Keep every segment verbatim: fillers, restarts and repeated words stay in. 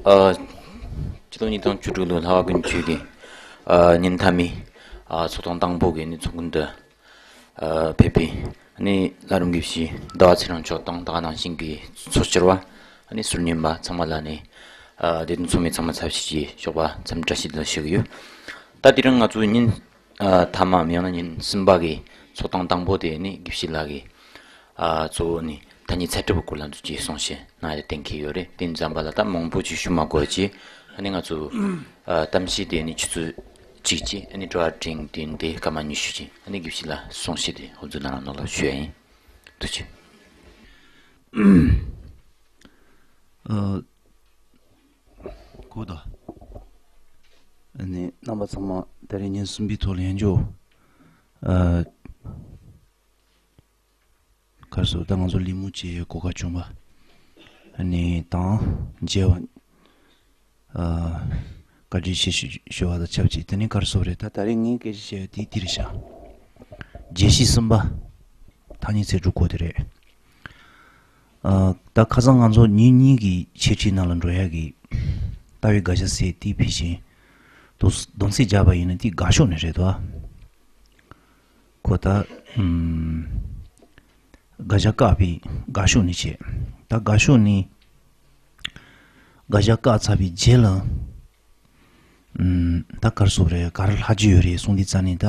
ཨ། ཕྱི་ལོ་ཉིས་སྟོང་བཅུ་དྲུག་ལོའི་ལྷག་པ་ཀུན་བཅུའི་གི་ཨ་ཉིན་མཐའ་མའི་ཨ་ཚོགས་ཐེངས་དང་པོ་གི་ནི་ཚོགས་འདུ་ཨ་ཕེབས་པའི་ནི་ལྷ་རམས་དགེ་བཤེས་ཟླ་བ་ཚེ་རིང་མཆོག་དང་ད་ག་ནང་བཞིན་གྱི་ཚོགས་བཅར་བ་ནི་ཟུར་ཉན་པ་ཚང་མ་ལ་ནི་ཨ་དེ་དུས་ཚོགས་མི་ཚང་མ་ཚབ་ཞུས་ཀྱི་ཞོགས་པ་འཚམས་བཀྲ་ཤིས་བདེ་ལེགས་ཞུ་གི་ཡོད། ད་དེ་རིང་ང་ཚོ་ཉིན་ཨ་མཐའ་མ་ཡང་ན་ཉིན་གསུམ་པ་གི་ཚོགས་ཐེངས་དང་པོ་དེ་ནི་དགེ་བཤེས་ལགས་ཀྱིས་ཨ་གཙོ་བོ་ནི་ཐ་སྙད་ཚད་གྲུབ་ཀྱི་སྐོར་ལ་འདུག་ཅེས་གསུངས་བཤད་གནང་ཡ་གཏན་འཁེལ་ཡོད་རེད། དེ་འཛོམས་པ་ལ་ད་མང་པོ་ཅིག་ཞུ་མ་དགོས་ཅེས་ཨ་ནི་ང་ཚོ་ཨ་གཏམ་བཤད་དེ་ནི་ཆུ་ཚོད་གཅིག་ཅེས་ཨ་ནི་དྲི་བ་དྲིས་ལན་དེ་སྐར་མ་ཉི་ཤུ་ཅེས་ཨ་ནི་དགེ་བཤེས་ལགས་གསུངས་བཤད་དེ་འོ་ཚོད་གནང་རོགས་གནང་ལ་ཞུ་ཡ་ཡིན། ཐུགས་རྗེ་ཆེ། ཨ། གོ་ད། ཨ་ནི་རྣམ་པ་ཚང་མ་ད་རེས་ཉིན་གསུམ་པའི་ཐོག་ལ་ཡང་འཇོག་ཨ། ག་རེ་ཟེར་ད་ང་ཚོ་གླེང་མོལ་བྱེད་ཡའི་གོ་སྐབས་བྱུང་བ། ཨ་ནི་དང་མཇལ་བ། ཨ། བཀའ་དྲིན་ཆེ་ཞུ་ཞུ་བ་དང་ཆབས་ཅིག་དེ་ནི་ག་རེ་ཟེར་རེད། ད་ད་རེས་ངས་སྐད་ཆ་བཤད་ཡ་དེ་འདི་རེད་ཤག་བརྗེད་གཞི་གསུམ་པ། ཐ་སྙད་ཚིག་གྲུབ་སྐོར་དེ་རེད། ཨ། ད་ཁ་སང་ང་ཚོ་ཉིན་གཉིས་ཀྱི་འཆད་ཁྲིད་ནང་ལ་འགྲོ་ཡག་གི་ལྟ་བའི་དགག་བྱ་ཟེར་དེ་ཕལ་ཆེར་དུ་གདམས་ཚིག་སྦྱར་བ་ཡིན་ན་དེ་དགག་ཕྱོགས་ནས་རེད་དོ། ཁོ་ད་ཨམ། དགག་བྱ་བཀག་པའི་དགག་ཕྱོགས་ནས་བྱས། ད་དགག་ཕྱོགས་ནས་དགག་བྱ་བཀག་ཚར་བའི་རྗེས་ལ། ཨུམ། ད་ག་རེ་ཟེར་རེད། ག་རེ་ལྷག་རྒྱུ་ཡོད་རེད་གསུངས་དུས་ཙ་ནས་ད།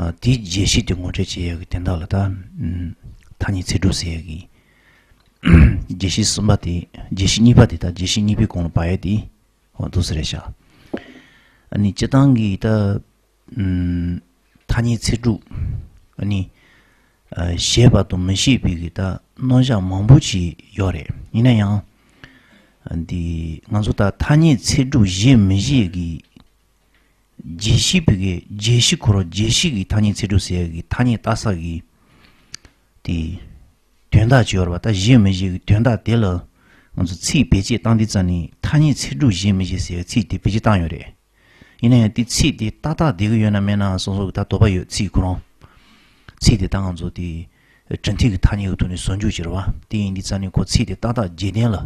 ཨ། དེའི་རྗེས་གཞི་དེ་ངོ་སྤྲོད་བྱེད་ཡག་གི་དོན་དག་ལ་ད། ཨུམ། ཐ་སྙད་ཚིག་གྲུབ་ཟེར་ཡག་གི་རྗེས་གཞི་གསུམ་པ་དེ། རྗེས་གཞི་གཉིས་པ་དེ་ད་རྗེས་གཞི་གཉིས་པའི་གོང་ལ་བབས་ཡག་དེ། འོ་འདུག་སེ་རེད་ཤག་ཨ་ནི་སྤྱིར་བཏང་གི་ད། ཨུམ། ཐ་སྙད་ཚིག་གྲུབ། ཨ་ནི། ཨ། བཞེད་པ་དང་མི་བཞེད་པའི་གི་ད་རྣམ་གཞག་མང་པོ་ཅིག་ཡོད་རེད། ཡིན་ན་ཡང་། ཨ། འདི་ང་ཚོ་ད་ཐ་སྙད་ཚིག་གྲུབ་བཞེད་མི་བཞེད་ཀྱི་རྗེས་གཞི་པའི་གི་རྗེས་གཞི་ཁོ་རང་རྗེས་གཞི་གི་ཐ་སྙད་ཚིག་གྲུབ་ཟེར་ཡག་གི་ཐ་སྙད་བཏགས་ས་གི་དེ་དོན་དག་ཅིག་ཡོད་རེད་པ། ད་བཞེད་མི་བཞེད་ཀྱི་དོན་དག་དེ་ལ་ང་ཚོ་ཚིག་བེད་སྤྱོད་བཏང་དུས་ཙ་ནས་ཐ་སྙད་ཚིག་གྲུབ་བཞེད་མི་བཞེད་ཟེར་ཡག་ཚིག་དེ་བེད་སྤྱོད་བཏང་ཡོད་རེད། ཡིན་ན་ཡང་དེ་ཚིག་དེ་ཏག་ཏག་བསྡད་ཀྱི་ཡོད་ན་མེད་ན་སོ་སོ་གི་ད་དོགས་པ་ཡོད། ཚིག་ཁོ་རང་། ཚིག་དེ་ད་ང་ཚོ་དེ་གྲུབ་མཐའ་གི་ཐ་སྙད་ཀྱི་ཐོག་ནས་བཟོ་འཇུག་བྱེད་རེད་པ། དེ་ཡིན་དུས་ཙ་ནས་ཁོ་ཚིག་དེ་ཏག་ཏག་རྗེས་དོན་ལ།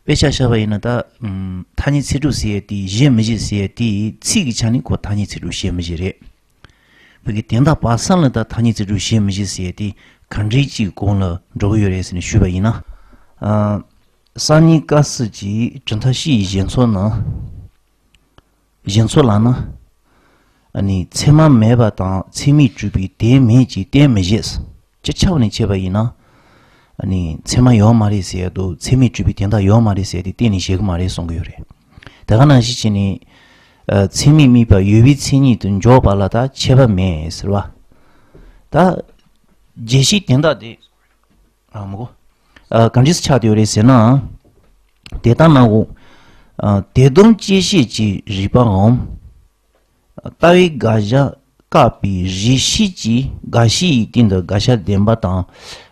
དཔེ་ཆ་བཞག་པ་ཡིན་ན་ད། ཨམ། ཐ་སྙད་ཚིག་གྲུབ་ཟེར་ཡག་དེ་བཞེད་མི་བཞེད་ཟེར་ཡག་དེ་ཚིག་གི་ཆ་ནས་ཁོ་ཐ་སྙད་ཚིག་གྲུབ་བཞེད་མི་བཞེད་རེད། བོད་ཀྱི་དོན་དག་པ་སངས་ལ་ད་ཐ་སྙད་ཚིག་གྲུབ་བཞེད་མི་བཞེད་ཟེར་ཡག་དེ་ག་འདྲའི་ཅིག་གོང་ལ་འགྲོ་གི་ཡོད་རེད་ཟེར་ནས་ཞུས་པ་ཡིན་ན། ཨ། སང་ཉིན་སྐབས་སུ་ཅིག་གྲུབ་མཐའ་བཞི་ཡི་བཞེད་ཚུལ་ནང་། བཞེད་ཚུལ་ལ་ནི། ཨ་ནི་ཚད་མ་མེད་པ་དང་ཚད་མས་གྲུབ་པའི་དོན་མེད་ཅེས་གཏན་མི་བཞེད། སྤྱི་ཁྱབ་ནས་བྱས་པ་ཡིན་ན། ཨ་ནི་ཚད་མ་ཡོད་མ་རེད་ཟེར་ཡག་དང་ཚད་མས་གྲུབ་པའི་དོན་དག་ཡོད་མ་རེད་ཟེར་ཡག་དེ་གཏན་ནས་བཞེད་ཀྱི་མ་རེད་གསུང་གི་ཡོད་རེད། དེ་ག་ནང་བཞིན་བྱས་ནས། ཨ། ཚད་མས་དམིགས་པ་ཡོད་པའི་མཚན་ཉིད་དུ་འཇོག་པ་ལ་ད་ཁྱད་པར་མེད་ཟེར་བ། ད་རྗེས་གཞི་དོན་དག་དེ། ཨ། མི་གོ། ཨ། ག་འདྲས་ཆགས་བསྡད་ཡོད་རེད་ཟེར་ན། དེ་ལྟ་ན་འོ། ཨ། དེ་དང་བཅས་ཤེས་ཀྱི་རིགས་པའམ། ལྟ་བའི་དགག་བྱ་བཀག་པའི་རིགས་ཤེས་ཀྱིས་དགག་བྱའི་སྟེང་དུ་དགག་བྱ་བདེན་པ་དང་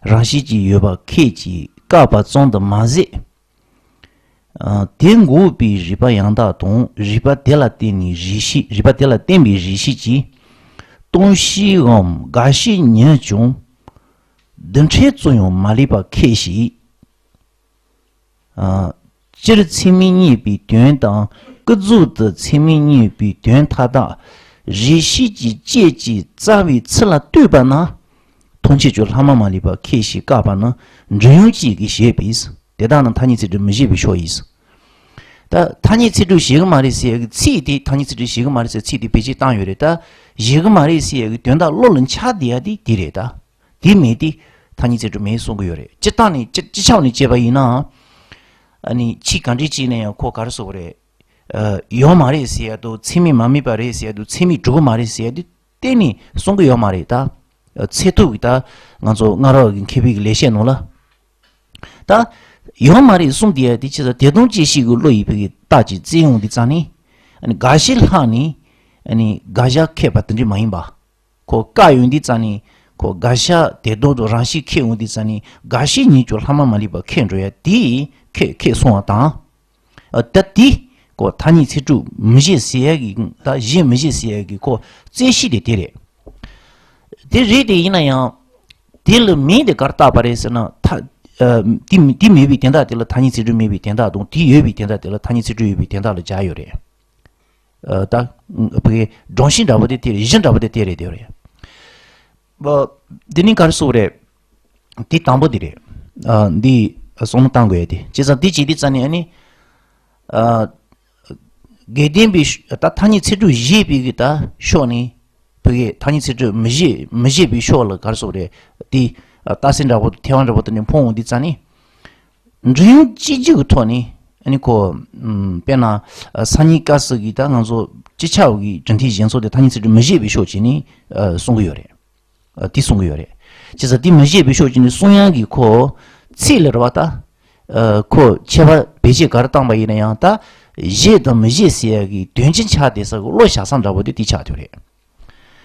རང་བཞིན་གྱིས་ཡོད་པ་ཁས་ཀྱིས་བཀག་པ་ཙམ་དུ་མ་ཟད། ཨ། དེ་འགོག་པའི་རིགས་པ་ཡང་དག་དང་རིགས་པ་དེ་ལ་བརྟེན་ནས་རིགས་ཤེས། རིགས་པ་དེ་ལ་བརྟེན་པའི་རིགས་ཤེས་ཀྱིས་སྟོང་བཤད་འམ་དགག་བཤད་ཉིད་ཀྱང་རྡུལ་ཕྲན་ཙམ་ཡང་མ་ལུས་པ་ཁས་ཤིག་ཨ། སྤྱིར་ཚད་མས་རྙེད་པའི་དོན་དང་ཀུན་རྫོབ་ཏུ་ཚད་མས་རྙེད་པའི་དོན་མཐའ་དག་རིགས་ཤེས་ཀྱི་དཔྱད་ཀྱིས་རྩ་བའི་ཚིག་ལ་ལྟོས་པ་ན། ཐམས་ཅད་ཀྱང་ལྷག་མ་མ་ལུས་པ་ཁས་ཤིག་བཀག་པ་ནི་འབྲི་ཡོང་གཅིག་གིས་བཞེད་པས། དེ་དག་ནི་ཐ་སྙད་ཚིག་གྲུབ་མི་བཞེད་པའི་ཕྱོགས་ཡིན། ད་ཐ་སྙད་ཚིག་གྲུབ་བཞེད་ཀྱི་མ་རེད་ཟེར་ཡག་གི་ཚིག་དེ་ཐ་སྙད་ཚིག་གྲུབ་བཞེད་ཀྱི་མ་རེད་ཟེར་ཚིག་དེ་བེད་སྤྱོད་བཏང་ཡོད་རེད། ད་བཞེད་ཀྱི་མ་རེད་ཟེར་ཡག་གི་དོན་དག་བློ་ལ་འཆར་བསྡད་ཡག་དེ་དེ་རེད་ད། དེ་མེད་དེ་ཐ་སྙད་ཚིག་གྲུབ་མེད་གསུང་གི་ཡོད་རེད། སྤྱིར་བཏང་ནས་སྤྱི་སྤྱི་ཁྱབ་ནས་བྱས་པ་ཡིན་ན། ཨ་ནི་ཕྱིས་ག་འདྲས་བྱས་ན་ཡང་ཁོ་ག་རེ་ཟེར་དགོས་རེད། ཨ། ཡོད་མ་རེད་ཟེར་ཡག་དང་ཚད་མས་མ་དམིགས་པ་རེད་ཟེར་ཡག་དང་ཚད་མས་གྲུབ་ཀྱི་མ་རེད་ཟེར་ཡག་དེ་གཏན་ནས་གསུང་གི་ཡོད་མ་རེད་ད། ཨ། ཚད་ཐུབ་ཀྱི་ད་ང་ཚོ་སྔ་རབས་ཀྱི་མཁས་པའི་གི་ལེགས་བཤད་ནང་ལ། ད་ཡོད་མ་རེད་གསུངས་བསྡད་ཡག་དེ་ཅི་ཟེར། དེ་དང་བཅས་ཤེས་ཀྱི་བློ་ཡིས་ཕ་གི་རྟགས་ཀྱིས་བཙལ་ཡོང་དུས་ཙ་ནས། ཨ་ནི་དགག་གཞི་ལྷག་ནས། ཨ་ནི་དགག་བྱ་ཁས་པ་དེ་འདྲས་མ་ཡིན་པ། ཁོ་བཀག་ཡོང་དུས་ཙ་ནས་ཁོ་དགག་བྱ་དེ་དོན་དུ་རང་བཞིན་ཁས་ཡོང་དུས་ཙ་ནས་དགག་གཞི་ཉིད་ཀྱང་ལྷག་མ་མ་ལུས་པ་ཁས་འགྲོ་ཡག་དེ་ཁས་ཁས་སོང་བ་དང་། ཨ། ད་དེ་ཁོ་ཐ་སྙད་ཚིག་གྲུབ་མི་བཞེད་ཟེར་ཡག་གི་ད་བཞེད་མི་བཞེད་ཟེར་ཡག་གི་ཁོ་རྩོད་གཞི་དེ་དེ་རེད། དེ་རེད་དེ་ཡིན་ན་ཡང་། དེ་ལ་མིང་དེ་ག་རེ་བཏགས་པ་རེད་ཟེར་ན། ཐ་ ཨ། དེ་དེ་མེད་པའི་དོན་དག་དེ་ལ་ཐ་སྙད་ཚིག་གྲུབ་མེད་པའི་དོན་དག་དང་། དེ་ཡོད་པའི་དོན་དག་དེ་ལ་ཐ་སྙད་ཚིག་གྲུབ་ཡོད་པའི་དོན་དག་ལ་སྦྱར་ཡོད་རེད། ཨ། ད་བོད་སྒྲོམ་གཞི་འདྲ་པོ་དེ་དེ་རེད། གཞི་འདྲ་པོ་དེ་དེ་རེད། དེ་རེད། ཨ། འདི་ནི་ག་རེ་ཟེར་དགོས་རེད། དེ་དང་པོ་དེ་རེད། ཨ། འདི་བསམ་བློ་བཏང་དགོས་ཡ་དེ། བྱས་ཙང་དེ་བྱས་དུས་ཙ་ནས་ཨ་ནི། ཨ། དགེ་ལྡན་པའི་ད་ཐ་སྙད་ཚིག་གྲུབ་བཞེད་པའི་གི་ད་ཕྱོགས་ནས། བོད་ཀྱི་ཐ་སྙད་ཚིག་གྲུབ་མི་བཞེད་མི་བཞེད་པའི་ཕྱོགས་ལ་ག་རེ་ཟེར་དགོས་རེད། དེ་རྟགས་གསལ་འདྲ་པོ་ཐལ་བ་འདྲ་པོ་དེ་ནས་མཐོང་འོང་དུས་ཙ་ནས། འབྲེལ་ཡོད་སྤྱི་སྤྱོད་ཀྱི་ཐོག་ནས་ཨ་ནི་ཁོ། ཨམ། དཔེར་ན། ཨ། སང་ཉིན་སྐབས་སུ་གི་ད་ང་ཚོ་སྤྱི་ཁྱབ་ཀྱི་གྲུབ་མཐའི་བཞེད་ཚུལ་དེ་ཐ་སྙད་ཚིག་གྲུབ་མི་བཞེད་པའི་ཕྱོགས་བྱས་ནས། ཨ། གསུང་གི་ཡོད་རེད། ཨ། དེ་གསུང་གི་ཡོད་རེད། བྱས་ཙང་དེ་མི་བཞེད་པའི་ཕྱོགས་བྱས་ནས་གསུང་ཡག་གི་ཁོ་ཚིག་ལ་རེད་པ་ད། ཨ། ཁོ་ཁྱད་པར་བེད་སྤྱོད་ག་རེ་བཏང་པ་ཡིན་ན་ཡང་ད། བཞེད་དང་མི་བཞེད་ཟེར་ཡག་གི་དོན་སྤྱི་ཆགས་བསྡད་ས་གི་བློ་བཞག་ས་འདྲ་པོ་དེ་དེ་ཆགས་བསྡད་རེད།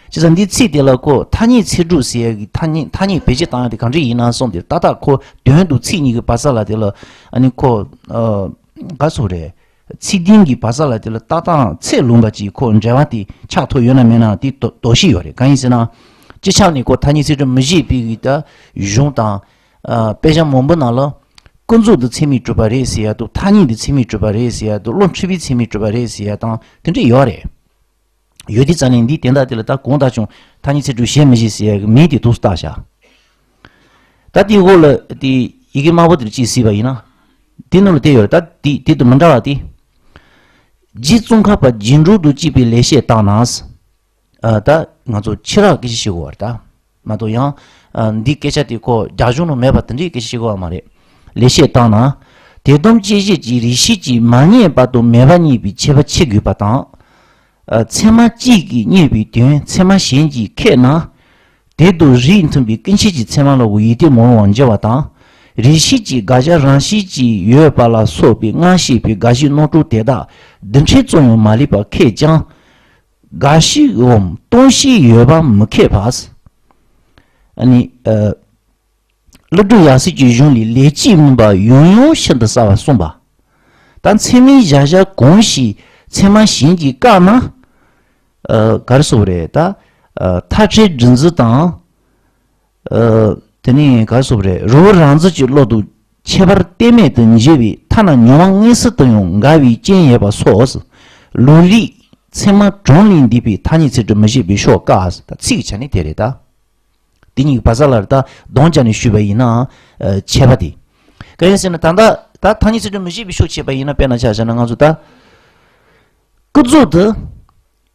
བྱས་ཙང་འདིའི་ཚིག་དེ་ལ་ཁོ་ཐ་སྙད་ཚིག་གྲུབ་ཟེར་ཡག་གི་ཐ་སྙད་ཐ་སྙད་བེད་སྤྱོད་བཏང་ཡག་དེ་གང་འདྲ་ཡིན་ན་བསམ་སྟེ། ཏག་ཏག་ཁོ་དོན་དང་ཚིག་གཉིས་ཀྱི་བར་ས་ལ་དེ་ལ་ཨ་ནི་ཁོ། ཨ། ག་རེ་ཟེར་དགོས་རེད། ཚིག་དོན་གྱི་བར་ས་ལ་དེ་ལ་ཏག་ཏག་ཚད་ལོན་པ་ཅིག་ཁོ་འབྲེལ་བ་དེ་ཆགས་ཐུབ་ཡོད་ན་མེད་ན་དེ་དོ་དོགས་གཞི་ཡོད་རེད། གང་ཡིན་ཟེར་ན། སྤྱི་ཁྱབ་ནས་ཁོ་ཐ་སྙད་ཚིག་གྲུབ་མི་བཞེད་པའི་གི་ད་གཞུང་དང་། ཨ། དཔེ་ཆ་མང་པོ་ནང་ལ། ཀུན་རྫོབ་ཏུ་ཚད་མས་གྲུབ་པ་རེད་ཟེར་ཡག་དང་། ཐ་སྙད་དུ་ཚད་མས་གྲུབ་པ་རེད་ཟེར་ཡག་དང་། བློ་འཁྲུལ་པའི་ཚད་མས་གྲུབ་པ་རེད་ཟེར་ཡག་དང་དེ་འདྲ་ཡོད་རེད། ཡོད་དུས་ཙ་ནས་འདིའི་དོན་དག་དེ་ལ་ད་གང་ལྟར་ཀྱང་ཐ་སྙད་ཚིག་གྲུབ་བཞེད་མི་བཞེད་ཟེར་ཡག་གི་མིང་དེ་འདུག་སེ་བཏགས་བཞག་ད་དེའི་འོག་ལ་དེ་ཡི་གེ་དམར་པོ་དེར་ཅིག་གཟིགས་པ་ཡིན་ན། དེ་ནང་ལ་དེ་ཡོད་རེད། ད་དེ་དེ་དང་མི་འདྲ་བ་དེ། རྗེ་ཙོང་ཁ་པ་རྗེས་འགྲོ་དང་བཅས་པའི་ལེགས་བཤད་བརྟག་ན། ཨ། ད་ང་ཚོ་ཕྱི་རགས་སྐད་ཆ་བཤད་དགོས་པ་རེད་ད། མ་གཏོགས་ཡང་། ཨ། འདིའི་སྐད་ཆ་དེ་ཁོ་རྒྱ་གཞུང་ནང་མེད་པ་དེ་འདྲའི་སྐད་ཆ་བཤད་དགོས་པ་མ་རེད། ལེགས་བཤད་བརྟག་ན། དད་དམ་བཅས་བཞི་གྱིས་རིགས་ཤེས་ཀྱིས་མ་རྙེད་པ་དང་མེད་པ་རྙེད་པའི་ཁྱད་པར་ཕྱེ་དགོས་པ་དང་། ཨ། ཚད་མ་གཅིག་གིས་རྙེད་པའི་དོན་ཚད་མ་གཞན་གྱིས་ཁེགས་ན། དེ་དང་རིགས་མཐུན་པའི་སྐུ་མཁྱེན་གྱི་ཚད་མ་ལ་གོ་ཡིད་བརྟན་མ་འོངས་པར་འགྱུར་བ་དང་། རིགས་ཤེས་ཀྱིས་དགག་བྱ་རང་བཞིན་གྱིས་ཡོད་པ་ལ་སོགས་པའི་སྔ་ཕྱི་པའི་དགག་གཞིའི་རྣམ་གྲངས་དེ་དག་རྡུལ་ཕྲན་ཙམ་ཡང་མ་ལུས་པར་ཁེགས་ཀྱང་། དགག་གཞི་འམ་སྟོང་གཞི་ཡོད་པ་མི་ཁེགས་པ། ཨ་ནི། ཨ། ཀླུ་སྒྲུབ་ཡབ་སྲས་ཀྱི་གཞུང་ལས་ལེགས་སྤྱད་སྨོན་པ་ཡང་ཡང་ཤིན་ཏུ་གསལ་བར་གསུངས་པ། ད་ཚད་མའི་གཞལ་བྱ་གང་ཞིག་ཚད་མ་གཞན་གྱིས་བཀག་ན། ཨ། ག་རེ་ཟེར་དགོས་རེད་ད། ཨ། མཐའ་བྲལ་སྒྲིབ་འཛིན་དང་། ཨ། དེ་ནས་ག་རེ་ཟེར་དགོས་རེད། རི་བོ་རབ་འཛེག་གི་བློ་དང་ཁྱད་པར་གཏན་མེད་དུ་འགྱུར་བའི་ཐ་ན་མྱོང་བ་དངོས་སུ་དུ་ཡང་འགལ་བའི་རྐྱེན་ཡོད་པ་སོགས། ལུང་རིགས་ཚད་མ་གྲངས་ལས་འདས་པའི་ཐ་སྙད་ཚིག་གྲུབ་མི་བཞེད་པའི་ཕྱོགས་བཀག་ད་ཚིག་གི་ཆ་ནས་དེ་རེད་ད། དེ་གཉིས་ཀྱི་བར་ས་ལ་ད་གདོང་བཅའ་ནས་ཞུས་པ་ཡིན་ན། ཨ། ཁྱད་པར་དེ། གང་ཡིན་ཟེར་ན་ད་ལྟ་ད་ཐ་སྙད་ཚིག་གྲུབ་མི་བཞེད་པའི་ཕྱོགས་བྱས་པ་ཡིན་ན། དཔེར་ན་ཆ་བཞག་ན་ང་ཚོ་ད། ཀུན་རྫོབ་ཏུ།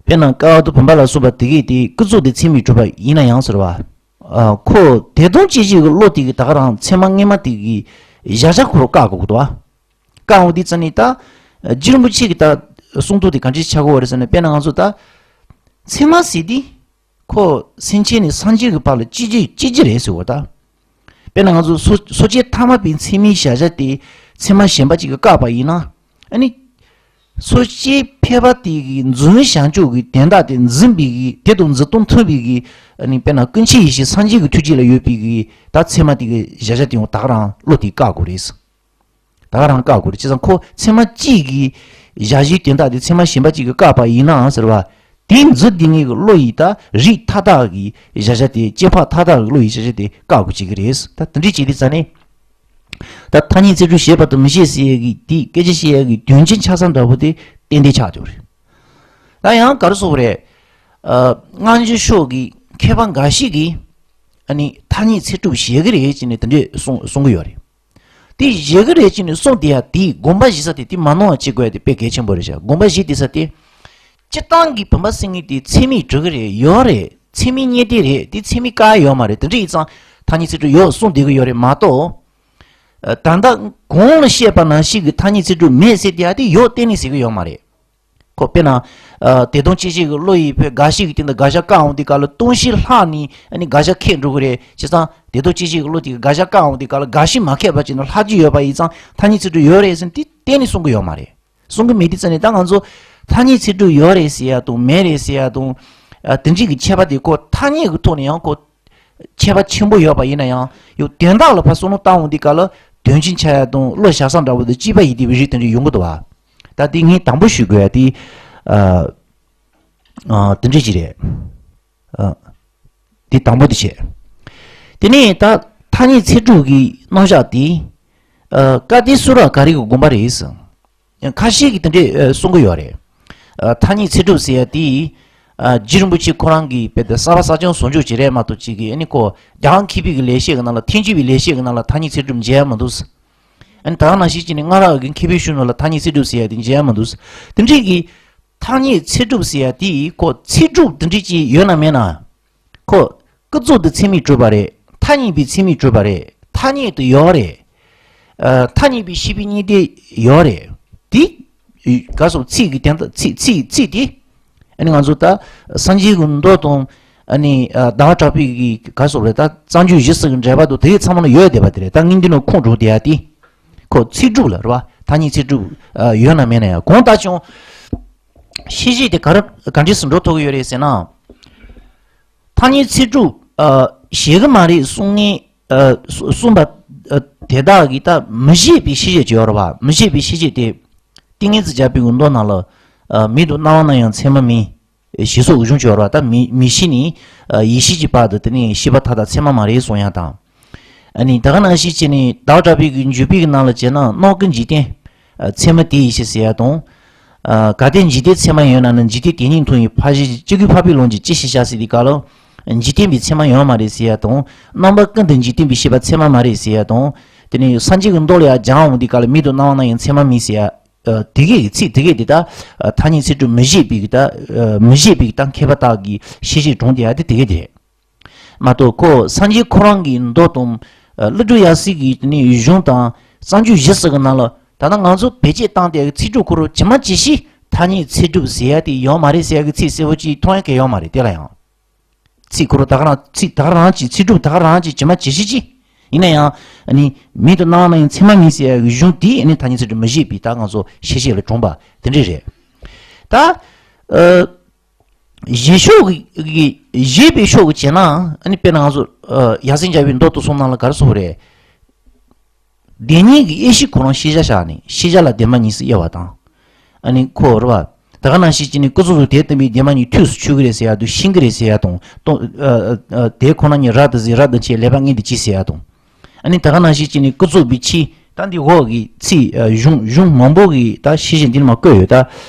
དཔེར་ན་ཀ་བ་དང་བུམ་པ་ལ་སོགས་པ་དེ་གས་དེ་ཀུན་རྫོབ་ཏུ་ཚད་མས་གྲུབ་པ་ཡིན་ན་ཡང་ཟེར་བ། ཨ། ཁོ་དད་དམ་བཅས་བཞི་གི་བློ་དེ་གིས་ད་ག་རང་ཚད་མ་སྔ་མ་དེ་གི་གཞལ་བྱ་ཁོ་རང་བཀག་དགོས་ཀྱི་འདུག་བ། བཀག་འོང་དུས་ཙ་ནས་ད། རྗེ་རིན་པོ་ཆེ་གི་ད་གསུང་ཐོག་དེ་ག་འདྲ་ཆགས་ཀྱི་ཡོད་རེད་ཟེར་ན། དཔེར་ན་ང་ཚོ་ད། ཚད་མ་ཟེར་དུས། ཁོ་སེམས་ཅན་ནས་སངས་རྒྱས་ཀྱི་བར་ལ་གཅིག་གྱུར་གཅིག་གྱུར་རེད་ཟེར་བ་ད། དཔེར་ན་ང་ཚོ་སོ་སོ་སྐྱེ་ཐ་མལ་པའི་ཚད་མའི་གཞལ་བྱ་དེ་ཚད་མ་གཞན་པ་ཅིག་གིས་བཀག་པ་ཡིན་ན། ཨ་ནི། སོ་སྐྱེ་ཕལ་པ་དེ་གིས་འཛིན་བྱང་ཆུབ་ཀྱི་དོན་དག་དེ་འཛིན་པའི་གི་དེ་དང་འཛིན་སྟངས་མཐུན་པའི་གི། ཨ་ནི་དཔེར་ན་ཀུན་མཁྱེན་ཡེ་ཤེས་སངས་རྒྱས་ཀྱི་ཐུགས་རྗེ་ལ་ཡོད་པའི་གི་ད་ཚད་མ་དེ་གི་གཞལ་བྱ་དེ་ཡང་ད་ག་རང་བློ་དེས་བཀག་དགོས་རེད། ད་ག་རང་བཀག་དགོས་རེད། བྱས་ཙང་ཁོ་ཚད་མ་གཅིག་གིས་གཞལ་བྱའི་དོན་དག་དེ་ཚད་མ་གཞན་པ་གཅིག་གིས་བཀག་པ་ཡིན་ནའང་ཟེར་བ། དེ་འཛིན་བདེ་ངེས་ཀྱི་བློ་ཡིས་ད་རིགས་མཐའ་དག་གི་གཞལ་བྱ་དེ། སྐྱེ་འཕགས་མཐའ་དག་གི་བློ་ཡིས་གཞལ་བྱ་དེ་བཀག་དགོས་བྱེད་ཀྱི་རེད། ད་དེ་འདྲས་བྱེད་དུས་ཙ་ནས། ད་ཐ་སྙད་ཚིག་གྲུབ་བཞེད་པ་དང་མི་བཞེད་ཟེར་ཡས་ཀྱི་དེ་སྐད་ཆ་བཤད་ཡས་ཀྱི་དོན་ཆེན་ཆགས་ས་འདྲ་པོ་དེ་ཏན་ཏན་ཆགས་འདུག་རེད། ད་ཡང་ག་རེ་ཟེར་དགོས་རེད། ཨ། སྔ་འགྱུར་ཕྱོགས་ཀྱི་མཁས་པ་འགའ་ཞིག་གིས། ཨ་ནི་ཐ་སྙད་ཚིག་གྲུབ་བཞེད་ཀྱི་རེད་ཅེས་ནས་དེ་འདྲས་གསུང་གསུང་གི་ཡོད་རེད། དེ་བཞེད་ཀྱི་རེད་ཅེས་ནས་གསུངས་བསྡད་ཡ་དེ་དགོངས་པ་བཞེས་ས་དེ་དེ་མ་ནོར་བ་བྱེད་དགོས་ཡ་དེ་དཔེ་གལ་ཆེན་པོ་རེད་ཤག་དགོངས་པ་བཞེས་བསྡད་ས་དེ། སྤྱིར་བཏང་གི་བུམ་པ་སེང་གེ་དེ་ཚད་མས་གྲུབ་ཀྱི་རེད། ཡོད་རེད། ཚད་མས་རྙེད་བསྡད་རེད། དེ་ཚད་མས་བཀག་ཡ་ཡོད་མ་རེད། དེ་འདྲ་ཡིན་ཙང་ཐ་སྙད་ཚིག་གྲུབ་ཡོད་གསུངས་བསྡད་ཀྱི་ཡོད་རེད་མ་གཏོགས། ཨ། ད་ལྟ་གོང་ལ་བཤད་པ་ནང་བཞིན་གྱི་ཐ་སྙད་ཚིག་གྲུབ་མེད་ཟེར་བསྡད་ཡ་དེ་ཡོད་གཏན་ནས་ཟེར་གྱི་ཡོད་མ་རེད། ཁོ་དཔེར་ན། ཨ། དད་དམ་བཅས་བཞི་གི་བློ་ཡིས་བོད་དགག་གཞི་གི་སྟེང་དུ་དགག་བྱ་བཀག་འོང་དུས་སྐབས་ལ་སྟོང་གཞི་ལྷག་ནས་ཨ་ནི་དགག་བྱ་ཁེགས་འགྲོ་གི་རེད། བྱས་ཙང་དད་དམ་བཅས་བཞི་གི་བློ་དེ་གིས་དགག་བྱ་བཀག་འོང་དུས་སྐབས་ལ་དགག་གཞི་མ་ཁེགས་པ་བྱས་ན་ལྷག་རྒྱུ་ཡོད་པ་ཡིན་ཙང་ཐ་སྙད་ཚིག་གྲུབ་ཡོད་རེད་ཟེར་ན་དེ་གཏན་ནས་གསུང་གི་ཡོད་མ་རེད། གསུང་གི་མེད་དུས་ཙ་ནས་ད་ང་ཚོ་ཐ་སྙད་ཚིག་གྲུབ་ཡོད་རེད་ཟེར་ཡ་དང་མེད་རེད་ཟེར་ཡ་དང་། ཨ། དེ་འདྲའི་གི་ཁྱད་པར་དེ་ཁོ་ཐ་སྙད་ཀྱི་ཐོག་ནས་ཡང་ཁོ། ཁྱད་པར་ཆེན་པོ་ཡོད་པ་ཡིན་ན་ཡང་ཡང་དོན་དག་ལ་ཕར་བསམ་བློ་བཏང་འོང་དུས་སྐབས་ལ་དོན་ཆེན་ཆགས་ཡ་དང་བློ་བཞག་ས་འདྲ་པོ་དང་གཅིག་པ་ཡིན་བསྡད་པའི་རིགས་དེ་འདྲ་ཡོང་གི་འདུག་བ། ད་དེ་ངས་དང་པོ་ཞུ་དགོས་ཡ་དེ། ཨ། ཨ། དེ་འདྲ་ཅིག་རེད། ཨ། དེ་དང་པོ་དེ་བྱས། དེ་ནས་ད་ ཐ་སྙད་ཚིག་གྲུབ་ཀྱི་རྣམ་གཞག་དེ། ཨ། སྐལ་ལྡན་གསུང་རབ་ག་རེ་གི་དགོངས་པ་རེད། ཁ་ཤས་ཀྱིས་དེ་འདྲས་ཨ་གསུང་གི་ཡོད་རེད། ཨ། ཐ་སྙད་ཚིག་གྲུབ་ཟེར་ཡ་དེ། ཨ། རྗེ་རིན་པོ་ཆེ་ཁོ་རང་གིས་དཔེ་དེ་གསར་པ་གསར་རྐྱང་བཟོ་འཇུག་བྱེད་རེད་མ་གཏོགས་ཅིག་གིས་ཨ་ནི་ཁོ་རྒྱ་གར་མཁས་པའི་གི་ལེགས་བཤད་ཀྱི་ནང་ལ། ཐེག་ཆེན་པའི་ལེགས་བཤད་ཀྱི་ནང་ལ་ཐ་སྙད་ཚིག་གྲུབ་མཇལ་ཡ་མི་འདུག། ཨ་ནི་ད་ག་ནང་བཞིན་བྱས་ནས་སྔ་རབས་ཀྱི་མཁས་པའི་གཞུང་ནང་ལ་ཐ་སྙད་ཚིག་གྲུབ་ཟེར་ཡ་དེ་མཇལ་ཡ་མི་འདུག། དེ་འདྲས་ཀྱི་ཐ་སྙད་ཚིག་གྲུབ་ཟེར་ཡ་དེ་ཁོ་ཚིག་གྲུབ་དེ་འདྲས་ཅིག་ཡོད་ན་མེད་ན། ཁོ་ཀུན་རྫོབ་ཏུ་ཚད་མས་གྲུབ་པ་རེད། ཐ་སྙད་པའི་ཚད་མས་གྲུབ་པ་རེད། ཐ་སྙད་དུ་ཡོད་རེད། ཨ། ཐ་སྙད་པའི་ཤེས་པའི་གཉིས་ལྡན་ཡོད་རེད། དེ་ག་སོགས་ཚིག་གི་དོན་དག་ཚིག་ཚིག་ཚིག་དེ། ཨ་ནི་ང་ཚོ་ད་སངས་རྒྱས་ཀྱི་མདོ་དང་། ཨ་ནི་ཨ་ཟླ་བ་གྲགས་པའི་གི་ག་སོགས་རེད། ད་རྩ་འཇུག་བཞི་ཟེར་གི་འགྲེལ་པ་དང་དེ་ཚང་མ་ལ་ཡོད་བསྡད་པ་དེ་རེད། ད་ངས་འདི་ནང་ཁུངས་དྲངས་བསྡད་ཡ་དེ། ཁོ་ཚིག་གྲུབ་ལ་རེད་བ། ཐ་སྙད་ཚིག་གྲུབ་ཨ་ཡོད་ན་མེད་ན་ཡང་གང་ལྟར་ཀྱང་། ཤེས་བྱེད་དེ་ག་རེ་ག་འདྲས་སུ་འགྲོ་ཐུབ་ཀྱི་ཡོད་རེད་ཟེར་ན། ཐ་སྙད་ཚིག་གྲུབ་ཨ་བཞེད་གི་མ་རེད་གསུང་མཁན་ཨ་གསུ་གསུངས་པ་ཨ་དེ་དག་གིས་ད་མི་བཞེད་པའི་ཤེས་བྱེད་ཅིག་ཡོད་རེད་བ། མི་བཞེད་པའི་ཤེས་བྱེད་དེ། ཏིང་ངེ་འཛིན་རྒྱལ་པོའི་གི་མདོ་ནང་ལ། ཨ། མིག་ཏུ་རྣ་བར་སྣང་ཡང་ཚད་མ་མེད། ཞེས་སོགས་ཀྱི་གཞུང་ཅིག་ཡོད་རེད་བ། ད་མིག་མིག་ཤེས་ནས་ཨ་ཡིད་ཤེས་ཀྱི་བར་དུ་དེ་ནས་ཤེས་པ་མཐའ་དག་ཚད་མ་མ་རེད་གསུང་ཡ་དང་། ཨ་ནི་ད་ག་ནང་བཞིན་བྱས་ནས་ཟླ་བ་གྲགས་པའི་གི་འཇུག་པའི་གི་ནང་ལ་བྱས་ན། སྣང་ཀུན་འཇིག་རྟེན་ཨ་ཚད་མ་དེ་ཡིས་ཤེས་ཟེར་ཡ་དང་། ཨ། གལ་ཏེ་འཇིག་རྟེན་ཚད་མ་ཡོད་ན་ནི། འཇིག་རྟེན་དེ་ཉིད་མཐོང་བའི་ཕར་ཕྱིན་ཅི་དགོས་འཕགས་པའི་ལུང་གིས་ཅི་ཞིག་བྱ་ཟེར་དུས་སྐབས་ལ། འཇིག་རྟེན་པའི་ཚད་མ་ཡོད་མ་རེད་ཟེར་ཡ་དང་། རྣམ་པ་ཀུན་ཏུ་འཇིག་རྟེན་པའི་ཤེས་པ་ཚད་མ་མ་རེད་ཟེར་ཡ་དང་། དེ་ནས་སངས་རྒྱས་ཀྱི་མདོ་ལ་ཡང་སྦྱང་འོང་དུས་སྐབས་ལ། མིག་ཏུ་རྣ་བར་སྣང་ཡང་ཚད་མ་མེད་ཟེར་ཡ། ཨ། དེ་གའི་ཚིག་དེ་གའི་དེ་དག་ཨ་ཐ་སྙད་ཚིག་གྲུབ་མི་བཞེད་པའི་གི་ད་ཨ་མི་བཞེད་པའི་གི་ད་མཁས་པ་དག་གིས་ཤེས་བྱེད་དྲངས་བསྡད་ཡ་དེ་དེ་གའི་དེ་རེད། མ་གཏོགས་ཁོ་སངས་རྒྱས་ཁོ་རང་གི་མདོ་དང་། ཨ། ཀླུ་སྒྲུབ་ཡབ་སྲས་ཀྱི་དེ་ནས་གཞུང་དང་། རྩ་འཇུག་བཞི་ཟེར་གི་ནང་ལ། ད་ལྟ་ང་ཚོ་བེད་སྤྱོད་བཏང་བསྡད་ཡ་གི་ཚིག་གྲུབ་ཁོ་རང་ཇི་མ་ཇི་བཞིན་ཐ་སྙད་ཚིག་གྲུབ་ཟེར་ཡ་དེ་ཡོད་མ་རེད་ཟེར་ཡ་གི་ཚིག་གསལ་པོ་ཅིག་མཐོང་ཡ་གང་ཡང་ཡོད་མ་རེད། དེ་ལ་ཡང་། ཚིག་ཁོ་རང་ད་ག་རང་ཚིག་ད་ག་རང་གཅིག་ཚིག་གྲུབ་ད་ག་རང་གཅིག་ཇི་མ་ཇི་བཞིན་གཅིག་ཡིན་ན་ཡང་། ཨ་ནི་མིག་ཏུ་རྣ་བར་སྣང་ཡང་ཚད་མ་མེད་ཟེར་ཡ་གི་གཞུང་དེ། ཨ་ནི་ཐ་སྙད་ཚིག་གྲུབ་མི་བཞེད་པའི་ད་ང་ཚོ་ཤེས་བྱེད་ལ་གྲུབ་པ་དེ་འདྲ་རེད། ད་ཨ་བཞེད་ཕྱོགས་ཀྱི་ཀྱི་བཞེད་པའི་ཕྱོགས་ཀྱི་བྱས་ན། ཨ་ནི་དཔེར་ན་ང་ཚོ་ཨ་ཡབ་སྲས་མཇལ་བའི་མདོ་དེ་ཚོ་ནང་ལ་ག་རེ་གསུངས་པ་རེད། བདེན་གཉིས་ཀྱི་དབྱེ་གཞི་ཁོ་རང་ཤེས་བྱ་བཞག་ནས། ཤེས་བྱ་ལ་བདེན་པ་གཉིས་སུ་དབྱེ་བ་དང་། ཨ་ནི་ཁོ་རེད་བ། ད་ག་ནང་བཞིན་བྱས་ནས་ཀུན་རྫོབ་ཏུ་དེ་བརྟེན་པའི་བདེན་པ་གཉིས་ཐོས་སུ་ཆུད་ཀྱི་རེད་ཟེར་ཡ་དང་། ཤེས་ཀྱི་རེད་ཟེར་ཡ་དང་། ཏོ་ཨ་ཨ་ཨ་དེ་ཁོ་ན་ཉིད་རབ་ཏུ་གཟིགས། རབ་ཏུ་འཆད། ལེགས་པར་ངེས་ཏེ་གྱིས་ཟེར་ཡ་དང་། ཨ་ནི་ད་ག་ནང་བཞིན་བྱས་ནས་ཀུན་རྫོབ་པའི་ཕྱིར། ད་འདི་འོག་གི་ཚིག་ཨ་གཞུང་གཞུང་མང་པོ་གི་ད་ཤེས་བྱེད་འདི་ནས་མར་བཀོད་ཡོད། ད་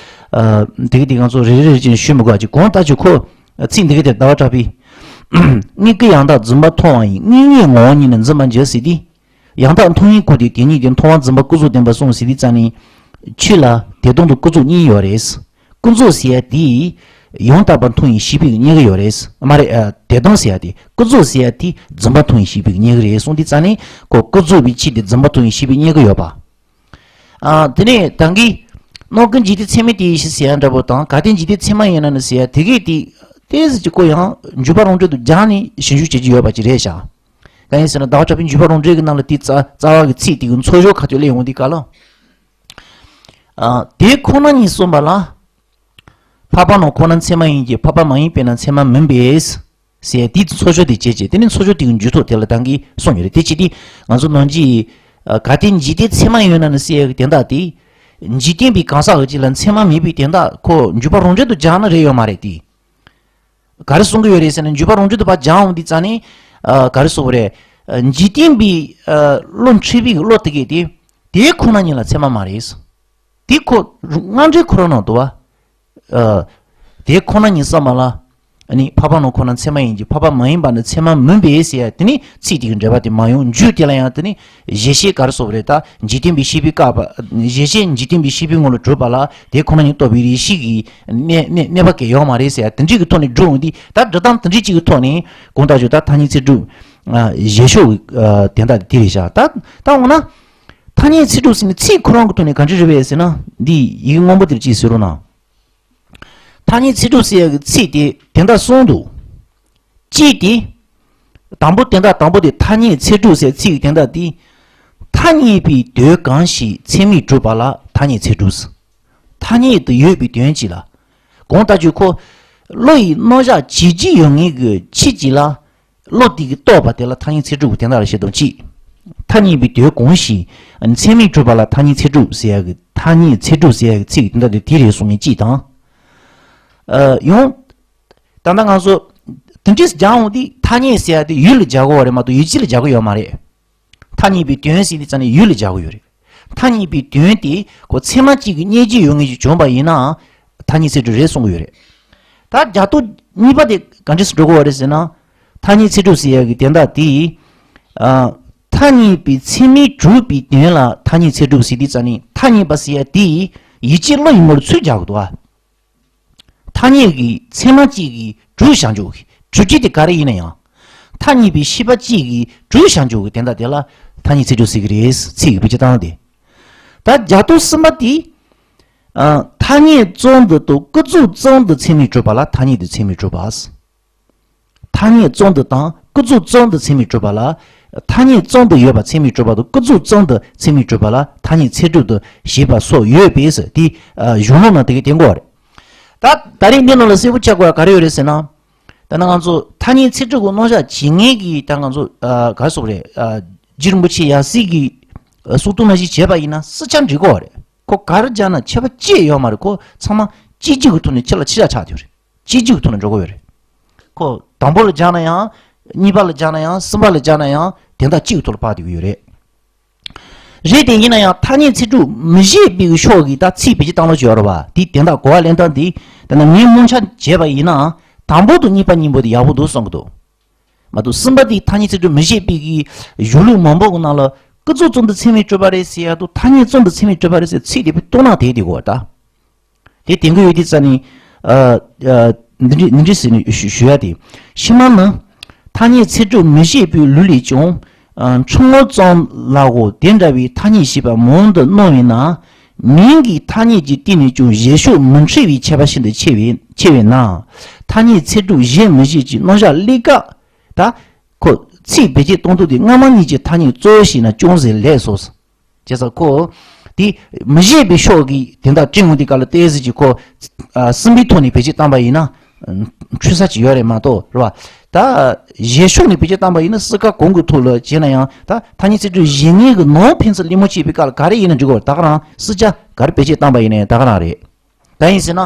ཨ་དེ་གི་དེ་ང་ཚོ་རེ་རེ་རེ་བྱས་ནས་ཞུ་མི་དགོས་པ་ཅིག། གང་ལྟར་ཀྱང་ཁོ་ཚིག་འདི་གི་དེ་ཟླ་བ་གྲགས་པས། དངོས་ཀྱི་ཡང་དག་འཛིན་པ་མཐོང་བ་ཡིས། དངོས་ཡོད་ངོ་བོ་ཉིད་ནི་འཛིན་པར་འགྱུར་ཟེར་ཏེ། ཡང་དག་མཐོང་བའི་སྐུ་དེ་དེ་ཉིད་ཀྱི་མཐོང་བ་འཛིན་པ་ཀུན་རྫོབ་བདེན་པར་གསུངས་ཟེར་དུས་ཙམ་ནས། ཆོས་ལ་དེ་སྟོང་དང་ཀུན་རྫོབ་གཉིས་ཡོད་རེད། ཀུན་རྫོབ་ཟེར་ཡ་དེ་ཡང་དག་པར་མཐོང་བའི་ཤེས་པའི་གནས་ཀྱི་ཡོད་རེད། མ་རེད། ཨ་དེ་སྟོང་ཟེར་ཡ་དེ། ཀུན་རྫོབ་ཟེར་ཡ་དེ་རྫུན་པ་མཐོང་བའི་ཤེས་པའི་གནས་ཀྱི་རེད་གསུངས་དུས་ཙམ་ནས། ཁོ་ཀུན་རྫོབ་པའི་ཕྱིར་དེ་རྫུན་པ་མཐོང་བའི་ཤེས་པའི་གནས་ཀྱི་ཡོད་པ། ཨ་དེ་ནས་ད་གིན་སྣང་ཀུན་འཇིག་རྟེན་ཚད་མ་དེ་ཡིས་ཤེས་ཟེར་ཡ་འདྲ་པོ་དང་། གལ་ཏེ་འཇིག་རྟེན་ཚད་མ་ཡོད་ན་ནི་ཟེར་ཡ་དེ་གས་དེ། ཏོག་ཙམ་ཅིག་ཁོ་ཡང་འཇུག་པ་རང་འགྲེལ་དུ་སྦྱར་ནས་ཞིབ་འཇུག་བྱེད་ཀྱི་ཡོད་པ་ཅིག་རེད་ཤག། གང་ཡིན་ཟེར་ན་ཟླ་བ་གྲགས་པའི་འཇུག་པ་རང་འགྲེལ་གྱི་ནང་ལ་དེ་རྩ་རྩ་བ་གི་ཚིག་དེ་གི་ཚོགས་ཞོར་ཁ་ཐུག་སླེབས་ཡོང་དུས་སྐབས་ལ། ཨ་དེ་ཁོ་ན་ཉིད་གསུངས་པ་ལ། འཕགས་པ་རྣམས་ཁོ་ན་ཚད་མ་ཡིན་གྱི། འཕགས་པ་མ་ཡིན་པས་ན་ཚད་མ་མིན་པས་ཟེར་དེའི་ཚོགས་ཞོར་དེ་བྱས་བྱས། དེ་ནི་ཚོགས་ཞོར་དེ་གི་མཇུག་ཐོག་དེ་ལ་ད་གིན་གསུངས་ཡོད་རེད། དེ་བྱས་དུས་ང་ཚོ་ནང་གི་ཨ་གལ་ཏེ་འཇིག་རྟེན་ཚད་མ་ཡོད་ན་ནི་ཟེར་ཡ་གི་དོན་དག་དེ། འཇིག་རྟེན་པའི་གང་ཟག་གི་ཅིག་ལ་ཚད་མ་མེད་པའི་དོན་དག་ཁོ་འཇུག་པ་རང་འགྲེལ་དུ་སྦྱར་ན་རེ་ཡོད་མ་རེད་དེ། ག་རེ་གསུང་གི་ཡོད་རེད་ཟེར་ན། འཇུག་པ་རང་འགྲེལ་དུ་ཕར་སྦྱར་འོང་དུས་ཙམ་ནས། ཨ་ག་རེ་གསུང་གི་རེད། ཨ་འཇིག་རྟེན་པའི་ཨ་བློ་འཁྲུལ་པའི་བློ་དེ་གས་དེ། དེ་ཁོ་ན་ཉིད་ལ་ཚད་མ་མ་རེད། དེ་ཁོ་སྔ་འགྲེལ་ཁོ་རང་ནང་འདུག་བ། ཨ་དེ་ཁོ་ན་ཉིད་གསུངས་པ་ལ། ཨ་ནི་འཕགས་པ་རྣམས་ཁོ་ན་ཚད་མ་ཡིན་གྱི། འཕགས་པ་མ་ཡིན་པ་ནི་ཚད་མ་མིན་པས་ཟེར་ཡ་དེ་ནི་ཚིག་དེ་གི་འགྲེལ་པ་དེ་མ་ཡོང་། མཇུག་དེ་ལ་ཡང་དེ་ནི་གཞལ་བྱའི་ག་རེ་གསུང་གི་རེད། ད་འཇིག་རྟེན་པའི་ཤེས་པས་བཀག་པ། གཞལ་བྱ་འཇིག་རྟེན་པའི་ཤེས་པའི་ངོ་ལ་གྲུབ་པ་ལ་དེ་ཁོ་ན་ཉིད་རྟོགས་པའི་རིགས་ཤེས་ཀྱི་གནས་གནས་གནས་པ་གང་ཡང་ཡོད་མ་རེད་ཟེར་ཡ་དེ་འདྲའི་གི་ཐོག་ནས་སྒྲུབ་འོང་དུས། ད་སྒྲུབ་སྟངས་དེ་འདྲའི་ཅིག་གི་ཐོག་ནས་གང་ལྟར་ཀྱང་ད་ཐ་སྙད་ཚིག་གྲུབ་ཨ་བཞེད་ཕྱོགས་ཀྱི་ཨ་དོན་དག་དེ་དེ་རེད་ཤག། ད་ད་འོ་ན་ཐ་སྙད་ཚིག་གྲུབ་ཟེར་ནས་ཚིག་ཁོ་རང་གི་ཐོག་ནས་ག་འདྲ་རེད་པས་ཟེར་ན། འདི་ཡི་གེ་སྔོན་པོ་དེར་ཅིག་ཟེར་རོགས་གནང་། ཐ་སྙད་ཚིག་གྲུབ་ཟེར་ཡ་གི་ཚིག་དེ་དོན་དག་གསུམ་འདུག། གཅིག་དེ། དང་པོ་དོན་དག་དང་པོ་དེ་ཐ་སྙད་ཚིག་གྲུབ་ཟེར་ཚིག་གི་དོན་དག་དེ། ཐ་སྙད་པའི་དོན་གང་ཞིག་ཚད་མས་གྲུབ་པ་ལ་ཐ་སྙད་ཚིག་གྲུབ་ཟེར། ཐ་སྙད་དུ་ཡོད་པའི་དོན་གཅིག་ལ། གང་ལྟར་ཀྱང་ཁོ། བློ་ཡི་རྣམ་གཞག་བྱེད་ཀྱི་ཡོད་ངེས་ཀྱི་ཕྱིར་གཅིག་ལ། བློ་དེ་གིས་རྟོགས་པ་དེ་ལ་ཐ་སྙད་ཚིག་གྲུབ་ཀྱི་དོན་དག་ལ་བཤད་སྟངས་གཅིག། ཐ་སྙད་པའི་དོན་གང་ཞིག་ཚད་མས་གྲུབ་པ་ལ་ཐ་སྙད་ཚིག་གྲུབ་ཟེར་ཡ་གི། ཐ་སྙད་ཚིག་གྲུབ་ཟེར་ཡ་གི་ཚིག་གི་དོན་དག་དེ་དེ་རེད་གསུང་མཁན་གཅིག་དང་། ཨ་ཡང་། ད་ལྟ་ང་ཚོ་ དེ་འདྲས་སྦྱར་འོང་དུས་ཐ་སྙད་ཟེར་ཡ་དེ་ཡུལ་ལ་སྦྱར་དགོས་པ་རེད་མ་གཏོགས་ཡུལ་སྤྱི་ལ་སྦྱར་དགོས་ཡོད་མ་རེད། ཐ་སྙད་པའི་དོན་ཟེར་དུས་ཙ་ནས་ཡུལ་ལ་སྦྱར་དགོས་ཡོད་རེད། ཐ་སྙད་པའི་དོན་དེ་ཁོ་ཚད་མ་གཅིག་གི་སྙེད་རྒྱུ་ཡོད་ངེས་ཀྱི་བྱུང་བ་ཡིན་ནའང་ཐ་སྙད་ཚད་གྲུབ་རེད་གསུང་གི་ཡོད་རེད། ད་རྒྱ་མདོ་གཉིས་པ་དེ་ག་འདྲས་སུ་འགྲོ་དགོས་པ་རེད་ཟེར་ན། ཐ་སྙད་ཚད་གྲུབ་ཟེར་ཡ་གི་དོན་དག་དེ། ཨ། ཐ་སྙད་པའི་ཚད་མས་གྲུབ་པའི་དོན་ལ་ཐ་སྙད་ཚད་གྲུབ་ཟེར་དུས་ཙ་ནས་ཐ་སྙད་པ་ཟེར་ཡ་དེ་ཡིད་ཆེས་བློ་ཡི་ངོར་ཚུར་སྦྱར་དགོས་འདུག་ཨ། ཐ་སྙད་ཀྱི་ཚད་མ་གཅིག་གིས་གྲུབ་བཞག་འཇོག་གི་གྲུབ་ཀྱི་དེ་ག་རེ་ཡིན་ན་ཡང་། ཐ་སྙད་པའི་ཤེས་པ་གཅིག་གིས་གྲུབ་བཞག་འཇོག་གི་དོན་དག་དེ་ལ་ཐ་སྙད་ཚད་གྲུབ་ཟེར་གྱི་རེད། ཚིག་གི་བེད་སྤྱོད་སྟངས་དེ། ད་རྒྱ་མདོ་གསུམ་པ་དེ། ཨ། ཐ་སྙད་ཙམ་དུ་དང་ཀུན་རྫོབ་ཙམ་དུ་ཚད་མས་གྲུབ་པ་ལ་ཐ་སྙད་དུ་ཚད་མས་གྲུབ་པ། ཐ་སྙད་ཙམ་དུ་དང་ཀུན་རྫོབ་ཙམ་དུ་ཚད་མས་གྲུབ་པ་ལ། ཐ་སྙད་ཙམ་དུ་ཡོད་པ་ཚད་མས་གྲུབ་པ་དང་ཀུན་རྫོབ་ཙམ་དུ་ཚད་མས་གྲུབ་པ་ལ་ཐ་སྙད་ཚད་གྲུབ་ཏུ་བཞེད་པ་སོགས་ཡོད་པས་ཟེར་དེ། ཨ། གཞུང་ལུགས་ནང་དེ་གའི་དེ་འགོ་བ་རེད། ད་ད་རེས་འདི་ནང་ལ་གསལ་པོ་ཆགས་དགོས་པ་ག་རེ་ཡོད་རེད་ཟེར་ན། ད་ནང་ང་ཚོ་ཐ་སྙད་ཚད་གྲུབ་ཀྱི་རྣམ་གཞག་ཇི་སྙེད་ཀྱི་ད་ང་ཚོ། ཨ། ག་རེ་ཟེར་དགོས་རེད། ཨ། རྗེ་རིན་པོ་ཆེ་ཡབ་སྲས་ཀྱི་གསུང་རྟོགས་ནང་བཞིན་བྱས་པ་ཡིན་ན་སྲིད་ཆ་འགྲིག་གི་ཡོད་རེད། ཁོ་ག་རེ་སྦྱར་ན་ཁྱད་པར་ཅི་ཡོད་མ་རེད། ཁོ་ཚང་མ་གཅིག་གཅིག་གི་ཐོག་ནས་ཕྱི་ལ་ཕྱི་བཞག་ཆགས་བསྡད་ཡོད་རེད། གཅིག་གཅིག་གི་ཐོག་ནས་འགྲོ་གི་ཡོད་རེད། ཁོ་དང་པོ་ལ་སྦྱར་ན་ཡང་། གཉིས་པ་ལ་སྦྱར་ན་ཡང་། གསུམ་པ་ལ་སྦྱར་ན་ཡང་དོན་དག་གཅིག་གི་ཐོག་ལ་ཕར་བསྡད་ཀྱི་ཡོད་རེད། རེད་དེ་ཡིན་ན་ཡང་ཐ་སྙད་ཚད་གྲུབ་མི་བཞེད་པའི་ཕྱོགས་ཀྱི་ད་ཚིག་བེད་སྤྱོད་བཏང་ལུགས་ཅིག་ཡོད་རེད་བ། དེའི་དོན་དག་གོ་བ་ལེན་སྟངས་འདི་ད་ནང་ངས་སྔོན་ཆད་བྱས་པ་ཡིན་ནའང་དང་པོ་དང་གཉིས་པ་གཉིས་པོ་དེ་ཡག་པོ་འདུག་བསམ་གྱི་འདུག་མ་གཏོགས་གསུམ་པ་དེ་ཐ་སྙད་ཚད་གྲུབ་མི་བཞེད་པའི་གི་གཞུང་ལུགས་མང་པོ་གི་ནང་ལ་ཀུན་རྫོབ་ཙམ་དུ་ཚད་མས་གྲུབ་པ་རེད་ཟེར་ཡ་དང་ཐ་སྙད་ཙམ་དུ་ཚད་མས་གྲུབ་པ་རེད་ཟེར་ཚིག་དེ་བས་སྟོང་ན་དེ་དེ་གོ་ད། དེ་དེང་གི་ཡོད་དེ་རྩ་ནི། ཨ། ཨ། འདི་འདྲི་འདི་འདྲི་ཟེར་ནས་ཞུ་ཞུ་ཡ་དེ། ཕྱི་མ་ནི། ཐ་སྙད་ཚད་གྲུབ་མི་བཞེད་པའི་ལུགས་ལས་ཀྱང་། ཨ། ཕྲེང་བ་ཙམ་ལའོ་དེ་འདྲ་བའི་ཐ་སྙད་བཞེད་པ་མང་དུ་སྣང་བས་ན། མིང་གི་ཐ་སྙད་ཀྱི་སྟེང་ནས་ཀྱང་བཞེད་ཕྱོགས་མི་འཕྲོད་པའི་ཁྱད་པར་ཤིན་ཏུ་ཆེ་བས་ཆེ་བས་ན། ཐ་སྙད་ཚད་གྲུབ་བཞེད་མི་བཞེད་ཀྱི་རྣམ་གཞག་སླེབས་སྐབས། ད། ཁོ། ཚིག་བེད་སྤྱོད་གཏོང་སྟངས་དེ་སྔ་མ་གཉིས་ཀྱི་ཐ་སྙད་གཙོ་བོ་ཞིག་ན་ཅུང་ཟད་ལེགས་སོ། བྱས་ཙང་ཁོ། དེ། མི་བཞེད་པའི་ཕྱོགས་ཀྱི་དེ་འདྲ་སྤྲིང་འོང་དེ་ག་ལ་ཏོག་ཙམ་ཅིག་ཁོ། ཨ། གསུམ་པའི་ཐོག་ནས་བེད་སྤྱོད་བཏང་པ་ཡིན་ན། འཁྲུལ་ས་ཅིག་ཡོད་རེད་མ་གཏོགས་རེད་བ། ད། བཞེད་ཕྱོགས་ནས་བེད་སྤྱོད་བཏང་པ་ཡིན་ན་སྲིད་ཀ་གོང་གི་ཐོག་ལ་བྱས་ན་ཡང་ད་ཐ་སྙད་ཚད་གྲུབ་བཞེད་མཁན་གྱི་ནང་ཕན་ཚུན་གླེང་མོལ་བྱེད་པའི་སྐབས་ལ་ག་རེ་ཡིན་ན་འགྲིག་གོ། ད་ག་རང་སྲིད་ཆ་ག་རེ་བེད་སྤྱོད་བཏང་པ་ཡིན་ན་ཡང་ད་ག་རང་རེད། གང་ཡིན་ཟེར་ན།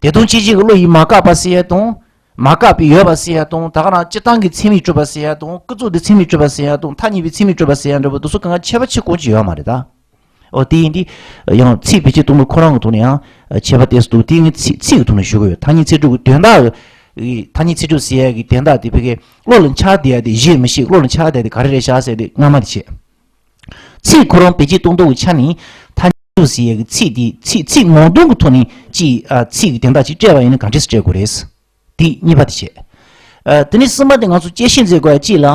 དེ་དང་ཕྱིས་ཀྱི་བློ་ཡིས་མ་བཀག་པ་ཟེར་ཡ་དང་། མ་བཀག་པའི་ཡོད་པ་ཟེར་ཡ་དང་། ད་ག་རང་སྤྱིར་བཏང་གི་ཚད་མས་གྲུབ་པ་ཟེར་ཡ་དང་། ཀུན་རྫོབ་ཀྱི་ཚད་མས་གྲུབ་པ་ཟེར་ཡ་དང་། ཐ་སྙད་པའི་ཚད་མས་གྲུབ་པ་ཟེར་ཡ་འདྲ་པོ་དེ་ཚོ་གང་ག་ཁྱད་པར་ཆེ་གང་ཅིག་ཡོད་མ་རེད་ད། འོ་དེ་ཡིན་དུས། ཡང་ཚིག་བེད་སྤྱོད་གཏོང་ལུགས་ཁོ་རང་གི་ཐོག་ནས་ཡང་ཁྱད་པར་ཏོག་ཙམ་འདུག་དེ་ངས་ཚིག་ཚིག་གི་ཐོག་ནས་ཞུ་གི་ཡོད། ཐ་སྙད་ཚད་གྲུབ་ཀྱི་དོན་དག་གི། ཐ་སྙད་ཚད་གྲུབ་ཟེར་ཡ་གི་དོན་དག་དེ་ཕ་གིའི་བློ་ལ་འཆར་བསྡད་ཡ་དེ་བཞེད་མི་ཤེས། བློ་ལ་འཆར་བསྡད་དེ་ག་རེ་རེད་ཤག་ཟེར་དེ་སྔ་མ་དེ་བྱས། ཚིག་ཁོ་རང་བེད་སྤྱོད་གཏོང་སྟངས་ཀྱི་ཆ་ནས་ཐ་སྙད་ཚད་གྲུབ་ཟེར་ཡ་གི་ཚིག་དེ་ཚིག་ཚིག་ངོ་གདོང་གི་ཐོག་ནས་ཅིག་ཨ། ཚིག་གི་དོན་དག་ཅིག་སྤྲད་པ་ཡིན་ན་ག་འདྲས་སེ་སྤྲད་དགོས་རེད། དེ་གཉིས་པ་དེ་བྱས། ཨ། དེ་ནས་གསུམ་པ་དེ་ང་ཚོ་དཔྱད་ཤེས་མཛད་དགོས་ཡ་གཅིག་ལ།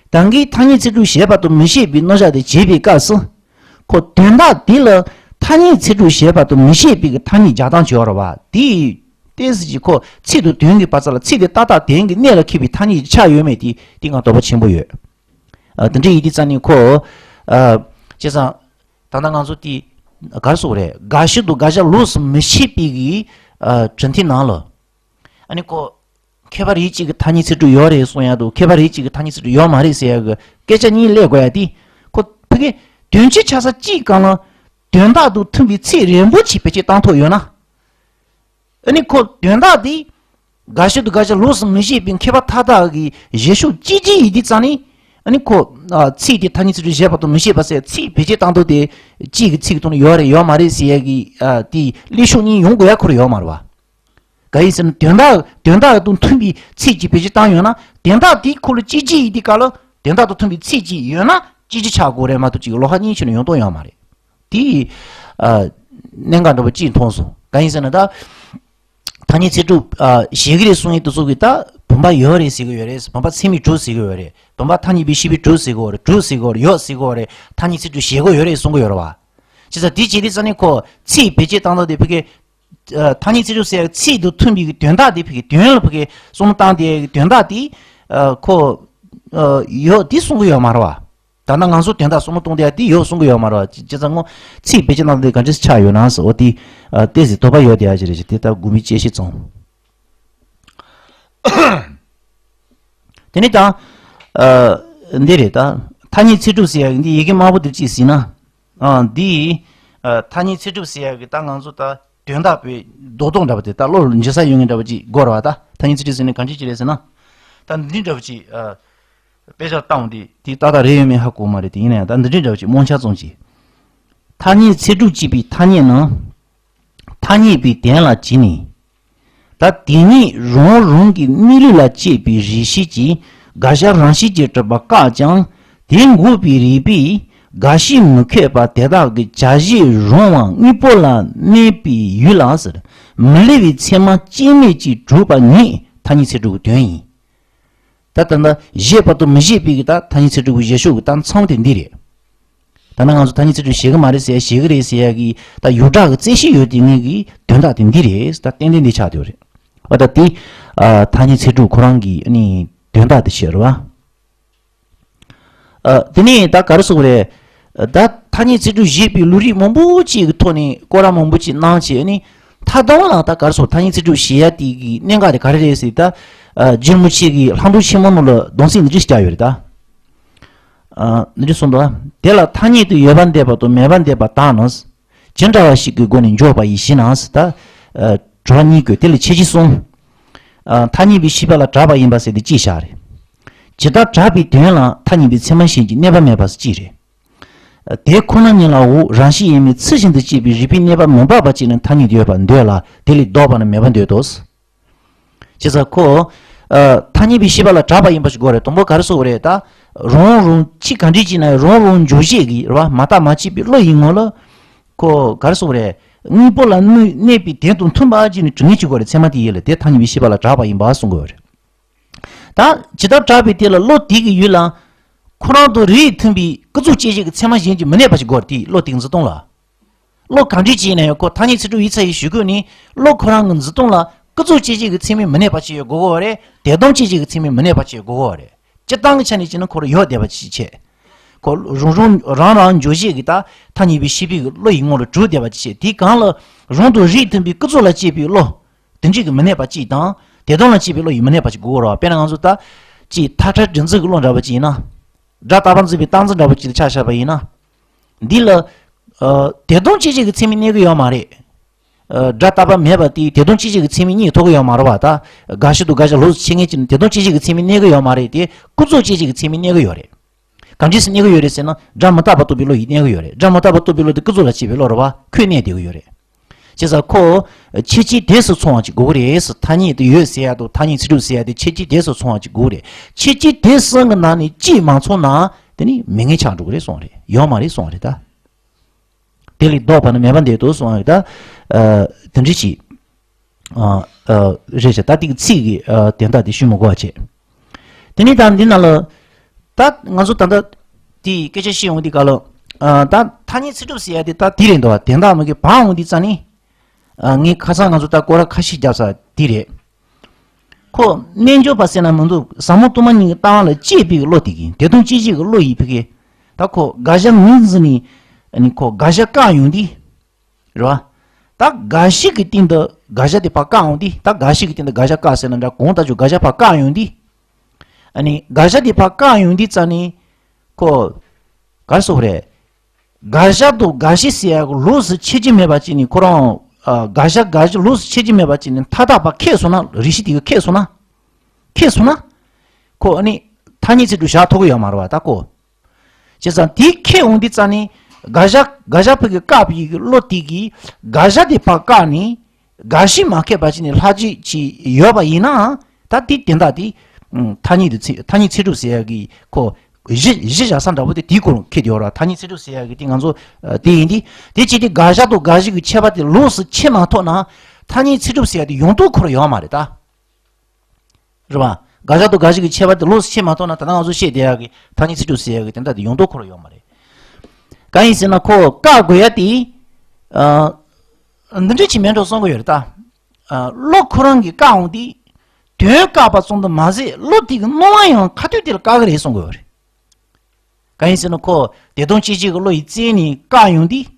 ད་གིན་ཐ་སྙད་ཚད་གྲུབ་བཞེད་པ་དང་མི་བཞེད་པའི་རྣམ་གཞག་དེ་བྱེད་པའི་སྐབས་སུ། ཁོ་དོན་དག་དེ་ལ་ཐ་སྙད་ཚད་གྲུབ་བཞེད་པ་དང་མི་བཞེད་པའི་གི་ཐ་སྙད་སྦྱར་སྟངས་ཅིག་ཡོད་རེད་བ། དེ་ཏོག་ཙམ་ཅིག་ཁོ་ཚིག་དང་དོན་གྱི་བར་མཚམས་ལ་ཚིག་དེ་ཏག་ཏག་དོན་གྱི་གནད་ལ་འཁེལ་བའི་ཐ་སྙད་ཅིག་ཆགས་ཡོད་མེད་དེ་དེ་ང་དོགས་པ་ཆེན་པོ་ཡོད། ཨ། དེ་འདྲ་ཡིན་དུས་རྩ་ནས་ཁོ། ཨ། བྱས་ཙང་། ད་ལྟ་ང་ཚོ་དེ། ག་རེ་ཟེར་དགོས་རེད། དགག་གཞི་དང་དགག་བྱ་ལོགས་སུ་མི་བྱེད་པའི་གི། ཨ། གྲུབ་མཐའི་ནང་ལ། ཨ་ནི་ཁོ། ཁྱད་པར་རིགས་གཅིག་གི་ཐ་སྙད་ཚད་གྲུབ་ཡོད་རེད་གསུང་ཡ་དང་། ཁྱད་པར་རིགས་གཅིག་གི་ཐ་སྙད་ཚད་གྲུབ་ཡོད་མ་རེད་ཟེར་ཡ་གི་སྐད་ཆ་གཉིས་སླེབས་དགོས་ཡ་དེ། ཁོ་ཕ་གི་དོན་སྤྱི་ཆགས་ས་གཅིག་སྒང་ལ་དོན་དག་དང་མཐུན་པའི་ཚིག་རན་པོ་ཅིག་བེད་སྤྱོད་བཏང་ཐུབ་ཡོད་ན། ཨ་ནི་ཁོ་དོན་དག་དེ་དགག་གཞི་དང་དགག་བྱ་ལོགས་སུ་མི་བྱེད་པའི་ཁྱད་པར་མཐའ་དག་གི་བཞེད་ཕྱོགས་གཅིག་གཅིག་ཡིན་དུས་རྩ་ནས། ཨ་ནི་ཁོ། ཨ། ཚིག་དེ་ཐ་སྙད་ཚད་གྲུབ་བཞེད་པ་དང་མི་བཞེད་པ་ཟེར་ཚིག་བེད་སྤྱོད་བཏང་སྟངས་དེ་གཅིག་གི་ཚིག་གི་ཐོག་ནས་ཡོད་རེད་ཡོད་མ་རེད་ཟེར་ཡ་གི། ཨ། དེ་སླེབས་ཕྱོགས་གཉིས་ཡོང་དགོས་ཡ་ཁོ་རང་ཡོད་མ་རེད་བ། གང་ཡིན་ཟེར་ན་དོན་དག་དོན་དག་དང་མཐུན་པའི་ཚིག་ཅིག་བེད་སྤྱོད་བཏང་ཡོད་ན་དོན་དག་དེའི་ཁོ་ལ་གཅིག་གཅིག་ཡིན་དུས་སྐབས་ལ་དོན་དག་དང་མཐུན་པའི་ཚིག་ཅིག་ཡོད་ན་གཅིག་གཅིག་ཆགས་དགོས་རེད་མ་གཏོགས་གཅིག་ལོགས་ཀ་གཉིས་ཆོད་ནས་ཡོང་སྟངས་ཡོད་མ་རེད། དེ། ཨ། གནད་འགག་འདྲ་པོ་གཅིག་མཐོང་སོང་། གང་ཡིན་ཟེར་ན་ད། ཐ་སྙད་ཚད་གྲུབ། ཨ། བཞེད་ཀྱི་རེད་གསུང་ཡས་དེ་ཚོ་གིས་ད་བུམ་པ་ཡོད་རེད་ཟེར་གྱི་ཡོད་རེད། བུམ་པ་ཚད་མས་གྲུབ་ཟེར་གྱི་ཡོད་རེད། བུམ་པ་ཐ་སྙད་པའི་ཤེས་པས་གྲུབ་ཟེར་གྱི་ཡོད་རེད། གྲུབ་ཟེར་གྱི་ཡོད་རེད། ཡོད་ཟེར་གྱི་ཡོད་རེད། ཐ་སྙད་ཚད་གྲུབ་བཞེད་དགོས་ཡོད་རེད་གསུང་གི་ཡོད་རེད་བ། བྱས་ཙང་དེ་བྱེད་དུས་ཙ་ནས་ཁོ་ཚིག་བེད་སྤྱོད་བཏང་སྟངས་དེ་ཕ་གི། ཨ། ཐ་སྙད་ཚད་གྲུབ་ཟེར་ཡག་ཚིག་དང་མཐུན་པའི་གི་དོན་དག་དེ་ཕ་གི་དོན་ལ་ཕ་གི་གསུང་སྟངས་དེ་དོན་དག་དེ། ཨ། ཁོ། ཨ། ཡོད་དེ་གསུང་གི་ཡོད་མ་རེད་བ། ད་ལྟ་ང་ཚོ་དོན་དག་གསུང་སྟངས་དེ་དེ་ཡོད་གསུང་གི་ཡོད་མ་རེད་བ། བྱས་ཙང་ངོ་ཚིག་བེད་སྤྱོད་གནང་སྟངས་དེ་ག་འདྲས་ཆགས་ཡོད་ན་ཟེར། འོ་དེ། ཨ། ཏོག་ཙམ་དོགས་པ་ཡོད་བསྡད་ཡ་ཅིག་རེད་ཅིག་དེ་ད་དགོས་མིན་དཔྱད་ཤེས་ཙང་། དེ་ནས་ད། ཨ། འདི་རེད་ད། ཐ་སྙད་ཚད་གྲུབ་ཟེར་ཡག་འདི་ཡི་གེ་དམར་པོ་འདིར་ཅིག་གཟིགས་ན། ཨ། འདི། ཨ། ཐ་སྙད་ཚད་གྲུབ་ཟེར་ཡག་གི་ད་ང་ཚོ་ད་དོན་དག་པོའི་རྡོག་རྡོག་འདྲ་པོ་དེ་ད་བློ་ལ་འཇུ་ས་ཡོད་མཁན་འདྲ་པོ་ཅིག་དགོས་རེད་བ། ད་ཐ་སྙད་ཚད་གྲུབ་ཟེར་ནས་ག་འདྲས་ཅིག་རེད་ཟེར་ན། ད་འདི་འདྲ་བ་ཅིག་ཨ། དཔེ་ཆ་བཏང་འདི་དེ་ཏག་ཏག་རེད་ཡོད་མེད་ཧ་གོ་མ་རེད། དེ་ཡིན་ན་ཡང་ད་འདི་འདྲ་འདྲ་བ་ཅིག་རྨོངས་ཆ་ཙམ་ཅིག་ཐ་སྙད་ཚིག་གྲུབ་ཅེས་པའི་ཐ་སྙད་ནང་ཐ་སྙད་པའི་དོན་ལ་བྱས་ནས། ད་དེ་ཉིད་རང་རང་གི་གནས་ལུགས་ལ་དཔྱད་པའི་རིགས་ཤེས་ཀྱིས་དགག་བྱ་རང་བཞིན་གྱིས་གྲུབ་པ་བཀག་ཀྱང་། དེ་འགོག་པའི་རིགས་པས་དགག་བྱའི་མི་ཁེགས་པ་དེ་དག་གི་བྱ་བྱེད་རུང་བ་དངོས་པོ་ལ་གནས་པའི་ཡུལ་ལ་ཟེར། མི་སླུ་བའི་ཚད་མ་སྐྱེ་མེད་ཅིག་གྲུབ་པ་ཉིད་ཐ་སྙད་ཚིག་གྲུབ་ཀྱི་དོན་ཡིན། ད་ལྟ་ན་བཞེད་པ་དང་མི་བཞེད་པའི་གི་ད་ཐ་སྙད་ཚིག་གྲུབ་ཀྱི་བཞེད་ཕྱོགས་ཀྱི་ད་མཚམས་དེ་འདི་རེད། ད་ནི་ང་ཚོ་ཐ་སྙད་ཚིག་གྲུབ་བཞེད་གི་མ་རེད་ཟེར་ཡ་བཞེད་གི་རེད་ཟེར་ཡ་གི་ད་ཡོངས་གྲགས་ཀྱི་རྩོད་གཞི་ཡོད་དེ་ངེས་ཀྱི་དོན་དག་དེ་འདི་རེད། ད་ཏན་ཏན་འདི་ཆགས་བསྡད་ཡོད་རེད། འོ་ད་དེ་ཨ་ཐ་སྙད་ཚིག་གྲུབ་ཁོ་རང་གི་ཨ་ནི་དོན་དག་དེ་བཤད་རེད་བ། ཨ་དེ་ནས་ད་ག་རེ་ཟེར་དགོས་རེད། ད་ཐ་སྙད་ཚིག་གྲུབ་བཞེད་པའི་ལུང་རིགས་མང་པོ་ཅིག་གི་ཐོག་ནས་སྐོར་ར་མང་པོ་ཅིག་གནང་བྱས་ནས་མཐའ་དོན་ལ་ད་ག་རེ་ཟེར་ཐ་སྙད་ཚིག་གྲུབ་བཞེད་ཡ་དེ་གི་གནད་འགག་དེ་ག་རེ་རེད་ཟེར་ད། ཨ་རྗེ་རིན་པོ་ཆེ་གི་ལྷག་འཕྲོ་ཆེན་མོ་ནང་ལ་གདམས་ངག་འདི་འདྲ་ཞིག་བརྒྱབ་ཡོད་རེད་ད། ཨ་འདི་འདྲ་གསུངས་འདུག་དེ་ལ་ཐ་སྙད་དུ་ཡོད་པ་འདོད་པ་དང་མེད་པ་འདོད་པ་དག་ནི། ཇི་འདྲ་བ་ཞིག་གི་སྒོ་ནས་འཇོག་པ་ཡིན་ཞེ་ན་ཟེར་ད། ཨ་གྲོགས་གཉིས་དགོས་དེ་ལ་ཁྱད་ཆོས་གསུམ། ཨ་ཐ་སྙད་པའི་ཤེས་པ་ལ་གྲགས་པ་ཡིན་པ་ཟེར་དེ་གཅིག་བཞག་རེད། ཇི་ལྟར་གྲགས་པའི་དོན་ལ་ཐ་སྙད་པའི་ཚད་མ་གཞན་གྱིས་གནས་པ་མེད་པ་ཟེར་གཅིག་རེད། དེ་ཁོ་ན་ཉིད་ལའོ་རང་བཞིན་ཡིན་མིན་ཚུལ་བཞིན་དུ་དཔྱད་པའི་རིགས་པས་གནས་པ་མི་འཕགས་པ་ཅིག་ནི་ཐ་སྙད་ཡོད་པར་འདོད་ལ་དེ་ལས་ལྡོག་པ་ནི་མེད་པར་འདོད་དོ། བྱས་ཙང་ཁོ། ཨ་ཐ་སྙད་པའི་ཤེས་པ་ལ་གྲགས་པ་ཡིན་པ་ཞིག་དགོས་རེད། དང་པོ་ག་རེ་ཟེར་དགོས་རེད་ད། རང་རང་ཕྱི་ག་འདྲ་ཅིག་ན་རང་རང་འཇོག་བྱེད་ཀྱི་རེད་བ་མ་བརྟགས་མ་དཔྱད་པའི་བློ་ཡིན་ངོ་ལ། ཁོ་ག་རེ་ཟེར་དགོས་རེད། དངོས་པོ་ལ་གནས་གནས་པའི་དོན་དང་མཐུན་པ་ཅིག་ནི་གྲུབ་ངེས་ཅིག་དགོས་རེད། ཚད་མ་དེ་ཡིན་ལ་དེ་ཐ་སྙད་པའི་ཤེས་པ་ལ་གྲགས་པ་ཡིན་པ་གསུང་དགོས་རེད། ད་ཇི་ལྟར་གྲགས་པའི་དེ་ལ་བློ་དེ་གི་ཡུལ་ལ། ཁོ་རང་དང་རིགས་མཐུན་པའི་ཀུན་རྫོབ་དཔྱད་བྱེད་ཀྱི་ཚད་མ་གཞན་གྱིས་མི་གནས་པ་ཞིག་དགོས་རེད། དེ་བློ་དེ་གི་འཛིན་སྟངས་ལ། བློ་ག་འདྲ་ཅིག་ཡིན་ན་ཡང་ཁོ་ཐ་སྙད་ཚིག་གྲུབ་ཡིག་ཚང་ཡི་ཞུ་དགོས་ནི་བློ་ཁོ་རང་གི་འཛིན་སྟངས་ལ་ཀུན་རྫོབ་དཔྱད་བྱེད་ཀྱི་ཚད་མས་མི་གནས་པ་ཅིག་ཡོད་དགོས་ཀྱི་རེད། དོན་དམ་དཔྱད་བྱེད་ཀྱི་ཚད་མས་མི་གནས་པ་ཅིག་ཡོད་དགོས་ཀྱི་རེད། སྤྱིར་བཏང་གི་ཆ་ནས་བྱས་ན་ཁོ་རང་ཡོད་བསྡད་པ་ཅིག་བྱས། ཁོ་རང་རང་རང་རང་འཇོག་བྱེད་ཀྱི་ད་ཐ་སྙད་པའི་ཤེས་པའི་གི་བློ་ཡི་ངོ་ལ་གྲུབ་བསྡད་པ་ཅིག་བྱས། དེའི་སྒང་ལ་རང་དང་རིགས་མཐུན་པའི་ཀུན་རྫོབ་ལ་དཔྱད་པའི་བློ། དེ་འདྲ་གི་མི་གནས་པ་ཅིག་དང་། དོན་དམ་ལ་དཔྱད་པའི་བློ་ཡི་མི་གནས་པ་ཅིག་དགོས་ཀྱི་རེད་བ། དཔེར་ན་ང་ཚོ་ད། ཅིག་ཐག་ཁྲ་སྒྲིག་འཛུགས་ཀྱི་བློ་འདྲ་པོ་ཅིག་ཡིན་ན། སྒྲ་རྟག་པར་འཛིན་པའི་རྟག་འཛིན་འདྲ་པོ་ཅིག་ལ་ཆ་བཞག་པ་ཡིན་ན། འདི་ལ། ཨ་དོན་དམ་དཔྱད་བྱེད་ཀྱི་ཚད་མས་གནས་ཀྱི་ཡོད་མ་རེད། ཨ་སྒྲ་རྟག་པ་མེད་པ་དེ་དོན་དམ་དཔྱད་བྱེད་ཀྱི་ཚད་མས་རྙེད་ཐུབ་ཀྱི་ཡོད་མ་རེད་བ། ད་དགག་གཞི་དང་དགག་བྱ་ལོགས་སུ་ཕྱེ་མཁན་གྱི་ནི་དོན་དམ་དཔྱད་བྱེད་ཀྱི་ཚད་མས་གནས་ཀྱི་ཡོད་མ་རེད་དེ། ཀུན་རྫོབ་དཔྱད་བྱེད་ཀྱི་ཚད་མས་གནས་ཀྱི་ཡོད་རེད། གང་འདྲས་སེ་གནས་ཀྱི་ཡོད་རེད་ཟེར་ན་སྒྲ་མི་རྟག་པ་རྟོགས་པའི་བློ་ཡིས་གནས་ཀྱི་ཡོད་རེད། སྒྲ་མི་རྟག་པ་རྟོགས་པའི་བློ་དེ་ཀུན་རྫོབ་ལ་དཔྱད་པའི་བློ་རེད་བ། ཁོས་གནས་བསྡད་ཀྱི་ཡོད་རེད། བྱས་ཙང་ཁོ། ཁྱད་ཆོས་དེས་སུ་མཚུངས་པ་ཅིག་དགོས་ཀྱི་རེད། ཐ་སྙད་དུ་ཡོད་ཟེར་ཡ་དང་ཐ་སྙད་ཚིག་གྲུབ་ཟེར་ཡ་དེ་ཁྱད་ཆོས་དེས་སུ་མཚུངས་པ་ཅིག་དགོས་ཀྱི་རེད། ཁྱད་ཆོས་དེ་གསུམ་གྱི་ནང་ནས་གཅིག་མ་མཚུངས་ན་དེ་ནི་མི་ངེས་ཆགས་འགྲོ་གི་རེད་གསུངས་རེད། ཡོད་མ་རེད་གསུངས་རེད་ད། དེ་ལས་ལྡོག་པ་ནི་མེད་པར་འདོད་དོ་གསུངས་རེད་ད། ཨ་དེ་འདྲ་ཅིག་ཨ་ཨ་རེད་ཤག་ད་དེ་གི་ཚིག་གི་ཨ་དོན་དག་དེ་ཞུ་མི་དགོས་པ་བྱས། དེ་ནས་ད་འདི་ནང་ལ། ད་ང་ཚོ་ད་ལྟ་དེའི་སྐད་ཆ་བཤད་འོང་དུས་སྐབས་ལ། ཨ་ད་ཐ་སྙད་ཚིག་གྲུབ་ཟེར་ཡ་དེ་ད་དེ་རེད་འདུག་བ། དོན་དག་མ་གི་བར་འོང་དུས་ཙ་ནི། ཨ་ངས་ཁ་སང་ང་ཚོ་ད་སྐོར་ར་ཁ་ཤས་བརྒྱབ་ས་དེ་རེད། ཁོ་རྣལ་འབྱོར་པ་ཟེར་ན་མི་འདུག་ཟབ་མོ་སྟོང་པ་ཉིད་ཀྱི་ལྟ་བ་ལ་དཔྱད་པའི་བློ་དེ་གིས་དོན་དམ་དཔྱད་བྱེད་ཀྱི་བློ་ཡིས་ཕ་གི། ད་ཁོ་དགག་བྱ་ངོས་འཛིན་ནས་ཨ་ནི་ཁོ་དགག་བྱ་བཀག་ཡོང་དུས། རེད་བ། ད་དགག་གཞི་གི་སྟེང་དུ་དགག་བྱ་དེ་ཕར་བཀག་འོང་དུས། ད་དགག་གཞི་གི་སྟེང་དུ་དགག་བྱ་བཀག་ཟེར་ན་འདྲ། གང་ལྟར་ཀྱང་དགག་བྱ་ཕར་བཀག་ཡོང་དུས། ཨ་ནི་དགག་བྱ་དེ་ཕར་བཀག་ཡོང་དུས་ཙ་ནི། ཁོ། ག་རེ་ཟེར་དགོས་རེད། དགག་བྱ་དང་དགག་གཞི་ཟེར་ཡ་གི་ལོགས་སུ་ཕྱེ་རྒྱུ་མེད་པ་ཅིག་ནི་ཁོ་རང་། ཨ་དགག་བྱ་དགག་གཞི་ལོགས་སུ་ཕྱེ་རྒྱུ་མེད་པ་ཅིག་ནི་མཐའ་དག་པ་ཁེགས་སོང་ན། རིགས་ཤེས་དེ་གིས་ཁེགས་སོང་ན། ཁེགས་སོང་ན། ཁོ་ཨ་ནི་ཐ་སྙད་ཚིག་གྲུབ་བཞག་ཐུབ་ཀྱི་ཡོད་མ་རེད་བ་ད་ཁོ། བྱས་ཙང་དེ་ཁེགས་འོང་དུས་ཙ་ནི། དགག་བྱ་དགག་བྱ་ཕ་གི་བཀག་པའི་གི་བློ་དེ་གིས་དགག་བྱ་དེ་ཕར་བཀག་ནས། དགག་གཞི་མ་ཁེགས་པ་ཅིག་ནི་ལྷག་བཅས་ཅིག་ཡོད་པ་ཡིན་ན། ད་དེ་དོན་དག་དེ། ཐ་སྙད་དེ་ཚིག་ཐ་སྙད་ཚིག་གྲུབ་ཟེར་ཡ་གི་ཁོ། གཞི་གཞི་བཞག་ས་འདྲ་པོ་དེ་དེའི་སྐོར་ཁེགས་ཡོད་ར། ཐ་སྙད་ཚིག་གྲུབ་ཟེར་ཡ་གི་དེ་ང་ཚོ་དེ་ཡིན་དུས། དེ་ཅི་སྟེ་དགག་བྱ་དང་དགག་གཞི་གི་ཁྱད་པར་དེ་ལོགས་སུ་ཕྱེ་མ་ཐུབ་ན། ཐ་སྙད་ཚིག་གྲུབ་ཟེར་ཡ་དེ་ཡོང་དོན་ཁོ་རང་ཡོད་མ་རེད་ད། རེད་བ། དགག་བྱ་དང་དགག་གཞི་གི་ཁྱད་པར་དེ་ལོགས་སུ་ཕྱེ་མ་ཐུབ་ན། ད་ལྟ་ང་ཚོ་བཤད་བསྡད་ཡག་གི་ཐ་སྙད་ཚིག་གྲུབ་ཟེར་ཡག་གི་དེ་འདྲ་དེ་ཡོང་དོན་ཁོ་རང་ཡོད་མ་རེད། གང་ཡིན་ཟེར་ན་ཁོ་བཀག་དགོས་ཡ་དེ། ཨ། འདི་འདྲ་ཅིག་མིན་འགྲོ་གསུང་གི་ཡོད་རེད་ད། ཨ། བློ་ཁོ་རང་གིས་བཀག་འོང་དུས། དོན་བཀག་པ་ཙམ་དུ་མ་ཟད་བློ་དེ་གི་སྣང་བ་ཡང་ཁ་ཐུག་དེ་ལ་བཀག་གི་རེད་གསུང་གི་ཡོད་རེད། གང་ཡིན་ཟེར་ན་ཁོ་དེ་དོན་སྤྱི་གཅིག་གི་བློ་ཡིས་བཙལ་ནས་བཀག་ཡོང་དུས།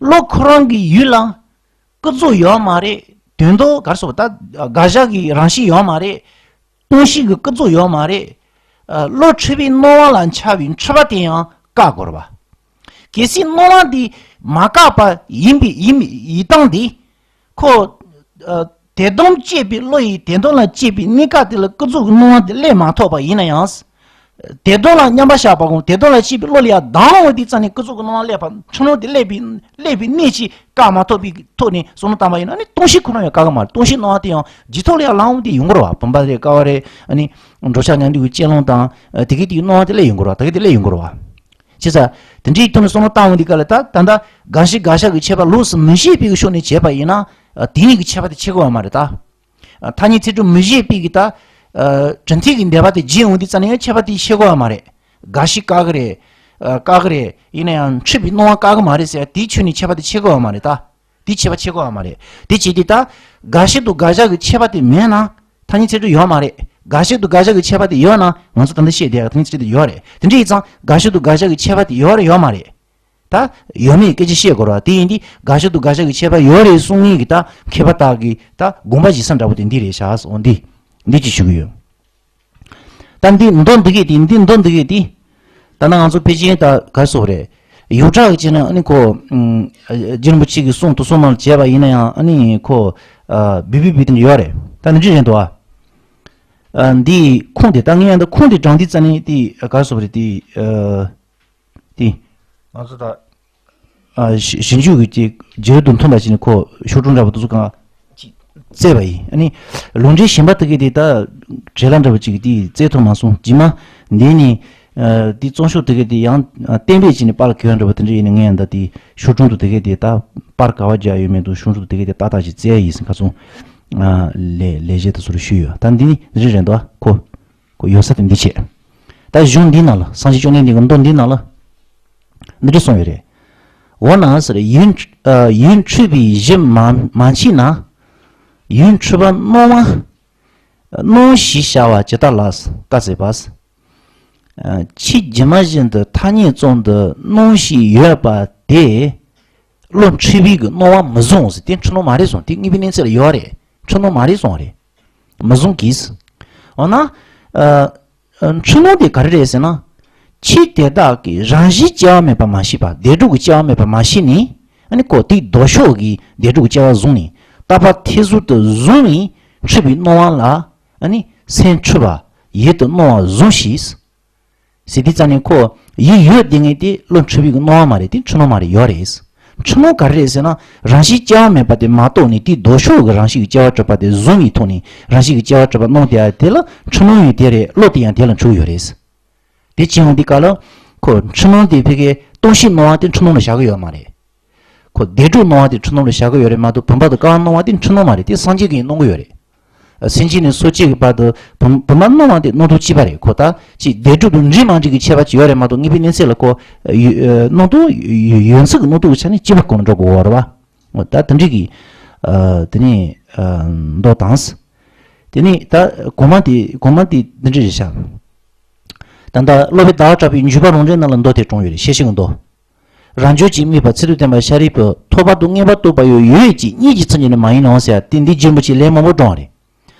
བློ་ཁོ་རང་གི་ཡུལ་ལ་ཀུན་རྫོབ་ཡོད་མ་རེད། དོན་དུ་ག་རེ་ཟེར་བ་ད་དགག་བྱ་གི་རང་བཞིན་ཡོད་མ་རེད། སྟོང་བཞི་གི་ཀུན་རྫོབ་ཡོད་མ་རེད། ཨ། བློ་འཁྲུལ་པའི་སྣང་བ་ལ་འཆར་བའི་འཁྲུལ་པ་དེ་ཡང་བཀག་དགོས་རེད་བ། གལ་སྲིད་སྣང་བ་འདི་མ་བཀག་པ་ཡིན་པའི་ཡིན་ཡིན་སྟངས་འདི། ཁོ། ཨ། དེ་དང་བཅས་པའི་བློ་ཡིས་དེ་དག་ལ་བཅས་པའི་གནས་སྐབས་དེ་ལ་ཀུན་རྫོབ་ཀྱི་སྣང་བ་དེ་སླེབས་མ་ཐུབ་པ་ཡིན་ན་ཡང་། དེ་དག་ལ་མཉམ་པར་བཞག་པ་གང་དེ་དག་ལ་བཅས་པའི་བློ་ལ་ཡང་ལྡང་འོང་དུས་ཙམ་ནས་ཀུན་རྫོབ་ཀྱི་སྣང་བ་སླེབས་པ་འཁྲུལ་སྣང་དེ་སླེབས་པའི་སླེབས་པའི་གནས་ཀྱིས་བཀག་མ་ཐུབ་པའི་ཐོག་ནས་བསམ་བློ་བཏང་པ་ཡིན་ན་ནི་སྟོང་གཞི་ཁོ་རང་ཡང་བཀག་གི་མ་རེད། སྟོང་གཞི་སྣང་བ་དེ་ཡང་རྗེས་ཐོག་ལ་ཡང་ལྡང་འོང་དུས་ཡོང་གི་རེད་བ། བུམ་པ་རེད། ཀ་བ་རེད། ཨ་ནི་འགྲོ་འཆག་མཉམ་འདུས་ཀྱི་སྤྱོད་ལམ་དང་དེ་གའི་དེའི་སྣང་བ་དེ་སླེབས་ཡོང་གི་རེད་བ། ད་གའི་དེ་སླེབས་ཡོང་གི་རེད་བ། བྱས་ཙང་དེ་འདྲའི་ཐོག་ནས་བསམ་བློ་བཏང་འོང་དུས་ག་ལ་ད་ད་ལྟ་དགག་གཞི་དགག་བཞག་གི་ཁྱད་པར་ལོགས་སུ་མི་བཞེད་པའི་ཕྱོགས་ནས་བྱས་པ་ཡིན་ན། དེ་གཉིས་ཀྱི་ཁྱད་པར་དེ་ཕྱེ་གི་ཡོད་མ་རེད་ད། ཐ་སྙད་ཚིག་གྲུབ་མི་བཞེད་པའི་གི་ད། གྲུབ་མཐའི་གི་འདོད་པ་དེ་བརྗེད་འོང་དུས་ཙམ་ནས་ཡང་ཁྱད་པར་དེ་ཕྱེ་གི་ཡོད་མ་རེད། དགག་གཞི་བཀག་གི་རེད། བཀག་གི་རེད། ཡིན་ན་ཡང་འཁྲུལ་པའི་སྣང་བ་བཀག་གི་མ་རེད་ཟེར་དེའི་ཕྱོགས་ནས་ཁྱད་པར་དེ་ཕྱེ་གི་ཡོད་མ་རེད་ད། དེའི་ཁྱད་པར་ཕྱེ་གི་ཡོད་མ་རེད། དེ་བྱས་དུས་ད། དགག་གཞི་དང་དགག་བཞག་གི་ཁྱད་པར་དེ་མེད་ན། ཐ་སྙད་ཚིག་གྲུབ་ཡོད་མ་རེད། དགག་གཞི་དང་དགག་བཞག་གི་ཁྱད་པར་དེ་ཡོད་ན་ང་ཚོ་ད་ལྟ་བཤད་བསྡད་ཡག་ཐ་སྙད་ཚིག་གྲུབ་དེ་ཡོད་རེད། དེ་འདྲ་ཡིན་ཙང་དགག་གཞི་དང་དགག་བཞག་གི་ཁྱད་པར་དེ་ཡོད་རེད་ཡོད་མ་རེད། ད་ཡོད་མེད་སྐད་ཆ་བཤད་དགོས་རེད་བ། དེ་ཡིན་དུས་དགག་གཞི་དང་དགག་བཞག་གི་ཁྱད་པར་ཡོད་རེད་གསུང་མཁན་གྱི་ད་མཁས་པ་དག་གིས་ད་དགོངས་པ་བཞེས་ས་འདྲ་པོ་དེ་འདི་རེད་ཤག་འོ་འདི། འདི་ཅིག་ཞུ་གི་ཡོད། ད་འདི་མདོ་འདི་གས་དེ་འདི་མདོ་འདི་གས་དེ། ད་ནང་ང་ཚོ་ཕལ་ཆེར་ད་ག་རེ་ཟེར་དགོས་རེད། ཡོངས་གྲགས་ཀྱི་བྱས་ན་ཨ་ནི་ཁོ། ཨ་རྗེ་རིན་པོ་ཆེ་གི་གསུང་དུ་གསུང་མང་བྱས་པ་ཡིན་ན་ཡང་ཨ་ནི་ཁོ། ཨ་བི་བི་བི་དེ་འདྲ་ཡོད་རེད། ད་ནི་འདི་རེད་འདུག་ཨ། ཨ་འདི་ཁུངས་དེ་ད་ངས་ཡང་ད་ཁུངས་དེ་དྲངས་དུས་ཙམ་ནས་དེ་ག་རེ་ཟེར་དགོས་རེད་དེ། ཨ། དེ། ང་ཚོ་ད། ཨ་ཞི་ཞིབ་འཇུག་གི་ཅིག་རྗེས་ལུས་དང་མཐུན་པ་ཞིག་ནས་ཁོ་ཤོག་གྲངས་འདྲ་པོ་དེ་ཚོ་གང་ཅིག་བཙལ་བ་ཡིན། ཨ་ནི་ལུང་འདྲེན་གཞན་པ་དེ་གས་དེ་ད་བྲེལ་ལ་འདྲ་པོ་ཅིག་དེ་བཙལ་ཐུབ་མ་སོང་། རྗེས་མ་འདི་ནི་ཨ་དེ་རྩོམ་ཤོག་དེ་གས་དེ་ཡང་ཨ་གཏན་འབེབས་བྱས་ནས་པར་གྱི་ཡ་འདྲ་པོ་དེ་འདྲ་ཡིན་ནས་ངས་ཡང་ད་དེ་ཤོག་གྲངས་དེ་གས་དེ་ད་པར་ག་བ་རྒྱག་ཡོད་མེད་དུ་ཤོག་གྲངས་དེ་གས་དེ་ཏག་ཏག་ཅིག་བཙལ་ཡིན་ཟིན། ཁ་སང་ཨ་ལས་ལས་བྱེད་དེ་ཚོར་ཞུས་ཡོད། ད་འདི་ནི་རེད་རེད་འདུག་ཨ། ཁོ་ཁོ་ཡོད་ས་དེ་འདི་བྱས། ད་གཞུང་འདི་ནང་ལ་སངས་རྒྱས་བཅོམ་ལྡན་འདས་ཀྱི་མདོ་འདི་ནང་ལ་འདི་འདྲ་གསུངས་ཡོད་རེད། འོ་ན་ཟེར་ཡུན་ཨ་ཡུན་འཁྲུལ་པའི་གཞི་མ་མ་མཆིས་ན། ཡུན་འཁྲུལ་པ་སྣང་བ་སྣང་ཞེས་བྱ་བ་ཇི་ལྟར་ལགས། བཀའ་སྩལ་པ། ཨ་ཕྱི་རྒྱུ་མ་བཞིན་དུ་ཐ་སྙད་ཙམ་དུ་སྣང་ཞིང་ཡོད་པ་དེ། བློ་འཁྲུལ་པའི་གི་སྣང་བ་མི་བཟུང་ཟེར། དེ་འཁྲུལ་སྣང་མ་རེད་གསུངས། དེ་དངོས་པོའི་གནས་ཚུལ་ལ་ཡོད་རེད། འཁྲུལ་སྣང་མ་རེད་གསུངས་རེད། མི་བཟུང་གིས། འོ་ན། ཨ་འཁྲུལ་སྣང་དེ་ག་རེ་རེད་ཟེར་ན། ཕྱི་དེ་དག་གི་རང་བཞིན་སྐྱེ་བ་མེད་པ་མ་ཤེས་པ། བདེན་གྲུབ་ཀྱི་སྐྱེ་བ་མེད་པ་མ་ཤེས་ནས། ཨ་ནི་ཁོ་དེའི་ལྡོག་ཕྱོགས་ཀྱི་བདེན་གྲུབ་ཀྱི་སྐྱེ་བ་བཟུང་ནས། རྟག་པ་མཐས་གསུམ་དུ་བཟུང་བའི་འཁྲུལ་པའི་སྣང་བ་ལ། ཨ་ནི་སེམས་འཁྲུལ་པ་ཡིད་དུ་སྣང་བ་བཟུང་ཞིང་། ཟེར་དུས་ཙམ་ནས་ཁོ་ཡིད་ཡོད་དེ་ངེས་དེ་བློ་འཁྲུལ་པའི་གི་སྣང་བ་མ་རེད། དེ་འཁྲུལ་སྣང་མ་རེད་ཡོད་རེད། འཁྲུལ་སྣང་ག་རེ་རེད་ཟེར་ན། རང་བཞིན་སྐྱེ་བ་མེད་པ་དེ་མ་རྟོགས་ནས་དེའི་ལྡོག་ཕྱོགས་ཀྱི་རང་བཞིན་གྱི་སྐྱེ་བ་གྲུབ་པ་དེ་བཟུང་བའི་ཐོག་ནས་རང་བཞིན་གྱི་སྐྱེ་བ་གྲུབ་པ་སྣང་དེ་ཡང་དེ་ལ་འཁྲུལ་སྣང་ཡང་དེ་རེད། བློ་དེ་ཡང་དེ་ལ་འཁྲུལ་ཡོད་རེད། དེ་བྱས་ཡོང་དུས་ག་ལ། ཁོ་འཁྲུལ་སྣང་དེ་ཕ་གིའི་སྟོང་གཞི་སྣང་བ་དེ་འཁྲུལ་སྣང་ལ་བཞག་གི་ཡོད་མ་རེད། ཁོ་བདེན་གྲུབ་སྣང་བ་དེ་འཁྲུལ་སྣང་ལ་བཞག་གི་ཡོད་རེད་མ་གཏོགས་བུམ་པ་དང་ཀ་བ་སྣང་བ་དེ་འཁྲུལ་སྣང་མ་རེད། དེ་སངས་རྒྱས་ཀྱིས་སྣང་གི་ཡོད་རེད། སེམས་ཅན་ནས་སོ་སྐྱེ་གི་བར་དུ་བུམ་བུམ་པ་སྣང་བ་དེ་སྣང་སྟོང་གཅིག་པ་རེད། ཁོ་ད་ཅིག་བདེན་གྲུབ་དང་འདྲེས་མ་འདྲེས་ཀྱི་ཁྱད་པར་ཅིག་ཡོད་རེད་མ་གཏོགས་དངོས་པོའི་གནས་ཚུལ་ལ་ཁོ་ཡོད་སྣང་སྟོང་ཡོད་ཚད་ཀྱི་སྣང་སྟོང་གི་ཆ་ནས་གཅིག་པ་ཁོ་ན་འགྲོ་དགོས་པ་རེད་བ། འོ་ད་དེ་འདྲས་ཀྱི་ཨ་དེ་ནས་ཨ་མདོ་དང་། དེ་ནས་ད་གོང་མ་དེ་གོང་མ་དེ་འདི་འདྲས་རེད་ཤག་ད་ལྟ་སློབ་དཔོན་ཟླ་བ་གྲགས་པའི་འཇུག་པ་རང་འགྲེལ་ནང་ལ་མདོ་དེ་དྲངས་ཡོད་རེད། ཤེས་བྱེད་ཀྱི་མདོ། རང་འབྱོར་གྱིས་དམིགས་པ་ཚིག་ཏུ་བསྟན་པ་ཤཱ་རིའི་བུ། ཐོབ་པ་དང་མངོན་པར་རྟོགས་པ་ཡང་ཡུལ་ཡུལ་གྱི་གཉིས་ཀྱིས་མཚོན་གྱི་ནི་མ་ཡིན་ནོ་ཟེར་ཡ་དེ་འདི་རྗེ་རིན་པོ་ཆེས་ལན་མང་པོ་དྲངས་རེད།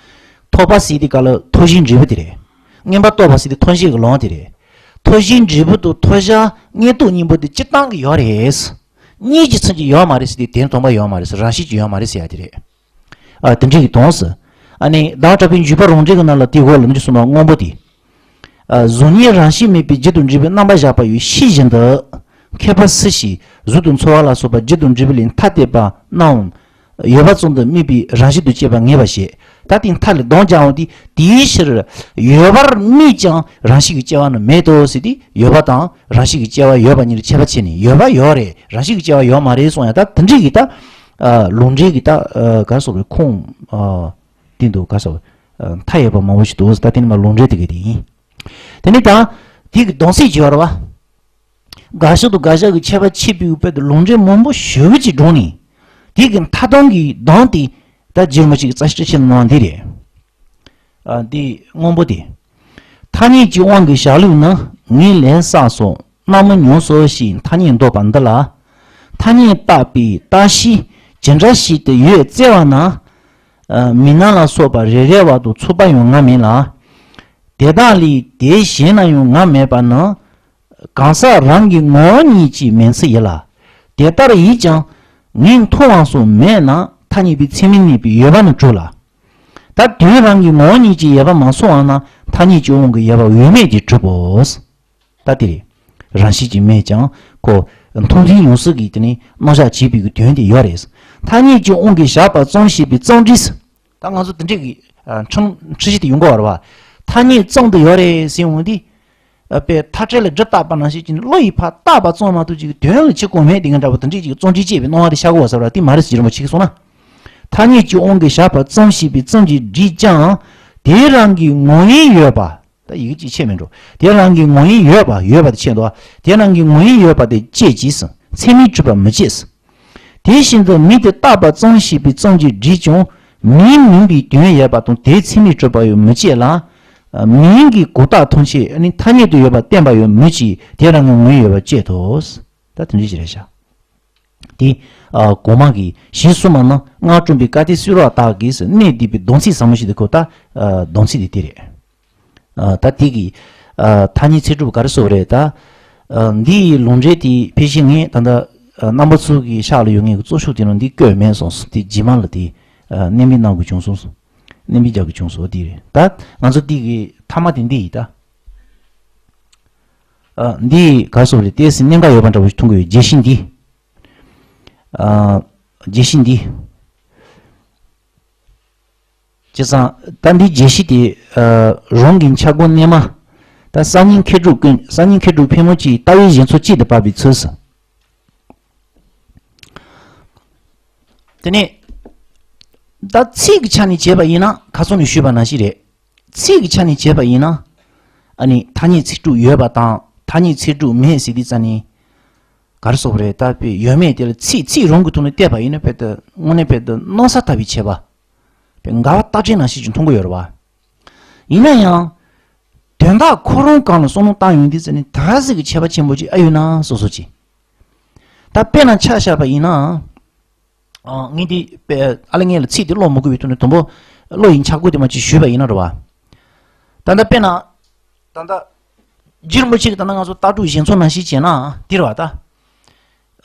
ཐོབ་པ་ཟེར་དེ་ག་ལ་ཐོབ་བྱའི་འབྲས་བུ་དེ་རེད། མངོན་པར་རྟོགས་པ་ཟེར་དེ་ཐོབ་བྱེད་ཀྱི་ལམ་དེ་རེད། ཐོབ་བྱའི་འབྲས་བུ་དང་ཐོབ་བྱ་མངོན་རྟོགས་གཉིས་པོ་དེ་སྤྱིར་བཏང་གི་ཡོད་རེད། གཉིས་ཀྱིས་མཚོན་གྱི་ཡོད་མ་རེད་ཟེར་དེ་དོན་དམ་པ་ཡོད་མ་རེད་ཟེར། རང་བཞིན་གྱིས་ཡོད་མ་རེད་ཟེར་ཡ་དེ་རེད། ཨ་དེ་འདྲ་གི་དོན་ཟེར། ཨ་ནི་ཟླ་བ་གྲགས་པའི་འཇུག་པ་རང་འགྲེལ་གྱི་ནང་ལ་དེའི་འོག་ལ་འདི་འདྲ་གསུངས་པ་སྔོན་པོ་དེ། ཨ་གཟུགས་བརྙན་རང་བཞིན་མེད་པའི་རྒྱུ་དང་འབྲས་བུའི་རྣམ་པ་བཞག་པ་ཡང་ཤེས་བཞིན་དུ། མཁས་པ་སུ་ཞིག་གཟུགས་དང་ཚོར་བ་ལ་སོགས་པ་རྒྱུ་དང་འབྲས་བུ་ལས་ཐ་དད་པ་རྣམས་ཡོད་པ་ཙམ་དུ་དམིགས་པའི་རང་བཞིན་དུ་སྐྱེས་པ་ངེས་པར་བྱེད། ད་དེའི་མཐའ་ལ་གདོང་རྒྱག་འོང་དུས་དེའི་ཕྱིར་ཡོད་པར་དམིགས་ཀྱང་རང་བཞིན་གྱིས་སྐྱེ་བ་ནི་མེད་དོ་ཟེར་ཏེ། ཡོད་པ་དང་རང་བཞིན་གྱིས་སྐྱེ་བ་ཡོད་པ་གཉིས་ལ་ཁྱད་པར་ཕྱེ་ནས། ཡོད་པ་ཡོད་རེད། རང་བཞིན་གྱིས་སྐྱེ་བ་ཡོད་མ་རེད་གསུངས་ཡ། ད་དེ་འདྲ་གི་ད་ཨ་ལུང་འདྲེན་གྱི་ད་ཨ་ག་རེ་ཟེར་དགོས་རེད། ཁུངས་ཨ་དེ་འདུག་ག་རེ་ཟེར་དགོས་རེད། ཨ་མཐའ་ཡས་པ་མང་པོ་ཞིག་འདུག་ད་དེ་ནི་མ་ལུང་འདྲེན་དེ་ག་དེ་ཡིན། དེ་ནི་ད་དེ་གི་གདོང་གསལ་གྱི་ཡོད་རེད་བ། དགག་བཞག་དང་དགག་བཞག་གི་ཁྱད་པར་ཕྱེ་བའི་དཔེ་དེ་ལུང་འདྲེན་མང་པོ་ཞེ་པོ་ཅིག་བགྲངས་ནས། དེ་གི་མཐའ་དོན་གྱི་གདོང་དེ་ད་རྗེ་རིན་པོ་ཆེ་གིས་རྩ་ཤེ་སྤྲོས་བཤད་གནང་བ་འདི་རེད། ཨ་འདི་སྔོན་པོ་དེ། ཐ་སྙད་ཀྱི་དབང་གིས་བཞག་ལུགས་ནི། ངས་ལན་བསགས་སོ། རྣམ་སྨིན་མྱོང་སོ་ཞེས་ཐ་སྙད་འདོགས་པ་འདི་ལ། ཐ་སྙད་བཏགས་པའི་བཏགས་གཞི་ཇི་འདྲ་ཞིག་ཏུ་ཡོད་བཙལ་བ་ན། ཨ་མི་སྣང་ལ་སོགས་པ་རེ་རེ་བ་དང་ཚོགས་པ་ཡང་ང་མིན་ལ། དེ་དག་ལས་དེ་གཞན་ན་ཡང་ང་མེད་པ་ནི། གང་ཟག་རང་གི་ངོ་བོ་ཉིད་ཀྱི་མིང་ཚིག་ཡིན་ལ། དེ་ལྟར་ཡིད་ཀྱང་ངས་མཐོང་བ་སོགས་མེད་ན་ཐ་ ཐ་སྙད་པའི་ཚད་མས་གནས་པའི་ཡོད་པ་ནི་གྲུབ་ལ། ད་དོན་རང་གི་ངོ་བོ་ཉིད་ཀྱིས་ཡོད་པ་མ་སོང་བ་ན་ཐ་སྙད་ཀྱི་དབང་གིས་ཡོད་པ་ཡོད་མེད་ཀྱིས་གྲུབ་བོ། ད་དེ་རེད། རང་བཞིན་གྱིས་མེད་ཀྱང་ཁོ་མཐོང་ཐོས་ཡོངས་སུ་གིས་དེ་ནི་རྣམ་གཞག་བྱེད་པའི་གི་དོན་དེ་ཡོད་རེད། ཐ་སྙད་ཀྱི་དབང་གིས་བཞག་པ་ཙམ་ཞེས་པའི་ཙམ་འདྲིས། ད་ང་ཚོ་དེ་འདྲས་ཀྱི་ཨ་ཁྲིམས་ཁྲིམས་གཞི་དེ་ཡོང་གི་ཡོད་རེད་བ། ཐ་སྙད་ཙམ་དུ་ཡོད་རེད་ཟེར་འོང་དུས། ཨ་དཔེ་མཐའ་བྲལ་ལ་སྒྲིབ་བཏགས་པ་ནང་བཞིན་གྱི་བློ་ཡིས་ཕར་བཏགས་པ་ཙམ་མ་གཏོགས་ཅིག་དོན་ལ་ཕྱི་གོང་མེད་དེ་འདྲ་འདྲ་པོ་དེ་འདྲས་ཀྱི་ཙམ་འདྲིས་བྱས་པའི་སྣང་བ་དེ་ཤར་གི་ཡོད་ས་རེད་བ། དེ་མ་རེད་ཟེར་རྒྱུ་རིན་པོ་ཆེ་གིས་གསུངས་ན། ཐ་སྙད་ཀྱི་དབང་གིས་བཞག་པ་ཙམ་ཞེས་པའི་ཙམ་གྱིས་འདྲིས་ཀྱང་། དེ་རང་གི་ངོ་བོ་ཡོད་པ། ད་ཡི་གེ་གཅིག་ཆད་མི་འགྲོ། དེ་རང་གི་ངོ་བོ་ཡོད་པ། ཡོད་པ་དེ་ཆད་འདུག། དེ་རང་གི་ངོ་བོ་ཡོད་པ་དེ་བཅད་ཀྱིས་ཚད་མས་གྲུབ་པ་མི་བཅད། དེ་བཞིན་དུ་མིང་དེ་བཏགས་པ་ཙམ་ཞེས་པའི་ཙམ་གྱིས་འདྲིས་ཀྱང་མིང་མིན་པའི་དོན་ཡོད་པ་དང་དེའི་ཚད་མས་གྲུབ་པ་ཡང་མི་བཅད་ལ། མིང་གི་གོ་རྟགས་ཐམས་ཅད་ནི་ཐ་སྙད་དུ་ཡོད་པ་བསྟན་པ་ཡང་མི་བཅད། དེ་རང་གི་ངོ་བོ་ཡོད་པ་བཅད་དོ། ད་དེ་འདྲ་ཞིག་རེད་ཤག། དེ་ཨ་གོང་མ་གི་གཞི་གསུམ་མ་ནི་སྔར་བཀྲོངས་པའི་བཀའ་གཏེར་གསོལ་བ་དག་གིས་གནད་བསྡུས་པའི་ལྡོག་ཚིག་ཟབ་མོ་ཞིག་འདུག་གོ། ད་ཨ་ལྡོག་ཚིག་དེ་དེ་རེད། ཨ་ད་དེ་གི་ཨ་ཐ་སྙད་ཚིག་གྲུབ་ག་རེ་ཟེར་བ་རེད་ད། ཨ་འདིའི་ལུང་འདྲེན་དེ་ཕལ་ཆེར་ངས་ད་ལྟ་ཨ་རྣམ་པ་ཚོ་གི་ཤག་ལ་ཡོད་ངེས་ཀྱི་གཙོ་ཤུགས་དེ་ནང་འདི་བཀོད་མེད་སོང་། དེ་རྗེས་མ་ལ་དེ་ཨ་གནད་འབེབས་གནང་དགོས་བྱུང་སོང་། གནད་འབེབས་རྒྱག་དགོས་བྱུང་སོང་། དེ་རེད། ད་ང་ཚོ་དེ་གི་མཐའ་མ་དེ་འདི་ཡིན་ད། ཨ་འདི་ག་རེ་ཟེར་བ་རེད། ཏོག་ཙམ་གནད་འགག་ཡོད་པ་འདྲ་བོ་ཞིག་མཐོང་གི་ཡོད། བརྗོད་གཞི་འདི། ཨ་བརྗོད་གཞི་འདི། བྱས་ཙང་ད་འདི་བརྗོད་གཞི་དེ་ཨ་རང་གི་འཆར་སྒོ་རྣལ་མ། ད་གསར་རྙིང་མཁས་གྲུབ་ཀུན། གསར་རྙིང་མཁས་གྲུབ་ཕལ་མོ་ཆེའི་ལྟ་བའི་གཞི་ཚོགས་གཅིག་ཏུ་བབས་པའི་ཚུལ་སོ། དེ་ནས་ད་ཚིག་གི་ཆ་ནས་བྱས་པ་ཡིན་ན་ཁ་སང་ནས་ཞུས་པ་ནང་བཞིན་རེད། ཚིག་གི་ཆ་ནས་བྱས་པ་ཡིན་ན། ཨ་ནི་ཐ་སྙད་ཚིག་གྲུབ་ཡོད་པ་དང་ཐ་སྙད་ཚིག་གྲུབ་མེད་ཟེར་དུས་ཙ་ནི། ག་རེ་ཟེར་བ་རེད། ད་དཔེ་ཡོད་མེད་དེ་ལ་ཚིག་ཚིག་རང་གི་ཐོག་ནས་བལྟས་པ་ཡིན་ན་དཔེ་དེ་དངོས་གནས་དཔེ་དེ་གནམ་ས་ཐབས་པའི་ཁྱད་པར། དཔེ་འགལ་བ་རྟགས་ཅན་ནང་བཞིན་ཅིག་མཐོང་གི་ཡོད་རེད་བ། ཡིན་ན་ཡང་། དོན་དག་ཁོ་རང་སྒང་ལ་བསམ་བློ་བཏང་ཡོང་དུས་ཙ་ནི་ད་ག་ཟིག་གི་ཁྱད་པར་ཆེན་པོ་ཅིག་ཨ་ཡོད་ན་སོ་སོ་ཅིག། ད་དཔེར་ན་ཆ་བཞག་པ་ཡིན་ན། ཨ་ངས་འདི་དཔེ་ཨ་ལེ་ངས་ལ་ཚིག་འདི་ཀློག་མི་དགོས་པའི་ཐོག་ནས་དང་པོ་བློ་ཡི་འཆར་སྒོ་དེ་མ་ཅིག་ཞུས་པ་ཡིན་ན་རེད་བ། ད་ལྟ་དཔེར་ན། ད་ལྟ། རྗེ་རིན་པོ་ཆེ་གིས་ད་ལྟ་ང་ཚོ་ལྟ་གྲུབ་བཞེད་མཚོན་ནང་བཞིན་བྱས་ན་འདི་རེད་བ་ད།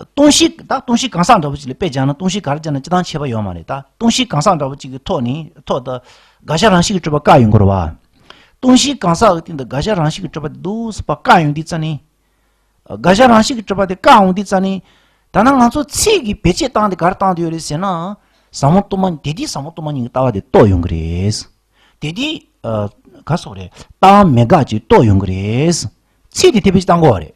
སྟོང་བཤད་ད་སྟོང་བཤད་གང་ཟག་འདྲ་པོ་ཅིག་ལ་དཔེ་སྦྱར་ན་སྟོང་བཤད་ག་རེ་སྦྱར་ན་སྤྱིར་བཏང་ཁྱད་པར་ཡོད་མ་རེད་ད། སྟོང་བཤད་གང་ཟག་འདྲ་པོ་ཅིག་གི་ཐོག་ནས་ཐོག་ཏུ་དགག་བྱ་རང་བཞིན་གྱིས་གྲུབ་པ་བཀག་ཡོང་གི་རེད་བ། སྟོང་བཤད་གང་ཟག་གི་སྟེང་དུ་དགག་བྱ་རང་བཞིན་གྱིས་གྲུབ་པ་འདུག་ཟེར་བ་བཀག་ཡོང་དུས་ཙ་ནི། དགག་བྱ་རང་བཞིན་གྱིས་གྲུབ་པ་དེ་བཀག་འོང་དུས་ཙ་ནི། ད་ནང་ང་ཚོ་ཚིག་གི་བེད་སྤྱོད་སྟངས་དེ་ག་རེ་བཏང་དུ་ཡོད་རེད་ཟེར་ན། ཟབ་མོ་སྟོང་པ་དེ་དུས་ཟབ་མོ་སྟོང་པ་ཉིད་ཀྱི་ལྟ་བ་དེ་རྟོགས་ཡོང་གི་རེད། དེ་དུས་ཨ་ག་རེ་ཟེར་དགོས་རེད། ལྟ་བ་མེད་དགག་ཅིག་རྟོགས་ཡོང་གི་རེད། ཚིག་དེ་དེ་བེད་སྤྱོད་བཏང་དགོས་པ་རེད།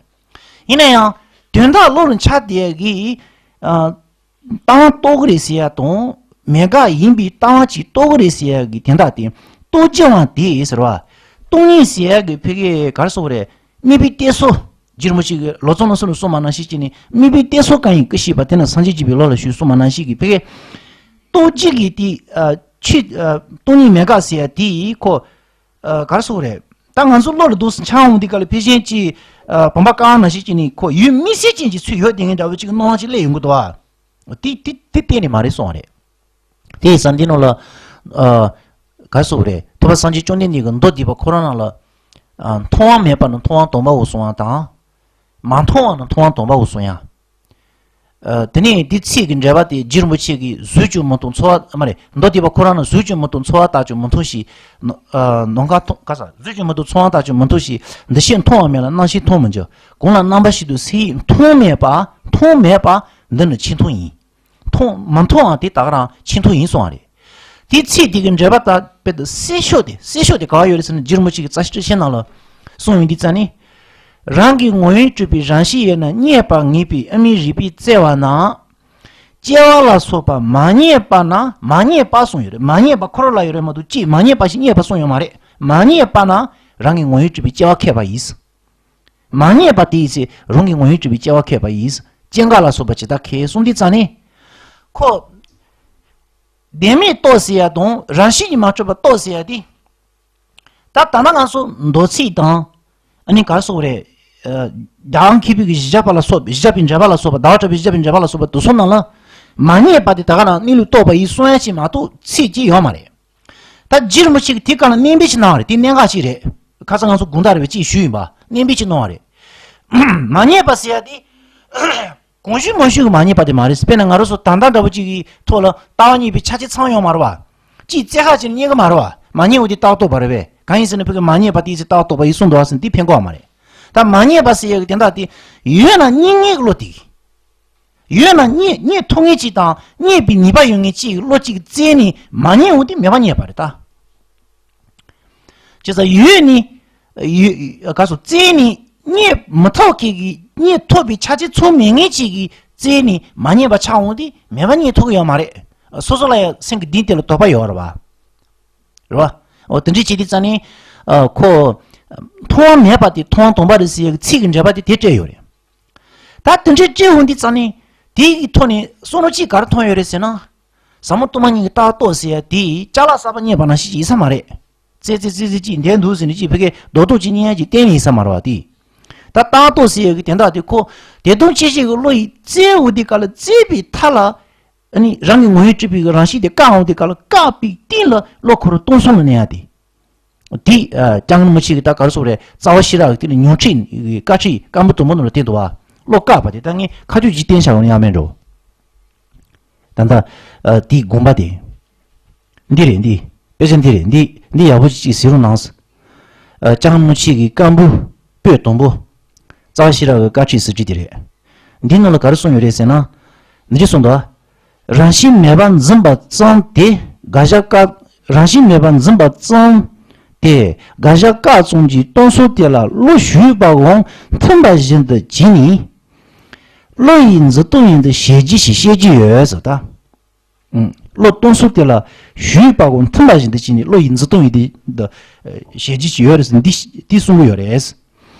ཡིན་ན་ཡང་དོན་དག་བློ་ལ་འཆར་བསྡད་ཀྱི་ཨ། ལྟ་བ་རྟོགས་ཀྱི་རེད་ཟེར་ཡ་དང་། མེད་དགག་ཡིན་པའི་ལྟ་བ་ཅིག་རྟོགས་ཀྱི་རེད་ཟེར་ཡ་གི་དོན་དག་དེ། རྟོགས་བྱ་བ་དེ་ཟེར་བ། སྟོང་ཉིད་ཟེར་ཡ་གི་ཕ་གི་ག་རེ་ཟེར་དགོས་རེད། དམིགས་པའི་གཏད་སོ། རྗེ་རིན་པོ་ཆེ་གིས་ལོ་ཙཱ་བ་ལ་གསུངས་ནས་གསུངས་པ་ནང་བཞིན་བྱས་ནས་དམིགས་པའི་གཏད་སོ་གང་ཡིན་ཀུན་ཤེས་པ་དེ་ན་སངས་རྒྱས་བྱེད་པའི་བློ་ལ་ཞུགས་གསུངས་པ་ནང་བཞིན་གྱི་ཕ་གི། རྟོགས་བྱ་གི་དེ་ཨ་ཆོས་ཨ་སྟོང་ཉིད་མེད་དགག་ཟེར་ཡ་དེ་ཁོ། ཨ་ག་རེ་ཟེར་དགོས་རེད། ད་ང་ཚོ་བློ་ལ་འདུག་སེ་འཆར་འོང་དུས་ག་ལ་ཕལ་ཆེར་ཅིག་ཨ་བུམ་པ་ཀ་བ་ནང་བཞིན་བྱས་ནས་ཁོ་ཡུལ་དམིགས་བསལ་ཅན་གྱི་ཚུལ་ཡོད་དེ་ངེས་འདྲ་བོ་ཅིག་གི་སྣང་བ་ཅིག་སླེབས་ཡོང་གི་འདུག་བ། དེ་དེ་དེ་གཏན་ནས་མ་རེད་གསུངས་པ་རེད། དེ་ཡིན་ཙང་འདི་ནང་ལ་ཨ་ག་རེ་ཟེར་དགོས་རེད། ཐུབ་པ་སངས་རྒྱས་བཅོམ་ལྡན་འདས་ཀྱིས་མདོ་སྡེ་པ་ཁོ་རང་ནང་ལ་ཨ་མཐོང་བ་མེད་པ་ནི་མཐོང་བ་དང་པོའོ་གསུངས་པ་དང་། མ་མཐོང་བ་ནི་མཐོང་བ་དང་པོའོ་གསུངས་ཡ། ཨ་དེ་ནས་འདི་ཚིག་གི་འགྲེལ་པ་དེ་རྗེ་རིན་པོ་ཆེ་གིས་གཟུགས་ཀྱང་མི་མཐོང་ཚོར་བ་མ་རེད། མདོ་སྡེ་པ་ཁོ་རང་ནི་གཟུགས་ཀྱང་མི་མཐོང་ཚོར་བ་དག་ཀྱང་མི་མཐོང་ཞིང་། ནམ་ཨ་ནམ་མཁའ་མཐོང་ག་ས་གཟུགས་ཀྱང་མི་མཐོང་ཚོར་བ་དག་ཀྱང་མི་མཐོང་ཞིང་། འདུ་ཤེས་མཐོང་བ་མེད་ལ་རྣམ་ཤེས་མཐོང་མི་འགྱུར། གང་ལ་རྣམ་པ་བཞིན་དུ་སེམས་ཡིད་མཐོང་མེད་པ། མཐོང་མེད་པ་འདི་ནི་ཆེས་མཐོང་ཡིན། མཐོང་མ་མཐོང་བ་དེ་ད་ག་རང་ཆེས་མཐོང་ཡིན་གསུངས་པ་རེད། དེའི་ཚིག་དེ་གི་འགྲེལ་པ་ལྟ་བུ་དུ་གསལ་ཤོས་དེ་གསལ་ཤོས་དེ་ག་བ་ཡོད་རེད་ཟེར་ན་རྗེ་རིན་པོ་ཆེ་གི་རྩ་ཤེ་བཀྲ་ཤིས་ནང་ལ་གསུངས་ཡོང་དུས་ཙ་ནི། རང་གི་ངོ་བོས་གྲུབ་པའི་རང་བཞིན་ཡོད་ན་རྙེད་པར་ངེས་པའི་དབུ་མའི་རིགས་པས་བཙལ་བ་ན། སྐྱེ་བ་ལ་སོགས་པ་མ་རྙེད་པ་ན་མ་རྙེད་པ་གསུངས་ཡོད་རེད། མ་རྙེད་པ་ཁོ་རང་ལ་ཡོད་རེད་མ་གཏོགས་ཅིག་མ་རྙེད་པ་ཞིག་རྙེད་པ་གསུངས་ཡོད་མ་རེད། མ་རྙེད་པ་ན་རང་གི་ངོ་བོས་གྲུབ་པའི་སྐྱེ་བ་ཁེགས་པ་ཡིན། མ་རྙེད་པ་དེའི་ཚེ་རང་གི་ངོ་བོས་གྲུབ་པའི་སྐྱེ་བ་ཁེགས་པ་ཡིན། སྐྱེ་འགག་ལ་སོགས་པ་ཇི་ལྟར་ཁེགས་གསུངས་དུས་ཙ་ནི། ཁོ། བདེན་མེད་རྟོགས་ཟེར་ཡ་དང་རང་བཞིན་གྱིས་མ་གྲུབ་པ་རྟོགས་ཟེར་ཡ་དེ། ད་ད་ནང་ང་ཚོ་མདོ་ཚིག་དང་། ཨ་ནི་ག་རེ་ཟེར་དགོས་རེད། ཨ་དག་མཁས་པའི་གི་གཞི་བཞག་པ་ལ་སོགས་པའི་གཞི་བཞག་པའི་འགྲེལ་པ་ལ་སོགས་པ་ཟླ་བ་གྲགས་པའི་གཞི་བཞག་པའི་འགྲེལ་པ་ལ་སོགས་པ་དེ་ཚོ་ནང་ལ། མ་རྙེད་པ་དེ་ད་ག་རང་གནས་ལུགས་རྟོགས་པ་ཡིན་གསུང་ཡ་ཅིག་མ་གཏོགས་ཚིག་ཅིག་ཡོད་མ་རེད། ད་རྗེ་རིན་པོ་ཆེ་གིས་དེ་ག་ལ་གནད་འབེབས་ཅིག་གནང་བ་རེད། དེ་གནད་འགག་ཅིག་རེད། ཁ་སང་ང་ཚོ་དགོངས་དག་རེད་པས་ཅིག་ཞུས་ཡིན་པ་གནད་འབེབས་ཅིག་གནང་བ་རེད། མ་རྙེད་པ་ཟེར་ཡ་དེ། གོང་ཞུས་མང་ཞུས་ཀྱི་མ་རྙེད་པ་དེ་མ་རེད། དཔེར་ན་ང་རང་ཚོ་ད་ལྟ་འདྲ་པོ་ཅིག་གི་ཐོག་ལ་ལྟ་བ་རྙེད་པའི་ཆ་རྐྱེན་ཚང་ཡོད་མ་རེད་བ། ཅིག་རྩེ་ཁ་ཅིག་རྙེད་གི་མ་རེད་བ། མ་རྙེད་པ་དེ་རྟགས་རྟོག་པ་རེད་པས། གང་ཡིན་ཟེར་ན་ཕ་གི་མ་རྙེད་པ་དེ་ཚེ་རྟགས་རྟོག་པ་ཡིན་གསུངས་འདུག་བ་ཟེར་ན་འདི་ཕན་གོ་བ་མ་རེད། ད་མ་རྙེད་པ་ཟེར་ཡག་གི་དོན་དག་དེ་ཡོད་ན་རྙེད་ངེས་ཀྱི་བློ་དེ། ཡོད་ན་རྙེད་རྙེད་ཐུབ་ངེས་ཅིག་དང་རྙེད་པའི་ནུས་པ་ཡོད་ངེས་ཅིག་གི་བློ་གཅིག་རྩལ་ནས་མ་རྙེད་འོང་དེ་མེད་པ་རྙེད་པ་རེད་ད། ཅེས་ས་ཡོད་ནི། ཡོད་ག་སོ་རྩལ་ནི་རྙེད་མི་ཐུབ་མཁན་གྱི་རྙེད་ཐུབ་པའི་ཆ་རྐྱེན་ཚང་མེད་མཁན་ཅིག་གི་རྩལ་ནི་མ་རྙེད་པ་ཆགས་འོང་དེ་མེད་པ་རྙེད་ཐུབ་ཀྱི་ཡོད་མ་རེད། སོ་སོ་ལ་ཡང་སེམས་ཀྱི་གཏིང་དེ་ལ་དོགས་པ་ཡོད་རེད་བ། རེད་བ། འོ་དེ་འདྲའི་བྱས་དུས་ཙང་ནི། ཨ་ཁོ། མཐོང་བ་མེད་པ་དེ་མཐོང་བ་དང་པོ་རེད་ཟེར་ཡག་གི་ཚིག་གི་འགྲེལ་པ་དེ་དེ་སྤྲད་ཡོད་རེད། ད་དེ་འདྲའི་སྤྲད་འོང་དུས་ཙང་ནི། དེ་གི་ཐོག་ནས་བསམ་བློ་གཅིག་ག་རེ་ཐོན་ཡོད་རེད་ཟེར་ན། ཟབ་མོ་སྟོང་པ་ཉིད་ཀྱི་རྟགས་རྟོག་ཟེར་ཡག་དེ་ཅ་ལག་གསར་པ་རྙེད་པ་ནང་བཞིན་ཅིག་ཡིན་ས་མ་རེད། ཙེ་ཙེ་ཙེ་ཙེ་ཅིག་འདས་འདུག་ཟེར་ནས་ཅིག་ཕ་གིའི་རྡོག་རྡོག་ཅིག་རྙེད་ཡག་ཅིག་གཏན་ནས་ཡིན་ས་མ་རེད་བ་དེ། ད་རྟགས་རྟོག་ཟེར་ཡག་གི་དོན་དག་དེ་ཁོ། དེ་དོན་ཅི་ཞིག་གི་བློ་ཡིས་བཙལ་འོང་དུས་སྐབས་ལ་བཙལ་བའི་མཐའ་ལ། ཨ་ནི་རང་གི་ངོ་བོས་གྲུབ་པའི་རང་བཞིན་དེ་བཀག་འོང་དུས་སྐབས་ལ་བཀག་པའི་སྟེང་ལ་བློ་ཁོ་རང་སྟོང་གསུམ་ལ་གནས་ཡག་དེ། དེ་ཨ་ལྕམ་མུ་ཆེ་གི་ད་ག་རེ་ཟེར་དགོས་རེད། རྩ་བ་ཤེས་རབ་ཀྱི་དེ་ནི་མྱོང་ཁྲིད་ཀྱི་བཀའ་ཁྲིད་སྐམ་པོ་དུམ་བུ་ནང་ལ་བསྟན་འདུག་བ། བློ་བཀག་པ་དེ་ད་ངས་ཁ་ཐུག་ཅིག་བསྟན་བཞག་ཡོང་ཡག་མེད་འགྲོ། ད་ལྟ་ཨ་དེའི་དགོངས་པ་དེ། འདི་རེད་འདི། དཔེ་ཆ་འདི་རེད་འདི། འདི་ཡག་པོ་ཅིག་གཟིགས་རོགས་གནང་། ཨ་ལྕམ་མུ་ཆེ་གི་སྐམ་པོ། པོད་དང་པོ། རྩ་བ་ཤེས་རབ་ཀྱི་བཀའ་ཁྲིད་ཟེར་གྱི་དེ་རེད། འདིའི་ནང་ལ་ག་རེ་གསུངས་ཡོད་རེད་ཟེར་ན། འདི་འདྲ་གསུངས་འདུག་རང་བཞིན་མེད་པར་འཛིན་པ་ཙམ་དེ་དགག་བྱ་བཀག་རང་བཞིན་མེད་པར་འཛིན་པ་ཙམ་དེ་དགག་བྱ་བཀག་ཙམ་གྱིས་སྟོང་གསལ་དེ་ལ་བློ་ཞུགས་པའམ་མཐུན་པ་བཞིན་དུ་བྱས་ནས། བློ་ཡི་འཛིན་སྟངས་ཡིན་དུ་ཞེན་གྱི་ཞེས་བཤད་ཀྱི་ཡོད་ཟེར་ད། ཨུམ། བློ་སྟོང་གསལ་དེ་ལ་ཞུགས་པའམ་མཐུན་པ་བཞིན་དུ་བྱས་ནས་བློ་ཡི་འཛིན་སྟངས་ཡིན་དུ་ཞེན་གྱི་ཞེས་ཡོད་རེད་ཟེར་འདི་འདི་གསུང་གི་ཡོད་རེད།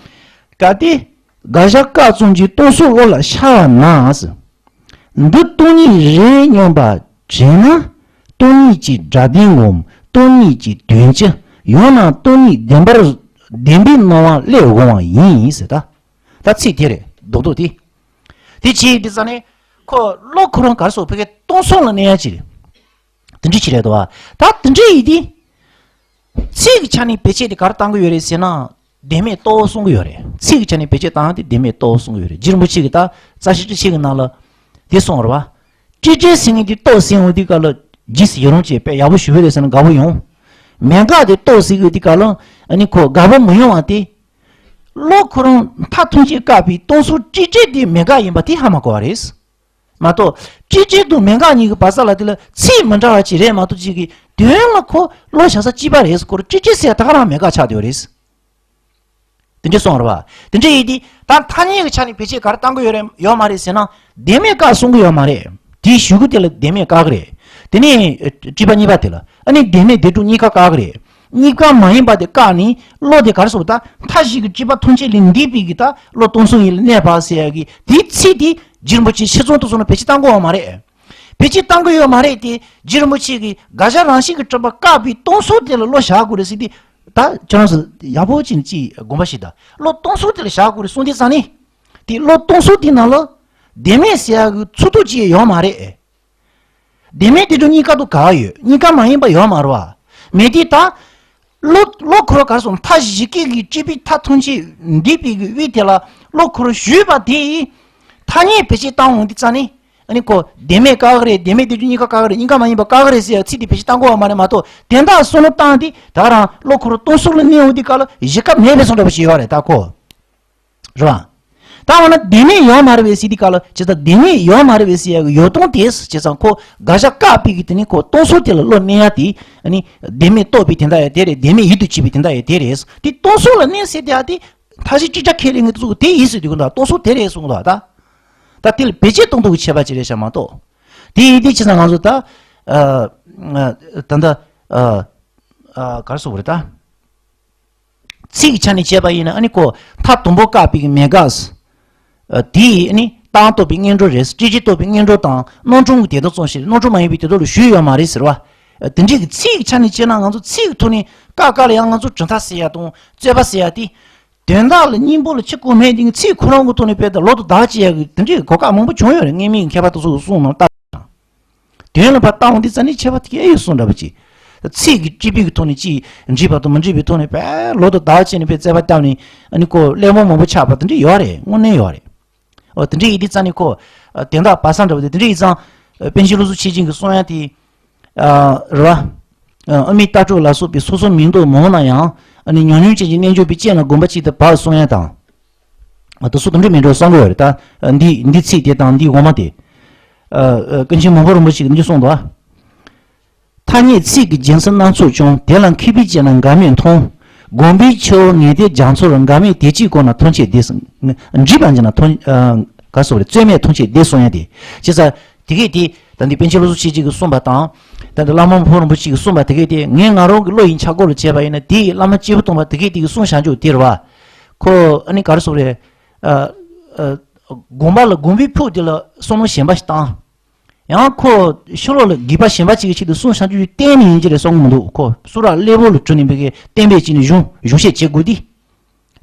གལ་ཏེ། དགག་བྱ་བཀག་ཙམ་གྱིས་སྟོང་གསལ་བློ་ལ་ཤར་བ་ན། འདི་སྟོང་ཉིད་རེད་སྙམ་པ་དྲན་ན། སྟོང་ཉིད་ཀྱི་སྒྲ་ལྡན་ངམ་སྟོང་ཉིད་ཀྱི་དོན་སྤྱི། ཡང་ན་སྟོང་ཉིད་བདེན་པར་བདེན་པའི་སྣང་བ་སླེབས་འོང་བ་ཡིན་ཟེར་ད། ད་ཚིག་དེ་རེད་རྡོག་རྡོག་དེ། དེ་བྱས་དེ་ཙ་ནས་ཁོ་བློ་ཁོ་རང་ག་རེ་ཟེར་ཕ་གིའི་སྟོང་གསལ་ལ་གནས་ཡག་ཅིག་རེད། དེ་འདྲ་ཅིག་རེད་དོ། ད་དེ་འདྲ་ཡིན་དུས། ཚིག་གི་ཆ་ནས་བེད་སྤྱད་དེ་ག་རེ་བཏང་གི་ཡོད་རེད་ཟེར་ན། བདེན་མེད་རྟོགས་གསུང་གི་ཡོད་རེད། ཚིག་གི་ཆ་ནས་བེད་སྤྱད་བཏང་དེ་བདེན་མེད་རྟོགས་གསུང་གི་ཡོད་རེད། རྗེ་རིན་པོ་ཆེ་གི་ད་རྩ་ཤེ་ཊཱིཀ་ཆེན་གི་ནང་ལ་དེ་གསུངས་རེད་བ། སྤྲོས་བྲལ་ཟེར་མཁན་དེ་རྟོགས་ཟིན་འོང་དུས་སྐབས་ལ་རྗེས་སུ་ཡི་རང་བྱས་པས་ཡག་པོ་ཞུ་བ་རེད་ཟེར་ན་དགའ་པོ་ཡོང་། མེད་དགག་དེ་རྟོགས་ཟིན་དུས་སྐབས་ལ་ཨ་ནི་ཁོ་དགའ་པོ་མི་ཡོང་བ་དེ། བློ་ཁོ་རང་མཐའ་ཐམས་ཅད་བཀག་པའི་སྟོང་གསལ་སྤྲོས་བྲལ་དེ་མེད་དགག་ཡིན་པ་དེ་ཧ་མ་གོ་བ་རེད། མ་གཏོགས། སྤྲོས་བྲལ་དང་མེད་དགག་གཉིས་ཀྱི་བར་ས་ལ་དེ་ལ་ཚིག་མི་འདྲ་བ་ཅིག་རེད་མ་གཏོགས་ཅིག་གི་དོན་ལ་ཁོ་བློ་བཞག་ས་གཅིག་པ་རེད། ཁོ་རང་སྤྲོས་བྲལ་ཟེར་ཡ་ད་ག་རང་མེད་དགག་ཆགས་བསྡད་ཡོད་རེད། དེ་འདྲ་སོང་རེད་བ། དེ་འདྲ་ཡིན་དུས་ད་ཐ་སྙད་ཀྱི་ཆ་ནས་བེད་སྤྱད་ག་རེ་བཏང་གི་ཡོད་རེད་ཡོད་མ་རེད་ཟེར་ན་བདེན་མེད་བཀག་གསུང་གི་ཡོད་མ་རེད། དེའི་གཞུག་གུ་དེ་ལ་བདེན་མེད་བཀག་གི་རེད། དེ་ནས་སྤྲོས་པ་གཉིས་པ་དེ་ལ་ཨ་ནི་བདེན་མེད་བདེན་གྲུབ་གཉིས་ཀ་བཀག་གི་རེད། གཉིས་ཀ་མ་ཡིན་པ་དེ་བཀག་ནས་བློ་དེ་ག་རེ་ཟེར་བ་ད་མཐའ་བཞི་གི་སྤྲོས་པ་ཐམས་ཅད་ལས་འདས་པའི་གི་ད་བློ་སྟོང་གསལ་ཡིན་ལ་གནས་པ་ཟེར་ཡ་གི་དེའི་ཚིག་དེ་རྗེ་རིན་པོ་ཆེ་ཕྱི་ཚོང་དུ་སོང་ན་བེད་སྤྱོད་བཏང་གི་ཡོད་མ་རེད། བེད་སྤྱོད་བཏང་གི་ཡོད་མ་རེད་དེ་རྗེ་རིན་པོ་ཆེ་གི་དགག་བྱ་རང་བཞིན་གྱིས་གྲུབ་པ་བཀག་པའི་སྟོང་གསལ་དེ་ལ་བློ་བཞག་དགོས་རེད་ཟེར་དེ་ད་ཁྱེད་རང་ཚོ་ཡག་པོ་ཅིག་ཅིག་དགོངས་པ་བཞེས་ད། བློ་སྟོང་གསལ་དེ་ལ་བཞག་དགོས་རེད་གསུངས་དེ་ཙང་ནི་དེ་བློ་སྟོང་གསལ་དེ་ནང་ལ་བདེན་མེད་ཟེར་ཡ་གི་ཚུགས་ཐུབ་ཅིག་ཡོད་མ་རེད། བདེན་མེད་བདེན་གྲུབ་གཉིས་ཀ་དུ་ག་ཡོད། གཉིས་ཀ་མ་ཡིན་པ་ཡོད་མ་རེད་བ། མེད་དེ་ད། བློ་བློ་ཁོ་རང་ག་རེ་ཟེར་མཐའ་བཞི་ཀའི་གི་སྤྲོས་པའི་མཐའ་ཐམས་ཅད་འདས་པའི་གི་དབུས་དེ་ལ་བློ་ཁོ་རང་ཞུགས་པ་དེ་ཡིས་ཐ་སྙད་བེད་སྤྱོད་བཏང་འོང་དུས་ཙ་ནི་ཨ་ནི་ཁོ་བདེན་མེད་བཀག་གི་རེད། བདེན་མེད་བདེན་གྲུབ་གཉིས་ཀ་བཀག་གི་རེད། གཉིས་ཀ་མ་ཡིན་པ་བཀག་གི་རེད་ཟེར་ཡ་ཚིག་དེ་བེད་སྤྱོད་བཏང་དགོས་བ་མ་རེད་མ་གཏོགས་དེ་འདྲ་བསམ་བློ་བཏང་དུས་ད་ག་རང་བློ་ཁོ་རང་སྟོང་གསལ་ལ་གནས་འོང་དུས་སྐབས་ལ་གཞི་ཀ་མེད་པའི་བཟོ་འདྲ་པོ་ཞིག་ཡོད་རེད་ད་ཁོ། རེད་བ། ད་འོ་ན་བདེན་མེད་ཡོད་མ་རེད་པས་ཟེར་དུས་སྐབས་ལ་བྱས་ཙང་བདེན་མེད་ཡོད་མ་རེད་པས་ཟེར་ཡག་གི་ཡོད་སྟངས་དེ་བྱས་ཙང་ཁོ་དགག་བྱ་བཀག་པའི་གི་དེ་ནི་ཁོ་སྟོང་གསལ་དེ་ལ་བློ་གནས་ཡ་དེ་ཨ་ནི་བདེན་མེད་རྟོགས་པའི་དོན་དག་ཡང་དེ་རེད། བདེན་མེད་ཡུལ་དུ་བྱེད་པའི་དོན་དག་ཡང་དེ་རེད། དེ་སྟོང་གསལ་ལ་གནས་ཟེར་དེ་ཡ་དེ་མཐའ་བཞི་སྤྲོས་བྲལ་ཁས་ལེན་གི་ཚུལ་དེ་ཡིན་ཟེར་དུས་ཀྱི་འདུག་སྟོང་གསལ་དེ་རེད་གསུངས་འདུག་ད་ད་དེ་ལ་བེད་སྤྱོད་གཏོང་ཐུབ་ཀྱི་ཁྱད་པར་ཅིག་རེད་ཤག་མ་གཏོགས་དེ་ཡིན་དུས་བྱས་ཙང་ང་ཚོ་ད་ད་ད་ག་རེ་ཟེར་དགོས་རེད་ད། ཚིག་གི་ཆ་ནས་བྱས་པ་ཡིན་ན་ཨ་ནི་ཁོ་མཐའ་དང་པོ་བཀག་པའི་གི་མེད་དགག་ཨ་དེ་ཨ་ནི་རྟགས་རྟོག་པའི་དངོས་གྲུབ་རེད། སྤྲོས་བྲལ་རྟོག་པའི་དངོས་གྲུབ་དང་རྣམ་གྲངས་ཀྱི་དེ་དག་ཙམ་ཞིག་རྣམ་གྲངས་མ་ཡིན་པའི་དེ་དག་ལ་ཞུགས་ཡོད་མ་རེད་ཟེར་བ། ཨ་དེ་འདྲའི་གི་ཚིག་གི་ཆ་ནས་བྱས་ན་ང་ཚོ་ཚིག་གི་ཐོག་ནས་བཀག་བཀག་ལ་ཡང་ང་ཚོ་གྲུབ་མཐའ་ཟེར་ཡ་དང་རྩོད་པ་ཟེར་ཡ་དེ། དོན་དག་ལ་སྙིང་པོ་ལ་ཆི་གོ་མེད་དེ་ཚིག་ཁོ་རང་གི་ཐོག་ནས་དཔེ་དང་ལོ་དང་ཟླ་བ་བྱེད་ཡ་གི་དེ་འདྲའི་གོ་སྐབས་མང་པོ་བྱུང་ཡོད་རེད། སྔོན་མའི་མཁས་པ་དེ་ཚོ་གི་གསུང་ནང་ལྟ། དོན་ལ་ཕར་བལྟ་འོང་དུས་ཙ་ནི་ཁྱད་པར་དེ་གས་ཡོད་གསུངས་འདྲ་པོ་ཅིག་ཚིག་གི་སྤྲོས་པའི་གི་ཐོག་ནས་ཅིག་འགྲིག་པ་དང་མི་འགྲིག་པའི་ཐོག་ནས་དཔེ་ལོ་དང་ཟླ་བ་བྱས་ནས་དཔེ་རྩོད་པ་བརྒྱབ་ནས་ཨ་ནི་ཁོ་གླེང་མོ་མང་པོ་ཆགས་པ་དེ་འདྲ་ཡོད་རེད། དངོས་གནས་ཡོད་རེད། ཨོ་དེ་འདྲ་ཡིན་དུས་ཙང་ནི་ཁོ། ཨ་དོན་དག་པ་སངས་འདྲ་བོ་དེ་དེ་འདྲ་ཡིན་ཙང་། ཨ་པཎ་ཆེན་བློ་བཟང་ཆོས་རྒྱན་གྱིས་གསུང་ཡ་དེ། ཨ་རེད་བ། ཨ་དབུ་མའི་ལྟ་གྲུབ་ལ་སོགས་པའི་སོ་སོ་མིང་འདོགས་མང་ན་ཡང་། ཨ་ནི་ཉམས་མྱོང་ཅན་གྱི་རྣལ་འབྱོར་པའི་སྤྱན་ལ་དགོངས་པ་ཅིག་ཏུ་བབས་གསུང་ཡ་དང་། ཨ་དེ་ཚོ་དེ་འདྲ་མིན་འགྲོ་བསམ་གྱི་ཡོད་རེད་ད། ཨ་འདི་འདི་ཚིག་དེ་དང་འདི་འོག་མ་དེ། ཨ་ཨ་ཀུན་མཁྱེན་མོང་གོ་རིན་པོ་ཆེ་གིས་འདི་གསུངས་འདུག་ཨ། ཐ་སྙད་ཚིག་གི་རྒྱལ་མཚན་སྣ་ཚོགས་ཀྱང་། དེ་ལ་མཁས་པའི་སྤྱན་ལ་འགལ་མེད་མཐོང་། དགོངས་པའི་ཆུ་བོ་ངེས་གཏེར་རྒྱ་མཚོར། འགལ་མེད་དེ་གཅིག་གོ་ན་ཐམས་ཅད་བདེ། འདྲིས་པ་འབྱིན་ན་ཐམས་ཨ་ག་སོགས་རེད། རྩོད་མེད་ཐམས་ཅད་བདེ་གསུང་ཡ་དེ། བྱས་ཙང་དེ་གས་དེ་ད་འདི་པཎ་ཆེན་བློ་བཟང་ཆོས་རྒྱན་གྱིས་གསུངས་པ་དང་། ད་འདི་བླ་མ་མོང་གོ་རིན་པོ་ཆེ་གིས་གསུངས་པ་དེ་གས་དེ་ངས་ང་རང་གི་བློ་ཡི་འཆར་སྒོ་ལ་བྱས་པ་ཡིན་ན། དེ་ཡི་བླ་མ་སྐྱེས་བུ་སྟོན་པ་དེ་གས་དེ་གིས་གསུངས་བཞག་རྒྱུ་དེ་རེད་བ། ཁོ་ཨ་ནི་ག་རེ་ཟེར་དགོས་རེད། ཨ་ཨ་དགོངས་པ་ལ་དགོངས་པའི་ཕུགས་དེ་ལ་བསམ་བློ་གཞན་པ་ཞིག་བཏང་། ཡང་ཁོ་ཕྱི་ལོགས་ལ་དགོས་པ་གཞན་པ་ཅིག་གི་ཆེད་དུ་གསུངས་བཞག་རྒྱུ་གཏན་ནས་ཡིན་གྱི་རེད་བསམ་གྱི་མི་འདུག་ཁོ་གསུང་རབ་གླེགས་བམ་ལ་བྲིས་ནས་འབད་གི་གཏན་འབེབས་བྱས་ནས་གཞུང་གཞུང་བཤད་བྱེད་དགོས་དེ།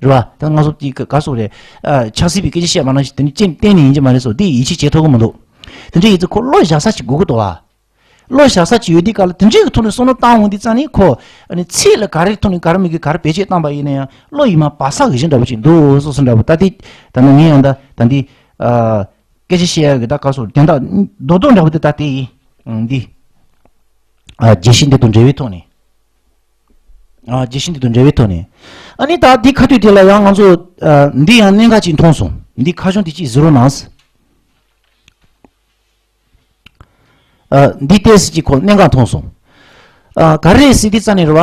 རེད་བ། ད་ང་ཚོ་དེ་ག་ག་སོགས་རེད། ཨ་ཆབ་སྲིད་པའི་སྐད་ཆ་བཤད་པ་ནང་བཞིན་དེ་ནི་གཏན་གཏན་ནས་ཡིན་གྱི་མ་རེད་སོ། དེ་ཡིད་ཆེས་བྱེད་ཐུབ་ཀྱི་མི་འདུག་དེ་འདྲ་ཡིན་ཙང་ཁོ་བློ་བཞག་ས་ཅིག་དགོས་ཀྱི་འདུག་བ། བློ་བཞག་ས་ཅིག་ཡོད་དུས་སྐབས་ལ་དེ་འདྲའི་གི་ཐོག་ནས་བསམ་བློ་བཏང་འོང་དུས་ཙང་ནི་ཁོ། ཨ་ནི་ཚིག་ལ་ག་རེ་ཐོག་ནས་ག་རེ་མི་དགོས་ག་རེ་བེད་སྤྱོད་བཏང་པ་ཡིན་ན་ཡང་བློ་ཡིད་མ་བབས་ས་གི་གཞི་འདྲ་པོ་ཅིག་འདུག་སོ་སོ་འདྲ་པོ་ད་དེ། ད་ནི་ངས་ཡང་ད་ད་འདི། ཨ། སྐད་ཆ་བཤད་ཡག་གི་ད་ག་སོགས་དོན་དག་རྡོག་རྡོག་འདྲ་པོ་དེ་ད་དེ་ཡིན། ཨང་འདི། ཨ་རྒྱས་བཤད་འདི་དང་འབྲེལ་བའི་ཐོག་ནས། ཨ་རྒྱས་བཤད་འདི་དང་འབྲེལ་བའི་ཐོག་ནས། ཨ་ནི་ད་འདི་ཁ་ཐུག་དེ་ལ་ཡང་ང་ཚོ། ཨ་འདི་ཡང་གནད་འགག་ཅིག་མཐོང་སོང་། འདི་ཁ་བྱང་དེ་ཅིག་གཟིགས་རོགས་གནང་། ཨ་འདི་ཏོག་ཙམ་ཅིག་ཁོ་གནད་འགག་མཐོང་སོང་། ཨ་ག་རེ་ཟེར་དུས་ཙ་ནས་རེད་བ།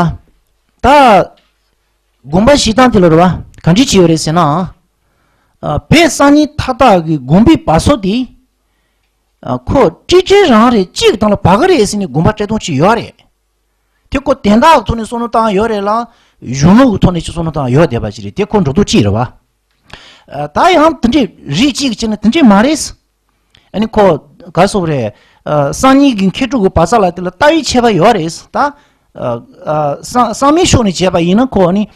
ད། དགོངས་པ་བཞེས་སྟངས་དེ་ལ་རེད་བ། ག་འདྲ་ཅིག་ཡོད་རེད་ཟེར་ན། ཨ་བོད་གསར་རྙིང་མཐའ་དག་གི་དགོངས་པའི་བབས་ས་དེ། ཨ་ཁོ་སྤྲོས་བྲལ་རང་རེད། གཅིག་གི་སྟེང་ལ་བབས་ཀྱི་རེད་ཟེར་ནས་དགོངས་པ་བཞེས་སྟངས་ཅིག་ཡོད་རེད། དེ་ཁོ་དོན་དག་གི་ཐོག་ནས་བསམ་བློ་བཏང་ཡོད་རེད་ལ། གཞུང་ལུགས་ཀྱི་ཐོག་ནས་ཅིག་བསམ་བློ་བཏང་ཡོད་བསྡད་པ་ཅིག་རེད། དེ་ཁོ་འགྲོ་སྟངས་གཅིག་རེད་བ། ཨ་ད་ཡང་དེ་འདྲའི་རིགས་གཅིག་གི་ཅིག་ནི་དེ་འདྲའི་མ་རེད། ཨ་ནི་ཁོ་ག་སོགས་རེད། ཨ་གསར་རྙིང་གི་མཁས་གྲུབ་ཀྱི་བབས་ས་ལ་དེ་ལ་ལྟ་བའི་ཁྱད་པར་ཡོད་རེད་ད། ཨ་ཨ་གསར་གསར་མའི་ཕྱོགས་ནས་བྱས་པ་ཡིན་ན་ཁོ་ནི།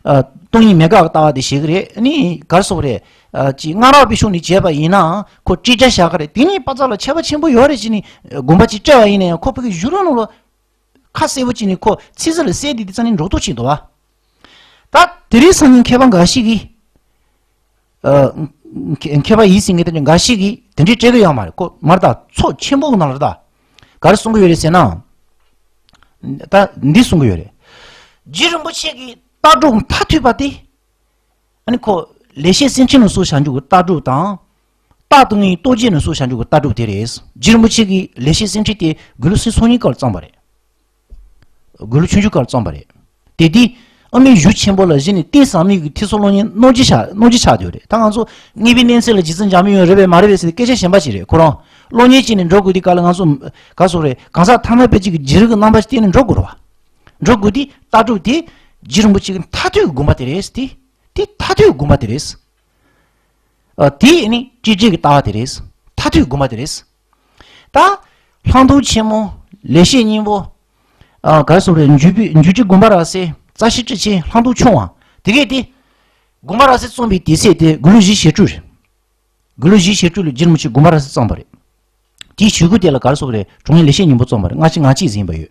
ཨ་སྟོང་ཉིད་མེད་དགག་གི་ལྟ་བ་དེ་བཞེས་ཀྱི་རེད། ཨ་ནི་ག་སོགས་རེད། ཨ་ཅིག་སྔ་རབས་པའི་ཕྱོགས་ནས་བྱས་པ་ཡིན་ནའང་ཁོ་སྤྲོས་བྲལ་བཞག་གི་རེད། དེ་གཉིས་བར་ལ་ཁྱད་པར་ཆེན་པོ་ཡོད་རེད་ཅེས་ནི་དགོངས་པ་ཅིག་བཞེས་པ་ཡིན་ན་ཡང་ཁོ་བོད་ཀྱི་གཞུང་ལུགས་ནང་ལ་ཁ་གསལ་པོ་ཅིག་ནི་ཁོ་ཚིག་ཟུར་ལ་གསལ་བསྡད་དེ་རྩ་ནས་འགྲོ་སྟངས་ཅིག་འདུག་བ། ད་དེ་རིང་སང་ཉིན་མཁས་པ་འགའ་ཞིག་གིས། ཨ་མཁས་མཁས་པ་ཡིན་ཟེར་མཁན་དེ་འདྲ་འགའ་ཞིག་གིས་དེ་འདྲའི་སྤྲད་ཀྱི་ཡོད་མ་རེད། ཁོ་མ་རེད་ད། ཚོགས་ཆེན་པོ་གི་ནང་ལ་རེད་ད། ག་རེ་གསུང་གི་ཡོད་རེད་ཟེར་ན། ད་འདི་གསུང་གི་ཡོད་རེད། རྗེ་རིན་པོ་ཆེ་གི་ལྟ་གྲུབ་མཐར་ཐུག་པ་དེ། ཨ་ནི་ཁོ་ལེགས་བཤད་སེམས་ཕྲེང་ལ་སོགས་བྱ་འཇུག་གི་ལྟ་གྲུབ་དང་། རྟག་ཏུ་ངེས་རྟོགས་བརྒྱད་ལ་སོགས་བྱ་འཇུག་གི་ལྟ་གྲུབ་དེ་རེད། རྗེ་རིན་པོ་ཆེ་གི་ལེགས་བཤད་སེམས་ཕྲེང་དེ་དགུང་ལོ་སུམ་ཅུ་སོ་གཉིས་སྐབས་ལ་བརྩམས་པ་རེད། དགུང་ལོ་ཆུང་ཆུང་སྐབས་ལ་བརྩམས་པ་རེད། དེ་དུས་ཨ་མའི་གཞུང་ཆེན་པོ་ལ་གཞི་ནས་གཏིང་ཟབ་མོའི་གི་ཐེག་གསུམ་སློབ་གཉེར་གནང་རྒྱུ་ཆགས་གནང་རྒྱུ་ཆགས་བསྡད་ཡོད་རེད། ད་ང་ཚོ་དངོས་པོའི་གནས་ཚུལ་ལ་རྗེ་བཙུན་འཇམ་པའི་དབྱངས་རེད་པས་མ་རེད་པས་ཟེར་ཏེ་སྐད་ཆ་གཞན་པ་ཞིག་རེད། ཁོ་རང་སློབ་གཉེར་བྱས་ནས་འགྲོ་དགོས་དུས་སྐབས་ལ་ང་ཚོ་ག་སོགས་རེད། གང་ཟག་ཐ་མལ་པའི་གཅིག་གི་བྱེ་རིལ་གྱི་རྣམ་པ་ཞིག་བསྟན་ནས་འགྲོ་དགོས་རེད་བ། འགྲོ་དགོས་དུས་ལྟ་གྲུབ་དེ་རྗེ་རིན་པོ་ཆེ་གི་མཐར་ཐུག་གི་དགོངས་པ་དེ་རེད། དེ་དེ་མཐར་ཐུག་གི་དགོངས་པ་དེ་རེད། ཨ་དེ་ནི་སྤྲོས་བྲལ་གྱི་ལྟ་བ་དེ་རེད། མཐར་ཐུག་གི་དགོངས་པ་དེ་རེད། ད་ལྷག་མཐོང་ཆེན་མོ། ལེགས་བཤད་སྙིང་པོ། ཨ་ག་རེ་ཟེར་དགོས་རེད། འཇུག་པའི་འཇུག་ཅིང་དགོངས་པ་རབ་གསལ། རྩ་ཤེ་སྤྲོས་བཅས་ལྷག་མཐོང་ཆུང་བ། དེ་གས་དེ། དགོངས་པ་རབ་གསལ་རྩོམ་པའི་དུས་ཚོད་དེ་དགུང་ལོ་བཞི་བཅུ་ཞེ་དྲུག་རེད། དགུང་ལོ་བཞི་བཅུ་ཞེ་དྲུག་ལ་རྗེ་རིན་པོ་ཆེས་དགོངས་པ་རབ་གསལ་བརྩམས་པ་རེད། དེའི་གཞུག་གུ་དེ་ལ་ག་རེ་ཟེར་དགོས་རེད། དྲང་ངེས་ལེགས་བཤད་སྙིང་པོ་བརྩམས་པ་རེད། ལྔ་བཅུ་ང་གཅིག་ཟིན་པ་ཡོད།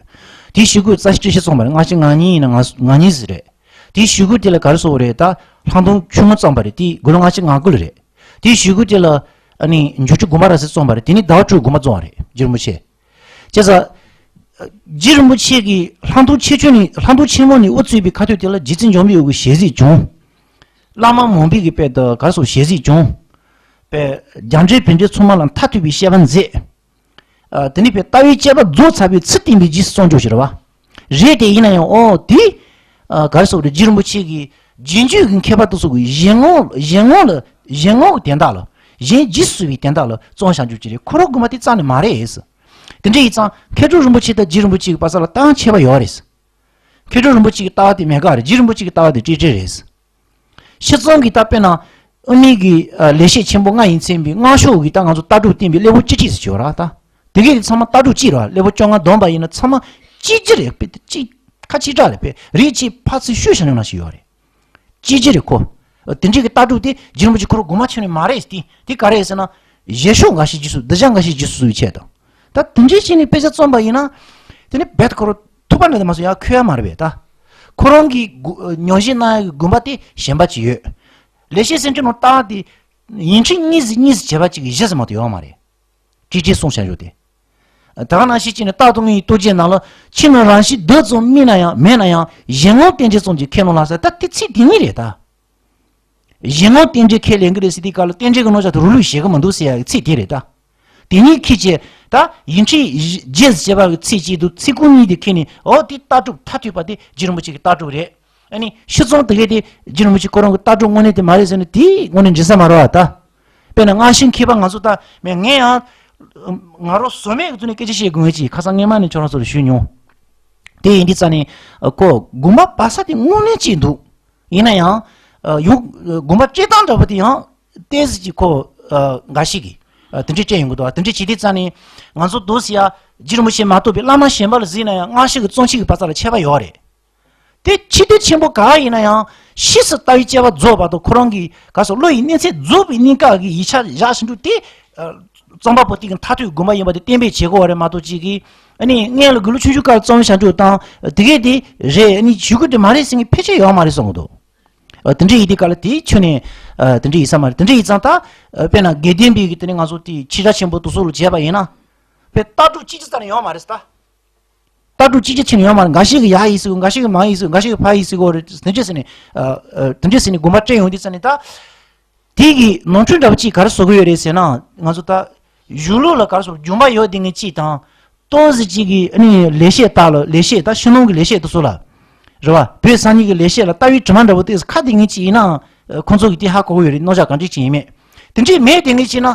དེའི་གཞུག་གུ་རྩ་ཤེ་སྤྲོས་བཅས་བརྩམས་པ་རེད། ལྔ་བཅུ་ང་གཉིས་ཡིན་ན་ང་ང་གཉིས་ཟིན་རེད། དེའི་གཞུག་གུ་དེ་ལ་ག་རེ་ཟེར་དགོས་རེད། ད་ལྷག་མཐོང་ཆུང་ངུ་བརྩམས་པ་རེད། དེ་དགུང་ལོ་ལྔ་བཅུ་ང་དགུ་ལ་རེད། དེའི་གཞུག་གུ་དེ་ལ་ཨ་ནི་འཇུག་ཅིང་དགོངས་པ་རབ་གསལ་བརྩམས་པ་རེད། དེ་ནི་ཟླ་བ་དྲུག་དགོངས་པ་རྫོགས་པ་རེད། རྗེ་རིན་པོ་ཆེ། བྱས་ཙང་། རྗེ་རིན་པོ་ཆེ་གིས་ལྷག་མཐོང་ཆེ་ཆུང་ནས་ལྷག་མཐོང་ཆེན་མོ་ནས་དབུ་གཙོས་པའི་ཁ་ཐུག་དེ་ལ་རྗེ་བཙུན་འཇམ་པའི་དབྱངས་ཀྱི་ཞལ་གཟིགས་བྱུང་། བླ་མ་མང་པོའི་གི་དཔེ་དང་ག་རེ་ཟེར་ཞལ་གཟིགས་བྱུང་། པས་རྒྱ་འབྲས་བོད་འབྲས་ཚང་མ་ལ་མཐར་ཐུག་པའི་བཤད་པ་མཛད། ཨ་དེ་ནས་པས་ལྟ་བའི་དཔྱད་པ་རྫོགས་ཚར་བའི་ཚུལ་བསྟན་པའི་རྗེས་སུ་བརྩམས་ཆོས་ཤིག་རེད་བ། རེད་དེ་ཡིན་ན་ཡང་ཨོ་དེ། ཨ་ག་རེ་ཟེར་དགོས་རེད། རྗེ་རིན་པོ་ཆེ་གིས་རྗེས་འཇུག་གི་མཁས་པ་དེ་ཚོ་གི་གཞན་ངོ་གཞན་ངོ་ལ་གཞན་ངོ་གི་དོན་དག་ལ་གཞན་རྗེས་སུ་བཟུང་བའི་དོན་དག་ལ་བརྩམས་བཞག་རྒྱུ་ཅིག་རེད། ཁོ་རང་དགོངས་པ་དེ་རྩ་ནས་མ་རེད། དེ་འདྲ་ཡིན་ཙང་མཁས་གྲུབ་རིན་པོ་ཆེ་དང་རྗེ་རིན་པོ་ཆེ་གི་བར་ལ་ཏང་ཁྱད་པར་ཡོད་རེད། མཁས་གྲུབ་རིན་པོ་ཆེ་གི་ལྟ་བ་དེ་མེད་དགག་རེད། རྗེ་རིན་པོ་ཆེ་གི་ལྟ་བ་དེ་སྤྲོས་བྲལ་རེད། སྤྱིར་བཏང་གི་ད་དཔེར་ན་དབུ་མའི་གི་ཨ་ལེགས་བཤད་ཆེན་པོ་ལྔ་ཡིས་མཚན་པའི་སྔགས་ཕྱོགས་ཀྱི་ད་ང་ཚོ་ལྟ་གྲུབ་བསྟན་པའི་གླེགས་བམ་བཅུ་གཅིག་ཟེར་གྱི་ཡོད་ར་ད། དེ་གས་དེ་ཚང་མ་ལྟ་གྲུབ་གཅིག་རེད་བ། གླེགས་བམ་བཅོ་ལྔ་བསྡོམས་པ་ཡིན་ན་ཚང་མ་གཅིག་གཅིག་རེད་པས། གཅིག་ཁ་གཅིག་གྲགས་རེད་པས། རིགས་གཅིག་ཕར་ཚུར་ཤུལ་བཞག་ནས་ནང་བཞིན་ཡོད་རེད། གཅིག་གཅིག་རེད་ཁོ། དེ་འདྲའི་གི་ལྟ་གྲུབ་དེ་རྗེ་རིན་པོ་ཆེ་ཁོ་རང་དགོངས་པ་ཆོད་ནས་མ་རེད་དེ། དེ་ག་རེ་ཟེར་ན། གཞན་ཕྱོགས་འགའ་ཞིག་རྗེས་སུ་གདུལ་བྱ་འགའ་ཞིག་རྗེས་སུ་བཟུང་བའི་ཆེད་དང་། ད་དེ་འདྲའི་བྱས་ནས་དཔེ་ཆ་བརྩམས་པ་ཡིན་ན། དེ་ནི་རྦད་དེ་ཁོ་རང་ཐུབ་པ་འདྲ་དེ་མ་སོང་ཡང་འཁོད་ཡ་མ་རེད་པས་ད། ཁོ་རང་གི་དགོ་ཉམས་བཞེས་གནང་ཡ་གི་དགོངས་པ་དེ་གཞན་པ་ཅིག་ཡོད། ལེགས་བཤད་སེམས་ཕྲེང་ནང་ལྟ་བ་དེ། ཡིན་ཁྲིད་གཉིས་སུ་གཉིས་སུ་བྱེད་པ་གཅིག་གི་གཞི་ཟིན་མ་གཏོགས་ཡོད་མ་རེད། ཅིག་ཅིག་གསུངས་བཞག་ཡོད་དེ། ད་ག་ནང་བཞིན་བྱས་ནས་རྟག་ཏུ་ངེས་ཡིན་རྟོགས་བྱེད་ནང་ལ་ཕྱི་ནང་རང་བཞིན་རྡུལ་ཙམ་དམིགས་ན་ཡང་མེད་ན་ཡང་གཞན་ངོར་རྟེན་འབྲེལ་ཙམ་གྱིས་ཁས་ལེན་ལ་ཟེར། ད་དེ་ཚིག་དེ་ཉིད་རེད་ད། གཞན་ངོར་རྟེན་འབྲེལ་ཁས་ལེན་གྱི་རེད་ཟེར་དུས་སྐབས་ལ་རྟེན་འབྲེལ་གྱི་རྣམ་གཞག་དེ་རུ་ལུགས་བཞེད་གི་མི་འདུག་ཟེར་ཡ་གི་ཚིག་དེ་རེད་ད། དེ་ཉིད་ཁྱེད་ཀྱིས་ད་ཡིན་ཁྲིད་རྗེས་སུ་བྱེད་པ་གི་ཚིག་གཅིག་འདུག་ཚིག་ཁུངས་གཉིས་དེ་ཁྱེར་ནས་ཨོ་དེ་ལྟ་གྲུབ་མཐར་ཐུག་པ་དེ་རྗེ་རིན་པོ་ཆེ་གི་ལྟ་གྲུབ་རེད། ཨ་ནི་ཕྱི་ཙང་དེ་གས་དེ་རྗེ་རིན་པོ་ཆེ་ཁོ་རང་གི་ལྟ་གྲུབ་དངོས་གནས་དེ་མ་རེད་ཟེར་ན་དེའི་དངོས་གནས་འགྲིག་ས་མ་རེད་བ་ད། དཔེར་ན་སྔ་ཕྱི་མཁས་པ་ང་ཚོ་ད་མེད་ངས་ཡང་ང་རང་བཟོ་མེད་ཀྱི་ཐོག་ནས་སྐད་ཆ་བཤད་དགོས་ངེས་ཀྱི་ཁ་སང་སྔས་མ་ནས་ཁྱོད་རང་ཚོ་ལ་ཞུས་མྱོང་། དེ་ཡིན་དུས་ཙང་ནས་ཁོ་དགོངས་པ་བབས་ས་དེ་དངོས་གནས་གཅིག་འདུག་ཡིན་ན་ཡང་ཡོང་དགོངས་པ་བཅད་སྟངས་འདྲ་པོ་དེ་ཡང་ཏོག་ཙམ་ཅིག་ཁོ་འགའ་ཞིག་གིས་དེ་འདྲས་བཅད་ཡོང་གི་འདུག་དེ་འདྲས་བྱེད་དུས་ཙང་ནས་ང་ཚོ་འདུག་ཟེར་ཡ་རྗེ་རིན་པོ་ཆེ་མ་གཏོགས་པའི་བླ་མ་གཞན་པ་ལ་གཟིགས་ན་ཡང་སྔ་ཕྱི་གི་ཙམ་ཞིག་གི་བར་ཙམ་ལ་ཁྱད་པར་ཡོད་རེད། དེ་ཕྱི་དོན་ཆེན་པོ་ག་ཡིན་ན་ཡང་ཕྱིས་སུ་ལྟ་བའི་དཔྱད་པ་རྫོགས་བར་དུ་ཁོ་རང་གི་ག་སོགས་བློ་ཡི་གནས་ཚད་རྫོགས་པའི་གནས་སྐབས་ཀྱི་ཡིག་ཆ་བཞག་ཞིབ་འཇུག་དེ་རྩོམ་པ་པོ་དེ་གི་མཐར་ཐུག་དགོངས་པ་ཡིན་པ་དེ་གཏན་འབེབས་བྱེད་དགོས་པ་རེད་མ་གཏོགས་གཅིག་གིས་ཨ་ནི་སྔོན་ལ་དགེ་ལུགས་ཆོས་འབྱུང་སྐབས་རྩོམ་བྱ་འཇུག་དང་དེ་གས་དེ་རེད། ཨ་ནི་ཞུ་རྒྱུ་དེ་མ་རེད་ཟེར་མཁན་ཕལ་ཆེར་ཡོད་མ་རེད་བསམ་གི་འདུག་དེ་འདྲ་ཡིན་དུས་སྐབས་ལ་དེའི་ཆོས་ནས་དེ་འདྲ་ཡིན་ས་མ་རེད། དེ་འདྲ་ཡིན་ཙང་ད་དཔེར་ན་དགེ་ལྡན་པའི་གི་དེ་ནས་ང་ཚོ་དེ་ཕྱི་དགྲ་ཆེན་པོ་དེ་ཚོ་ལ་བྱས་པ་ཡིན་ན་དཔེ་ལྟ་གྲུབ་གཅིག་ཅི་ཙམ་ཡོད་མ་རེད་ད། ལྟ་གྲུབ་གཅིག་ཅི་ཕྱིན་ཡོད་མ་རེད། འགའ་ཞིག་གིས་ཡར་ཡིན་ཟེར་གོ། འགའ་ཞིག་གིས་མར་ཡིན་ཟེར་གོ། འགའ་ཞིག་གིས་ཕར་ཡིན་ཟེར་གོ་རེད། དེ་འདྲས་ཟེར་ནས་ཨ་ཨ་དེ་འདྲས་ཟེར་ནས་དགོངས་པ་བཅད་ཡོང་དུས་ཙ་ནས་ད་དེ་གི་ནོར་འཁྲུལ་འདྲ་པོ་གཅིག་ག་རེ་བཟོ་གི་ཡོད་རེད་ཟེར་ན། ང་ཚོ་ད་གཞུང་ལུགས་ལ་ག་རེ་ཟེར་སྦྱོང་བ་ཡོད་དེ་ངེས་གཅིག་དང་ཏོག་ཙམ་གཅིག་གི་ཨ་ནི་ལེགས་བཤད་ལྟར་ལ་ལེགས་བཤད་ད་ཕྱི་ནང་གི་ལེགས་བཤད་དེ་ཚོ་ལ་རེད་བ། བོད་སང་ཉིན་གི་ལེགས་བཤད་ལ་ལྟ་བའི་དྲི་མ་འདྲ་པོ་དེ་ཁ་དེ་ངེས་གཅིག་ཡིན་ན་ཁོང་ཚོ་གི་དེ་ཧ་གོ་གི་ཡོད་རེད། རྣམ་གཞག་གང་འདྲས་ཅིག་ཡིན་མེད་དེ་འདྲས་མེད་དེ་ངེས་གཅིག་ན།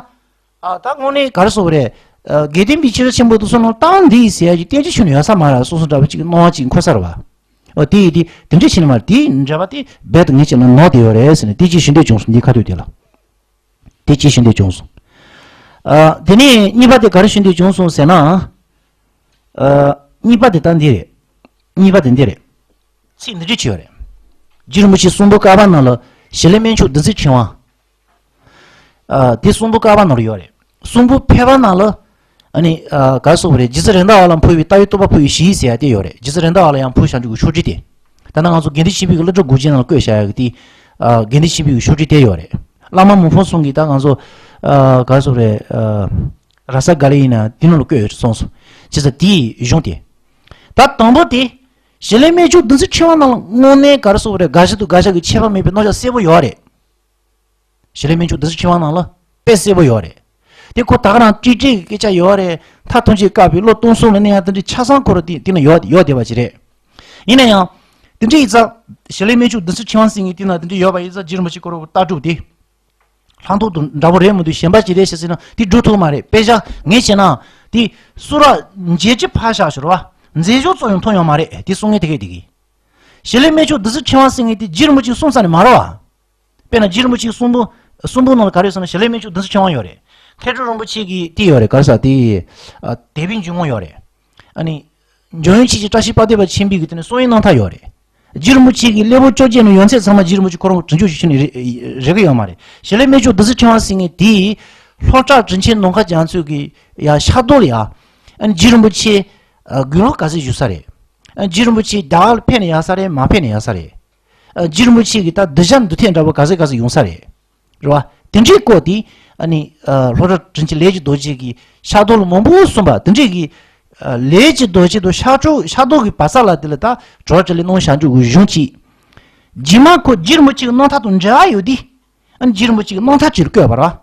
ཨ་ད་དངོས་གནས་ག་རེ་ཟེར་དགོས་རེད། ཨ་དགེ་ལྡན་པའི་ཕྱི་དགྲ་ཆེན་པོ་དེ་ཚོ་ནང་སྟངས་འདི་ཡིས་ཟེར་ཡ་ཅིག་གཏན་ཅི་ཆོད་ནས་ཡོད་ས་མ་རེད། སོ་སོ་འདྲ་པོ་ཅིག་སྣང་བ་ཅིག་འཁོར་ས་རེད་བ། ཨོ་དེ་ཡིས་དེ་དེ་འདྲས་བྱས་ནས་མ་རེད། དེའི་འགྲེལ་པ་དེ་རྦད་དེ་ངེད་ཅག་ལ་ནོར་བསྡད་ཡོད་རེད་ཟེར་ནས་དེ་ཅིག་ཞུ་འདོད་བྱུང་སོང་། འདི་ཁ་ཐུག་དེ་ལ་དེ་ཅིག་ཞུ་འདོད་བྱུང་སོང་། ཨ་དེ་ནས་གཉིས་པ་དེ་ག་རེ་ཞུ་འདོད་བྱུང་སོང་ཟེར་ན། ཨ་གཉིས་པ་དེ་ད་འདི་རེད། གཉིས་པ་དེ་འདི་རེད། ཚིག་འདི་འདྲས་བྱས་ཡོད་རེད། རྗེ་རིན་པོ་ཆེ་གསུང་འབུམ་བཀའ་པོད་ནང་ལ་ཞལ་ལས་སྨན་མཆོག་བདུན་ཚིགས་ཕྲེང་བ། ཨ་དེ་གསུང་འབུམ་བཀའ་པོད་ནང་ལ་ཡོད་རེད། གསུང་འབུམ་ཕལ་པ་ནང་ལ་ཨ་ནི་ཨ་ག་རེ་ཟེར་དགོས་རེད། རྗེ་བཙུན་རེད་མདའ་བ་ལ་འཕོ་བའི་ལྟ་བའི་རྟོགས་པ་འཕོ་བའི་གཞི་ཟེར་ཡ་དེ་ཡོད་རེད། རྗེ་བཙུན་རེད་མདའ་བ་ལ་ཡང་འཕོ་བཞག་འཇུག་གི་ཤོག་དྲིལ་དེ། ད་ནང་ང་ཚོ་དགེ་ལྡན་ཆོས་འཕེལ་གྱི་སློབ་གྲྭ་དགུ་ཆེན་ནང་ལ་བཀོད་བཞག་ཡ་གི་དེ། ཨ་དགེ་ལྡན་ཆོས་འཕེལ་གྱི་ཤོག་དྲིལ་དེ་ཡོད་རེད། བླ་མ་མི་ཕམ་གསུམ་གྱིས་ད་ང་ཚོ་ཨ་ག་རེ་ཟེར་དགོས་རེད། ཨ་ར་ས་ག་ལེ་ཡིན་ན་དེ་ནང་ལ་བཀོད་ཡོད་སོང་སོང་། བྱས་ཙང་དེའི་གཞུང་དེ། ད་དང་པོ་དེ། ཞལ་ལས་སྨན་མཆོག་བདུན་ཚིགས་ཕྲེང་བ་ནང་ལ་དངོས་གནས་ག་རེ་ཟེར་དགོས་རེད། དགག་བྱ་དང་དགག་བྱ་གི་ཁྱད་པར་མེད་པའི་རྣམ་གཞག་གསལ་པོ་ཡོད་རེད། ཞལ་ལས་སྨན་མཆོག་བདུན་ཚིགས་ཕྲེང་བ་ནང་ལ་དཔེ་གསལ་པོ་ཡོད་རེད། དེ་ཁོ་ད་ག་རང་ཀྲིག་ཀྲིག་གི་སྐད་ཆ་ཡོད་རེད། མཐའ་ཐམས་ཅད་བཀག་པའི་བློ་སྟོང་གསུམ་ལ་གནས་ཡ་དེ་འདྲའི་ཆ་ཚང་ཁོ་རང་དེ་དེ་ན་ཡོད་ཡོད་བསྡད་པ་ཅིག་རེད། ཡིན་ན་ཡང་། དེ་འདྲ་ཡིན་ཙང་། ཞལ་ལས་སྨན་མཆོག་བདུན་ཚིགས་ཕྲེང་བ་ཟེར་མཁན་དེ་ན་དེ་འདྲ་ཡོད་པ་ཡིན་ཙང་རྗེ་རིན་པོ་ཆེ་ཁོ་རང་གི་ལྟ་གྲུབ་དེ། ལྷག་མཐོང་དང་འདྲ་པོ་རེད་མི་འདུག་གཞན་པ་ཅིག་རེད་ཞེས་ཟེར་ན་དེ་སྒྲུབ་ཐུབ་མ་རེད། དཔེ་ཆ་ངས་བྱས་ན་དེ་སུ་ར་འཇལ་གྱི་ཕར་བཞག་ཞོར་བ་མཛད་ཕྱོགས་གཙོ་ཡང་མཐོང་ཡོང་མ་རེད། དེ་གསུང་ངེས་དེ་གས་དེ་གི་ཞལ་ལས་སྨན་མཆོག་བདུན་ཚིགས་ཕྲེང་བ་ཟེར་མཁན་དེ་རྗེ་རིན་པོ་ཆེ་གསུངས་ས་ནས་མ་རེད་བ། དཔེར་ན་རྗེ་རིན་པོ་ཆེའི་གསུང་འབུམ་གསུང་འབུམ་ནང་ལ་ག་རེ་ཡོད་ཟེར་ན་ཞལ་ལས་སྨན་མཆོག་བདུན་ཚིགས་ཕྲེང་བ་ཡོད་རེད། མཁས་གྲུབ་རིན་པོ་ཆེ་གི་དེ་ཡོད་རེད། ག་རེ་ཟེར་དེ་ཨ་དད་པའི་འཇུག་ངོགས་ཡོད་རེད། ཨ་ནི། འཇམ་དབྱངས་ཆོས་རྗེ་བཀྲ་ཤིས་དཔལ་ལྡན་པ་ཆེན་པོའི་གི་དེ་ནས་གསུང་བའི་རྣམ་ཐར་ཡོད་རེད། རྗེ་རིན་པོ་ཆེ་གི་གླེགས་བམ་བཅོ་བརྒྱད་ནང་ཡོན་ཚད་ཚང་མ་རྗེ་རིན་པོ་ཆེ་ཁོ་རང་གི་དྲུང་ཆོག་ཞུ་ནས་རེ་རེ་གི་ཡོད་མ་རེད། ཞལ་ལས་སྨན་མཆོག་བདུན་ཚིགས་ཕྲེང་བ་ཟེར་མཁན་དེ། ལྷོ་བྲག་དྲིན་ཆེན་ནམ་མཁའ་རྒྱ་མཚོས་གི་ཡ་ཤར་རྡོར་ལ་ཡ། ཨ་ནི་རྗེ་རིན་པོ་ཆེ་ཨ་དགུང་ལོ་ག་ཚོད་བཞུགས་ས་རེད། ཨ་ནི་རྗེ་རིན་པོ་ཆེ་རྒྱ་གར་ལ་ཕེབས་ནས་ཡར་ས་རེད། མ་ཕེབས་ནས་ཡར་ས་རེད། ཨ་རྗེ་རིན་པོ་ཆེ་གི་ད་གདུལ་བྱ་འདུལ་ཐེངས་འདྲ་པོ་ག་ཚོད་ག་ཚོད་ཡོང་ས་རེད། རེད་བ། དེ་འདྲའི་སྐོར་དེ་ཨ་ནི་ཨ་ལྷོ་བྲག་དྲིན་ཆེན་ལས་ཀྱི་རྡོ་རྗེ་གིས་ཤར་རྡོར་ལ་མང་པོ་གསུངས་པ་དེ་འདྲའི་གི་ཨ་ལས་ཀྱི་རྡོ་རྗེ་དང་ཤར་ཕྱོགས་ཤར་རྡོར་གྱི་བར་ས་ལ་དེ་ལ་ད་དྲི་བ་དྲིས་ལན་གནང་བཞག་འཇུག་གི་གཞུང་གཅིག་རྗེས་མ་ཁོ་རྗེ་རིན་པོ་ཆེ་གི་རྣམ་ཐར་དང་འབྲེལ་བ་ཡོད་དེ། ཨ་ནི་རྗེ་རིན་པོ་ཆེ་གི་རྣམ་ཐར་ཅིག་ལ་བཀོད་པ་རེད་བ།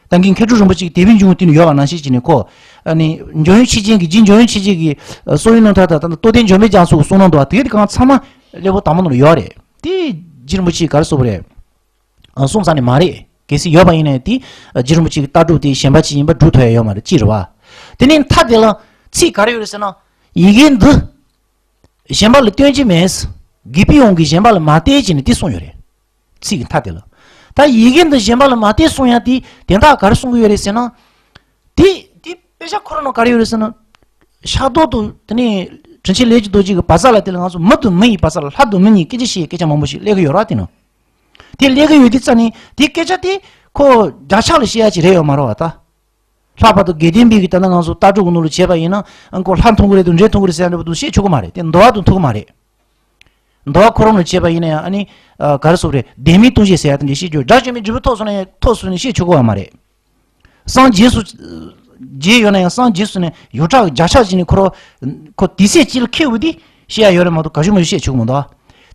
ད་གིན་མཁས་གྲུབ་རིན་པོ་ཆེ་གི་དད་པའི་འཇུག་ངོགས་དེ་ནས་ཡོད་པ་ནང་བཞིན་བྱས་ནས་ཁོ། ཨ་ནི་འཇམ་དབྱངས་ཆོས་རྒྱན་གྱི་རྗེ་འཇམ་དབྱངས་ཆོས་རྒྱན་གྱི་ཨ་གསུང་བའི་རྣམ་ཐར་དང་ད་ལྟ་རྟོགས་ལྡན་འབྱོར་མེད་རྒྱ་མཚོ་གི་གསུང་རྣམ་དང་དེ་ག་དེ་གང་ཚང་མ་གླེགས་བམ་དང་པོ་ནང་ལ་ཡོད་རེད། དེ་རྗེ་རིན་པོ་ཆེས་ག་རེ་གསུངས་པ་རེད། ཨ་གསུངས་ས་ནས་མ་རེད། གལ་སྲིད་ཡོད་པ་ཡིན་ན་དེ་རྗེ་རིན་པོ་ཆེ་གི་ལྟ་གྲུབ་དེ་གཞན་པ་ཅིག་ཡིན་པ་སྒྲུབ་ཐུབ་ཡ་ཡོད་མ་རེད། གཅིག་རེད་བ། དེ་ནས་མཐའ་དེ་ལ་ཚིག་ག་རེ་ཡོད་རེད་ཟེར་ན། ཡི་གེ་འདི་གཞན་པ་ལ་སྟོན་གྱི་མེད། དགེ་སྤུན་ཡོངས་ཀྱིས་གཞན་པ་ལ་མ་སྟོན་ཅེས་ནས་དེ་གསུངས་ཡོད་རེད། ཚིག་གི་མཐའ་དེ་ལ། ད་ཡི་གེ་འདི་གཞན་པ་ལ་མ་སྟོན་གསུང་ཡ་དེ་དོན་དག་ག་རེ་གསུང་གི་ཡོད་རེད་ཟེར་ན། དེ་དེ་དཔེ་ཆ་ཁོ་རང་ནང་ག་རེ་ཡོད་རེད་ཟེར་ན། ཤར་རྡོར་དང་དེ་ནས་དྲིན་ཆེན་ལས་ཀྱི་རྡོ་རྗེ་གི་བར་ས་ལ་དེ་ལ་ང་ཚོ་མི་དང་མི་ཡི་བར་ས་ལ་ལྷ་དང་མི་གཉིས་སྐད་ཆ་བཤད་སྐད་ཆ་མང་པོ་ཞིག་སླེབས་ཀྱི་ཡོད་རེད་བ། དེ་ནང་དེ་སླེབས་ཀྱི་ཡོད་དུས་ཙ་ནས་དེ་སྐད་ཆ་དེ་ཁོ་འདྲ་ཆགས་ལ་བཤད་ཡ་ཅིག་རེད་ཡོད་མ་རེད་བ་ད། ལྷག་པར་དུ་དགེ་ལྡན་པའི་གི་ད་ལྟ་ང་ཚོ་ལྟ་གྲུབ་ཀྱི་ནང་ལ་བྱས་པ་ཡིན་ན་ཨང་ཁོ་ལྷ་མཐོང་གི་རེད་དང་འདྲེ་མཐོང་གི་རེད་ཟེར་ཡ་འདྲ་པོ་དེ་བཤད་ཆོག་གི་མ་རེད། དེ་འདུལ་བ་དང་མཐུན་གི་མ་རེད། འདུལ་བ་ཁོ་རང་ལ་བྱས་པ་ཡིན་ན་ཡང་ཨ་ནི་ག་རེ་ཟེར་དགོས་རེད། བདེན་མེད་ལྟུང་བྱེད་ཟེར་ཡ་དེ་འདྲ་བཤད་རྒྱུ། དགྲ་བཅོམ་པའི་འབྲས་བུ་ཐོབ་སོང་ན་ཡང་ཐོབ་སོང་ནས་བཤད་ཆོག་གི་ཡོད་མ་རེད། སངས་རྒྱས་སུ་རྒྱས་ཡོད་ན་ཡང་སངས་རྒྱས་སུ་ནས་ཡོངས་གྲགས་ཀྱི་བརྒྱ་ཆ་གཅིག་ནས་ཁོ་རང་ཁོ་དེ་ཚེ་གཅིག་ལ་ཁེལ་བ་དེ་བཤད་ཡ་ཡོད་རེད་མ་གཏོགས་ག་ཞུ་མ་ཞུ་བཤད་ཆོག་གི་མི་འདུག་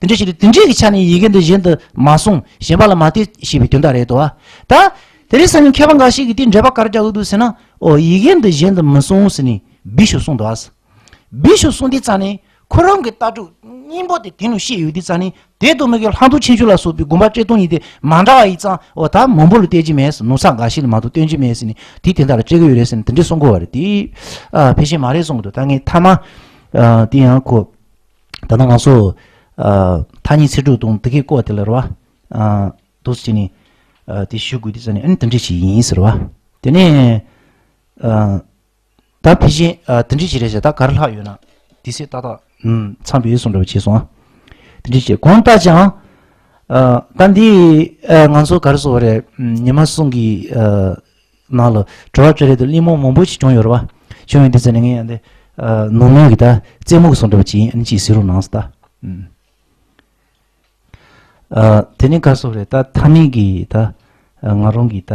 དེ་འདྲ་ཞིག་རེད། དེ་འདྲའི་གི་ཆ་ནས་ཡི་གེ་འདི་གཞན་དུ་མ་གསུངས། གཞན་པ་ལ་མ་སྟེར་ཞེས་པའི་དོན་དག་རེད་དོ། ད་དེ་རིང་སང་ཉིན་མཁས་པ་འགའ་ཞིག་གིས་དེ་འགྲེལ་པ་ག་རེ་རྒྱག་གི་འདུག་ཟེར་ན། ཨོ་ཡི་གེ་འདི་གཞན་དུ་མི་གསུང་ཟེར་ནས་བི་ཤུ་གསུངས་འདུག་ཨ། བི་ཤུ་གསུངས་དུས་ཙ་ནས་ཁོ་རང་གི་ལྟ་གྲུབ་སྙིང་པོ་དེ་དེ་ནས་བཤད་ཡོད་དུས་ཙ་ནས། དེ་ལྟ་མི་གི་ལྷག་མཐོང་ཆེ་ཆུང་ལ་སོགས་པའི་དགོངས་པ་བཅད་སྟངས་ཡིན་ཏེ་མ་འདྲ་བ་ཡིན་ཙང་། འོ་ད་མང་པོ་ལ་བསྟན་གྱི་མེད་ཟེར། ནོར་ས་འགའ་ཞིག་ལ་མ་གཏོགས་བསྟན་གྱི་མེད་ཟེར་ནས་དེའི་དོན་དག་ལ་སྤྲད་གི་ཡོད་རེད་ཟེར་ནས་དེ་འདྲས་གསུང་གི་ཡོད་རེད། དེ་ཨ་ཕལ་ཆེར་མ་རེད་གསུང་གི་འདུག་ད་ངས་ཐ་མ་ཨ་དེ་ཡང་ཁོ་ད་ལྟ་ང་ཚོ་ཨ་ཐ་སྙད་ཚིག་གྲོགས་དང་དེ་གའི་སྐོར་དེ་ལ་རེད་བ། ཨ་འདུག་སེ་བྱས་ནས་ཨ་དེ་ཞུ་དགོས་དུས་ཙ་ནས་ཨ་ནི་དེ་འདྲས་ཞིག་ཡིན་ཟེར་བ། དེ་ནས་ཨ། ད་ཕལ་ཆེར་ཨ་དེ་འདྲས་ཅིག་རེད་ཤག་ད་ག་རེ་ལྷག་ཡོད་ན་དེ་སྲིད་ཏག་ཏག་ཨུམ་མཚམས་བེད་སོང་འདྲ་བ་བྱས་སོང་ཨ། དེ་འདྲས་ཅིག་གང་ལྟར་ཀྱང་ཨ་ད་འདི་ཨ་ང་ཚོ་ག་རེ་ཟེར་དགོས་རེད། ཨུམ་ཉི་མ་གསུམ་གྱི་ཨ་ནང་ལ་དྲི་བ་དྲིས་ལན་དེ་གླེང་མོ་མང་པོ་ཞིག་བྱུང་ཡོད་རེད་བ། བྱུང་ཡོད་དུས་ཙ་ནས་ངས་ཡང་དེ་ཨ་ནོར་མེད་ཀྱི་ད་རྩེད་མོ་གི་སོང་འདྲ་བ་ཅིག་ཡིན། ཨ་ནི་ཅིག་གཟིགས་རོགས་གནང་ཟེར་ད། ཨུམ། ཨ་དེ་ནས་ག་རེ་ཟེར་དགོས་རེད། ད་ཐ་མའི་གི་ད་ང་རང་གི་ད་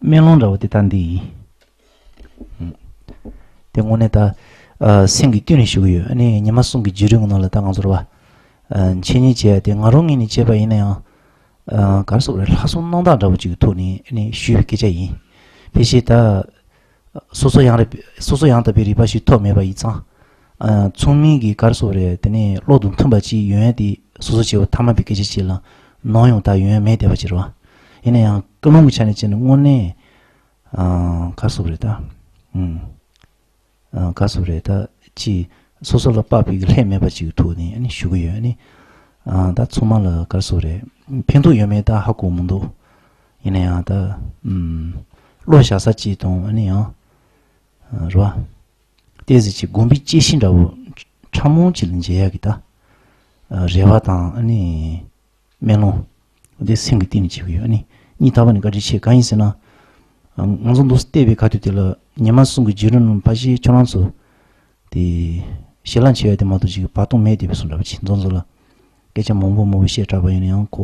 སྨོན་ལམ་འདྲ་བོ་དེ་ད་འདི་ཡིན། ཨུམ། དེ་དངོས་གནས་ད་ཨ་སེམས་ཀྱི་གཏིང་ནས་ཞུ་གི་ཡོད། ཨ་ནི་ཉི་མ་གསུམ་གྱི་བརྒྱུད་རིམ་གྱི་ནང་ལ་ད་ང་ཚོར་བ་ཨ་འཆད་ཉན་བྱས་ཏེ་ང་རང་ངོས་ནས་བྱས་པ་ཡིན་ན་ཡང་ཨ་ག་རེ་ཟེར་དགོས་རེད། ལྷག་བསམ་རྣམ་དག་འདྲ་བོ་ཅིག་གི་ཐོག་ནས་ཨ་ནི་ཞུས་པའི་སྐད་ཆ་ཡིན། ཕལ་ཆེར་ད། སོ་སོ་ཡང་རེ་སོ་སོ་ཡང་དག་པའི་རིག་པ་ཞིག་ཐོབ་མེད་པ་ཡིན་ཙང་། ཨ་ཚང་མས་ཀྱི་ག་རེ་ཟེར་དགོས་རེད། དེ་ནས་བློ་དང་མཐུན་པ་ཅིག་ཡོང་ཡ་དེ་སོ་སོ་བྱས་པ་ཐ་མལ་པའི་སྐད་ཆ་ཅིག་ལ་ནམ་ཡང་ད་ཡོང་ཡ་མེད་བསྡད་པ་ཅིག་རེད་བ། ཡིན་ན་ཡང་ཀུན་སློང་གི་ཆ་ནས་བྱས་ན་དངོས་གནས་ཨ་ག་རེ་ཟེར་དགོས་རེད་ད། ཨུམ། ཨ་ག་རེ་ཟེར་དགོས་རེད་ད། ཅིག་སོ་སོ་ལ་དཔག་པའི་གི་ལྷད་མེད་པ་ཅིག་གི་ཐོག་ནས་ཨ་ནི་ཞུ་གི་ཡོད། ཨ་ནི་ཨ་ད་ཚང་མ་ལ་ག་རེ་ཟེར་དགོས་རེད། ཕན་ཐོགས་ཡོད་མེད་ད་ཧ་གོ་མི་འདུག་ཡིན་ན་ཡང་ད་ཨུམ་བློ་བཞག་ས་ཅིག་དང་ཨ་ནི་ཡང་རེད་བ། ཏོག་ཙམ་ཅིག་དགོངས་པའི་དཔྱད་གཞི་འདྲ་བོ་ཕྲ་མོ་ཅིག་ལ་མཇལ་ཡག་གི་ད་རེ་བ་དང་ཨ་ནི་སྨོན་ལམ་འདི་སེམས་ཀྱི་གཏིང་ནས་བྱེད་ཀྱི་ཡོད། ཨ་ནི་སྙིང་ཐག་པ་ནས་བཀའ་དྲིན་ཆེ། གང་ཡིན་ཟེར་ན། ང་ཚོ་འདུག་སེ་བལྟས་པའི་ཁ་ཐུག་དེ་ལ་ཉི་མ་གསུམ་གྱི་བརྒྱུད་རིམ་ནང་ཕལ་ཆེར་ཁྱོད་རང་ཚོ་དེ་ཞལ་ལག་མཆོད་ཡ་དེ་མ་གཏོགས་ཅིག་བར་སྟོང་མེད་བསྡད་པའི་བཟོ་འདྲ་བ་ཅིག་མཚོན་ཚོ་ལ། སྐད་ཆ་མང་པོ་མང་པོ་བཤད་དྲགས་པ་ཡིན་ན་ཡང་ཁོ་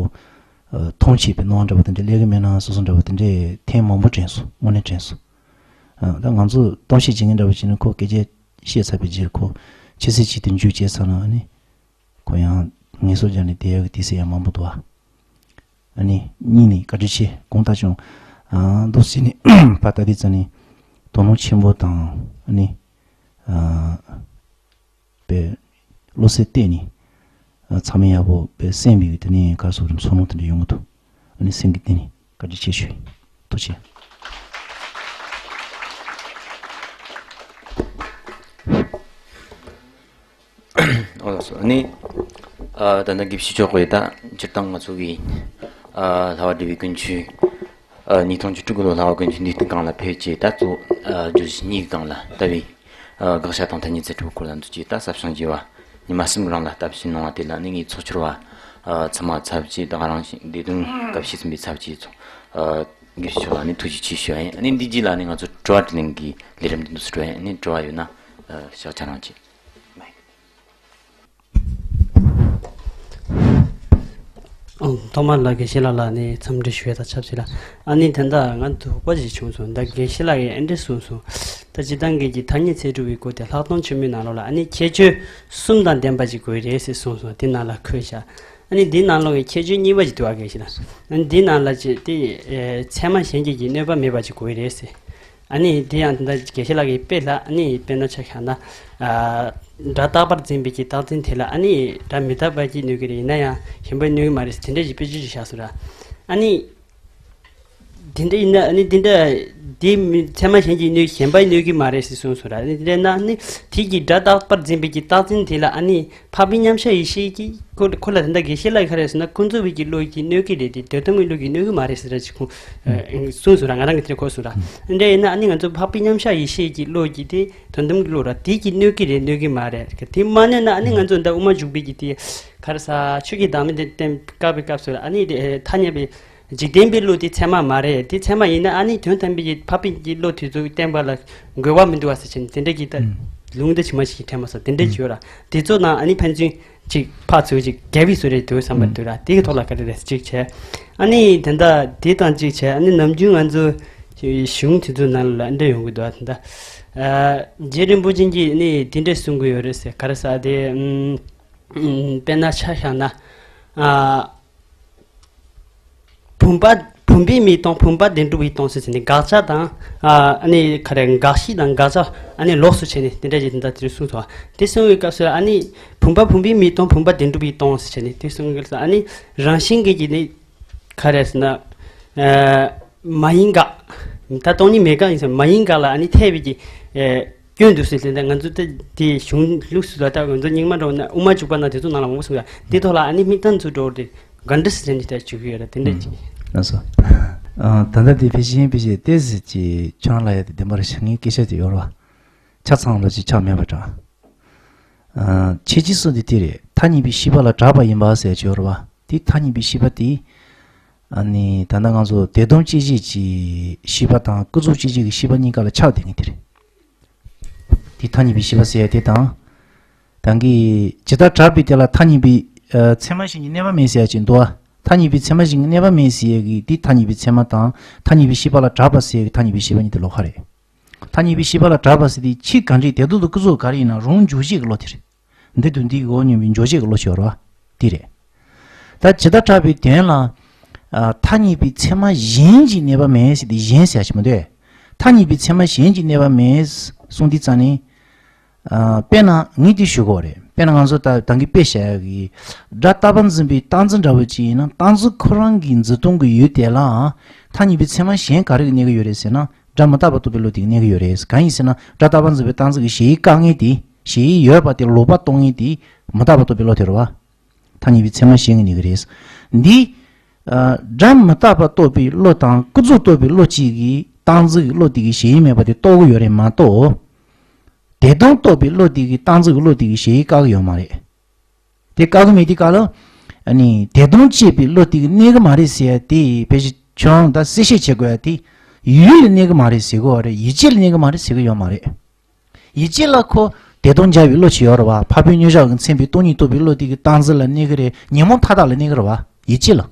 ཨ་མཐོང་ཆེས་པའི་སྣང་བ་འདྲ་བ་དེ་འདྲ་སླེབས་ཀྱི་མེད་ན་སོ་སོ་འདྲ་བ་དེ་འདྲས་ཐེངས་མང་པོ་དྲན་སོང་། དངོས་གནས་དྲན་སོང་། ཨ་ད་ང་ཚོ་གཏམ་བཤད་བྱེད་མཁན་འདྲ་བ་བྱས་ན་ཁོ་སྐད་ཆ་བཤད་ཚར་བའི་རྗེས་ཁོ་ཕྱི་གསལ་གྱི་དེ་མཇུག་བྱས་ཚར་ན་ཨ་ནི་ཁོ་ཡང་ངལ་གསོ་རྒྱག་ནས་བསྡད་ཡག་གི་དུས་ཚོད་ཡང་མང་པོ་འདུག་ཨ། ཨ་ནི་གཉིས་ནས་བཀའ་དྲིན་ཆེ། གང་ལྟར་ཀྱང་ཨ་འདུག་སེ་ནས་ཕར་ལྟ་དུས་ཙ་ནས་དོ་སྣང་ཆེན་པོ་དང་ཨ་ནི་ཨ་པའི་བློ་གསལ་གཏད་ནས་ཨ་ཚང་མས་ཡག་པོ་པའི་གསན་པའི་དེ་ནས་ག་རེ་ཟེར་དགོས་རེད། ཚོར་སྣང་དེ་འདྲ་ཡོང་གི་འདུག་ཨ་ནི་སེམས་ཀྱི་གཏིང་ནས་བཀའ་དྲིན་ཆེ་ཞུ་ཡིན། ཐུགས་རྗེ་ཆེ། ཨོ་ལགས་སོ། ཨ་ནི་ཨ་ད་ལྟ་དགེ་བཤེས་མཆོག་གིས་ད་སྤྱིར་བཏང་ང་ཚོ་གི་ཨ་ལྷ་བ་འབྲེལ་བའི་ཀུན་སྤྱོད་ཨ་ཉིས་སྟོང་བཅུ་དྲུག་ལོ་ལྷ་བ་ཀུན་སྤྱོད་འདུས་སྡེ་ཁང་ལ་ཕེབས་རྗེས་ད་གཙོ་ཨ་བརྗོད་གཞི་གཉིས་ཀྱི་སྟེང་ལ་ལྟ་བའི་ཨ་དགག་བྱ་དང་ཐ་སྙད་ཚིག་གྲོགས་སྐོར་ལ་འདུག་ཅེས་ད་ཟབ་སྦྱོང་བགྱིས་པ་ཉི་མ་གསུམ་རིང་ལ་ལྟ་བཤལ་གནང་བ་དེ་ལ་ནི་ངས་ཚོགས་ཆོར་བ་ཨ་ཚང་མ་ཚབ་ཀྱིས་ད་ག་རང་བཞིན་སྡེ་བདུན་སྐབས་ཤིག་ཟིན་པའི་ཚབ་ཀྱིས་ཚོགས་ཨ་དགེ་བཤེས་མཆོག་ལ་ནི་ཐུགས་རྗེ་ཆེ་ཞུ་ཡ་ཡིན། ཨ་ནི་འདི་རྗེས་ལ་ནི་ང་ཚོ་དྲི་བ་དྲིས་ལན་གྱི་ལས་རིམ་འདི་འདུག་སེ་འགྲོ་ཡ་ཡིན། ཨ་ནི་དྲི་བ་ཡོད་ན་ཨ་ཤག་ཆ་རང་བྱེད། ཨང་། ཐོག་མར་ལ་དགེ་བཤེས་ལགས་ལ་ནི་འཚམས་འདྲི་ཞུ་ཡ་དང་ཆབས་ཅིག་ལ། ཨ་ནི་དེ་འདྲ་ང་དོགས་པ་ཞིག་བྱུང་སོང་། ད་དགེ་བཤེས་ལགས་ཀྱིས་ཨེ་འདྲ་གསུངས་སོང་། ད་སྤྱིར་བཏང་གི་ཀྱི་ཐ་སྙད་ཚིག་གྲོགས་ཀྱི་སྐོར་དེ་ལྷག་མཐོང་ཆེན་མོའི་ནང་ལོགས་ལ་ཨ་ནི་ཁྱད་ཆོས་གསུམ་དང་ལྡན་པ་ཅིག་དགོས་རེད་ཟེར་གསུངས་སོང་། དེ་ནང་ལ་འཁོད་བཞག་ཨ་ནི་འདི་ནང་ལོགས་ཀྱི་ཁྱད་ཆོས་གཉིས་པ་ཅིག་འདུག་ཨ་དགེ་བཤེས་ལགས། ཨ་ནི་འདི་ནང་ལ་ཅིག་དེ་ཨེ་ཚད་མ་གཞན་གྱིས་ཀྱི་གནོད་པ་མེད་པ་ཅིག་དགོས་རེད་ཟེར། ཨ་ནི་དེ་ཡང་དེ་འདྲ་དགེ་བཤེས་ལགས་ཀྱིས་དཔེ་ལ་ཨ་ནི་དཔེར་ན་ཆ་བཞག་ན། ཨ་སྒྲ་རྟག་པར་འཛིན་པའི་གི་རྟག་འཛིན་དེ་ལ་ཨ་ནི་སྒྲ་མི་རྟག་པ་གིས་གནོད་ཀྱི་རེད། ཡིན་ན་ཡང་གཞན་པས་གནོད་ཀྱི་མ་རེད་ཟེར་དེ་འདྲ་ཞིག་དཔེ་ཆ་ཞིག་བཞག་སོང་ར། ཨ་ནི་དེ་འདྲ་ཡིན་ན་ཨ་ནི་དེ་འདྲ་དེ་མི་ཚད་མ་གཞན་གྱིས་གནོད་གཞན་པས་གནོད་ཀྱི་མ་རེད་ཟེར་གསུངས་སོང་ར། ཨ་ནི་དེ་འདྲ་ན་ཨ་ནི་དེ་གི་སྒྲ་རྟག་པར་འཛིན་པའི་གི་རྟག་འཛིན་དེ་ལ་ཨ་ནི། འཕགས་པའི་མཉམ་གཞག་ཡེ་ཤེས་ཀྱིས་ཁོ་ཁོ་ལ་དེ་འདྲ་དགེ་བཤེས་ལགས་ག་རེ་ཟེར་ན་ཀུན་རྫོབ་པའི་གི་བློ་གིས་གནོད་ཀྱི་རེད་དེ་དོན་དམ་གྱི་བློ་གིས་གནོད་ཀྱི་མ་རེད་ཟེར་ར་ཅིག་ཁོ་གསུངས་སོང་ར། ང་རང་གི་དེ་གོ་སོང་ར། འདྲ་ཡིན་ན་ཨ་ནི་ང་ཚོ་འཕགས་པའི་མཉམ་གཞག་ཡེ་ཤེས་ཀྱི་བློ་གིས་དེ་དོན་དམ་གྱི་བློ་ར་དེ་གིས་གནོད་ཀྱི་རེད་གནོད་ཀྱི་མ་རེད། དེ་མ་གནོད་ན་ཨ་ནི་ང་ཚོ་འདི་དབུ་མ་འཇུག་པའི་གི་དེ་ག་རེ་ཟ་ཆོས་ཀྱི་བདག་མེད་དེ་བསྟན་བཀག་པའི་སྐབས་སུ་ར་ཨ་ནི་དེ་ཐ་སྙད་པའི་འཇིག་རྟེན་པའི་བློ་དེ་ཚད་མ་མ་རེད། དེ་ཚད་མ་ཡིན་ན་ཨ་ནི་དོན་དམ་པའི་གི་འཕགས་པའི་གི་བློ་དེ་ཚོ་བསྟན་པ་ལ་དགོས་པ་མི་འདུག་བ་ཟེར་བྱས་ནས་དེ་འདྲ་གི་ལྟ། ཨུམ། ལུང་བསྟན་ཇི་མ་ཞིག་དྲན་མ་སོང་། དེ་འདྲ་ཅིག་ཡོད་ར། དེ་ཚོ་ནང་ཨ་ནི་ཕན་ཚུན་ཅིག་ཕར་ཚུར་ཅིག་རྒྱབ་པའི་བཟོ་འདྲ་འདུག་བསམ་པ་འདུག་ར། དེ་གི་ཐོག་ལ་ག་རེ་རེད་ཅིག་བྱས། ཨ་ནི་དེ་འདྲ་དེ་དང་ཅིག་བྱས། ཨ་ནི་ནམ་རྒྱུན་ང་ཚོ་གཞུང་དེ་ཚོ་ནང་ལ་འདྲ་ཡོང་གི་འདུག་ཨ། དེ་འདྲ་རྗེ་རིན་པོ་ཆེ་གིས་ནི་དེ་འདྲ་གསུང་གི་ཡོད་རེད་ཟེར། ག་རེ་ཟེར་དེ། ཨམ། ཨམ། དཔེར་ན་ཆ་བཞག་ན། ཨ། བུམ་པ། བུམ་པའི་མིག་སྟོང་བུམ་པ་བདེན་གྲུབ་ཀྱིས་སྟོང་ཟེར་ནས་དགག་བྱ་དང་། ཨ། ཨ་ནི་ག་རེ། དགག་གཞི་དང་དགག་བྱ་ཨ་ནི་ལོགས་སུ་བྱས་ནས་དེ་འདྲ་ཅིག་དེ་འདྲ་དེ་གསུངས་སོང་། དེ་གསུང་བའི་སྐབས་སུ་ཨ་ནི་བུམ་པ་བུམ་པའི་མིག་སྟོང་བུམ་པ་བདེན་གྲུབ་ཀྱིས་སྟོང་ཟེར་བྱས་ནས་དེ་གསུང་གི་ཨ་ནི་རང་བཞིན་གྱིས་ཀྱི་ནི་ག་རེ་ཟེར་ན། ཨ། མ་ཡིན་དགག་ད་སྟོང་ཉིད་མེད་དགག་ཡིན་ཟེར། མ་ཡིན་དགག་ལ་ཨ་ནི་འཐད་པའི་གི། ཨ། སྐྱོན་འདུག་ཟེར་ཏེ། ང་ཚོ་ད་དེ་གཞུང་ལུགས་སུ་ལ་ད་ང་ཚོ་རྙིང་མ་འགྲོ་ན་དབུ་མ་འཇུག་པ་ན་དེ་ཚོ་ནང་ལ་མང་པོ་གསུངས་ཡ། དེ་ཐོག་ལ་ཨ་ནི་མིག་སྟོང་ཚུར་འགྲོ་དེ་ག་འདྲ་ཟེར་ནས་ད་བྱུག་གི་ཡོད་ར། དེ་འདྲ་ཅིག་ལགས་སོ། ཨ། ད་ལྟ་དེ་ཕལ་ཆེར་ཕལ་ཆེར་ཏོག་ཙམ་ཅིག་ཁྱོད་རང་ལ་ཡ་དེ་བདེན་པར་བཞག་ངེས་སྐད་ཆ་དེ་ཡོད་ར་བ། ཆ་ཚང་ལ་ཅིག་ཆ་མེད་པ་འདྲ། ཨ། ཁྱེད་ཀྱིས་གསུངས་དེ་དེ་རེད། ཐ་སྙད་པའི་ཤེས་པ་ལ་གྲགས་པ་ཡིན་པ་ཟེར་གྱི་ཡོད་ར་བ། དེ་ཐ་སྙད་པའི་ཤེས་པ་དེ། ཨ་ནི་ད་ལྟ་ང་ཚོ་དེ་སྟོང་སྐྱེ་མཆེད་ཀྱི་ཤེས་པ་དང་ཀུན་རྫོབ་སྐྱེ་མཆེད་ཀྱི་ཤེས་པ་གཉིས་ཀ་ལ་ཆགས་བསྡད་མཁན་དེ་རེད། དེ་ཐ་སྙད་པའི་ཤེས་པ་ཟེར་ཡ་དེ་དང་། ད་གིན་ཇི་ལྟར་གྲགས་པའི་དེ་ལ་ཐ་སྙད་པའི། ཨ། ཚད་མ་གཞན་གྱིས་གནས་པ་མེད་ཟེར་ཡ་ཅིག་འདུག་ཨ། ཐ་སྙད་པའི་ཚད་མ་གཞན་གྱིས་གནས་པ་མེད་ཟེར་ཡ་གི་དེ་ཐ་སྙད་པའི་ཚད་མ་དང་། ཐ་སྙད་པའི་ཤེས་པ་ལ་གྲགས་པ་ཟེར་ཡ་གི་ཐ་སྙད་པའི་ཤེས་པ་གཉིས་དེ་ལོགས་ཀ་རེད། ཐ་སྙད་པའི་ཤེས་པ་ལ་གྲགས་པ་ཟེར་དེ་ཕྱིས་གང་དྲིས་དེ་དུས་དུ་ཀུན་རྫོབ་ག་རེ་ཡིན་ན་རུང་འཇོག་བྱེད་ཀྱི་བློ་དེ་རེད། འདི་དང་འདི་ཡི་འོག་མཉམ་པའི་འཇོག་བྱེད་ཀྱི་བློ་ཞིག་ཡོད་རེད་བ། དེ་རེད། ད་ཇི་ལྟར་གྲགས་པའི་དོན་ལ། ཨ། ཐ་སྙད་པའི་ཚད་མ་གཞན་གྱིས་གནས་པ་མེད་ཟེར་དེ་གཞན་ཟེར་ཡ་ཞིག་མི་འདུག་ཐ་སྙད་པའི་ཚད་མ་གཞན་གྱིས་གནས་པ་མེད་གསུངས་དུས་ཙ་ནས། ཨ། དཔེར་ན་ངས་འདི་ཞུ་དགོས་རེད། དཔེར་ན་ང་ཚོ་ད་ད་གིན་དཔེ་བཞག་ཡ་གི། སྒྲ་རྟག་པར་འཛིན་པའི་རྟག་འཛིན་འདྲ་བོ་ཅིག་ཡིན་ན། རྟག་འཛིན་ཁོ་རང་གི་འཛིན་སྟངས་ཀྱི་ཡུལ་དེ་ལའང་ཐ་སྙད་པའི་ཚད་མ་གཞན་ག་རེ་གིས་གནས་ཀྱི་ཡོད་རེད་ཟེར་ན། སྒྲ་མི་རྟག་པ་རྟོགས་པའི་བློ་དེ་གིས་གནས་ཀྱི་ཡོད་རེད། གང་ཡིན་ཟེར་ན་སྒྲ་རྟག་པར་འཛིན་པའི་རྟག་འཛིན་གྱི་གཞལ་ཡས་བཀག་མཁན་དེ། གཞལ་ཡས་ཡོད་པ་དེ་ལ་ལོག་པ་གཏོང་མཁན་དེ་མི་རྟག་པ་རྟོགས་པའི་བློ་དེ་རེད་བ། ཐ་སྙད་པའི་ཚད་མ་གཞན་གྱིས་གནས་ཀྱི་རེད། འདི། ཨ། སྒྲ་མི་རྟག་པ་རྟོགས་པའི་བློ་དང་ཀུན་རྫོབ་རྟོགས་པའི་བློ་གཅིག་གིས་རྟག་འཛིན་གྱི་བློ་དེ་གིས་གཞལ་ཡས་མེད་པ་དེ་རྟོགས་ཀྱི་ཡོད་རེད་མ་གཏོགས། དེ་སྟོང་རྟོགས་པའི་བློ་དེ་གིས་རྟག་འཛིན་གྱི་བློ་དེ་གིས་གཞལ་ཡས་བཀག་གི་ཡོད་མ་རེད། དེ་བཀག་གི་མེད་དུས་སྐབས་ལ། ཨ་ནི་དེ་སྟོང་དཔྱད་པའི་བློ་དེ་གིས་གནས་ཀྱི་མ་རེད་ཟེར་ཡ་དེ་ཕལ་ཆེར་ཁྱོད་རང་ད་གསལ་བཤད་བྱེད་དགོས་ཡ་དེ། ཡུལ་ལ་གནས་ཀྱི་མ་རེད་ཟེར་གྱི་ཡོད་རེད། ཡིད་བྱེད་ལ་གནས་ཀྱི་མ་རེད་ཟེར་གྱི་ཡོད་མ་རེད། ཡིད་བྱེད་ལ་ཁོ་དེ་སྟོང་འཇལ་བའི་བློ་ཅིག་ཡོད་རེད་བ། འཕགས་པའི་མཉམ་གཞག་གིས་མཚོན་པའི་སྟོང་ཉིད་རྟོགས་པའི་བློ་དེ་གིས་རྟག་འཛིན་ལ་གནས་ཀྱི་རེད། ཉོན་མོངས་མཐའ་དག་ལ་གནས་ཀྱི་རེད་བ། ཡིད་བྱེད་ལ།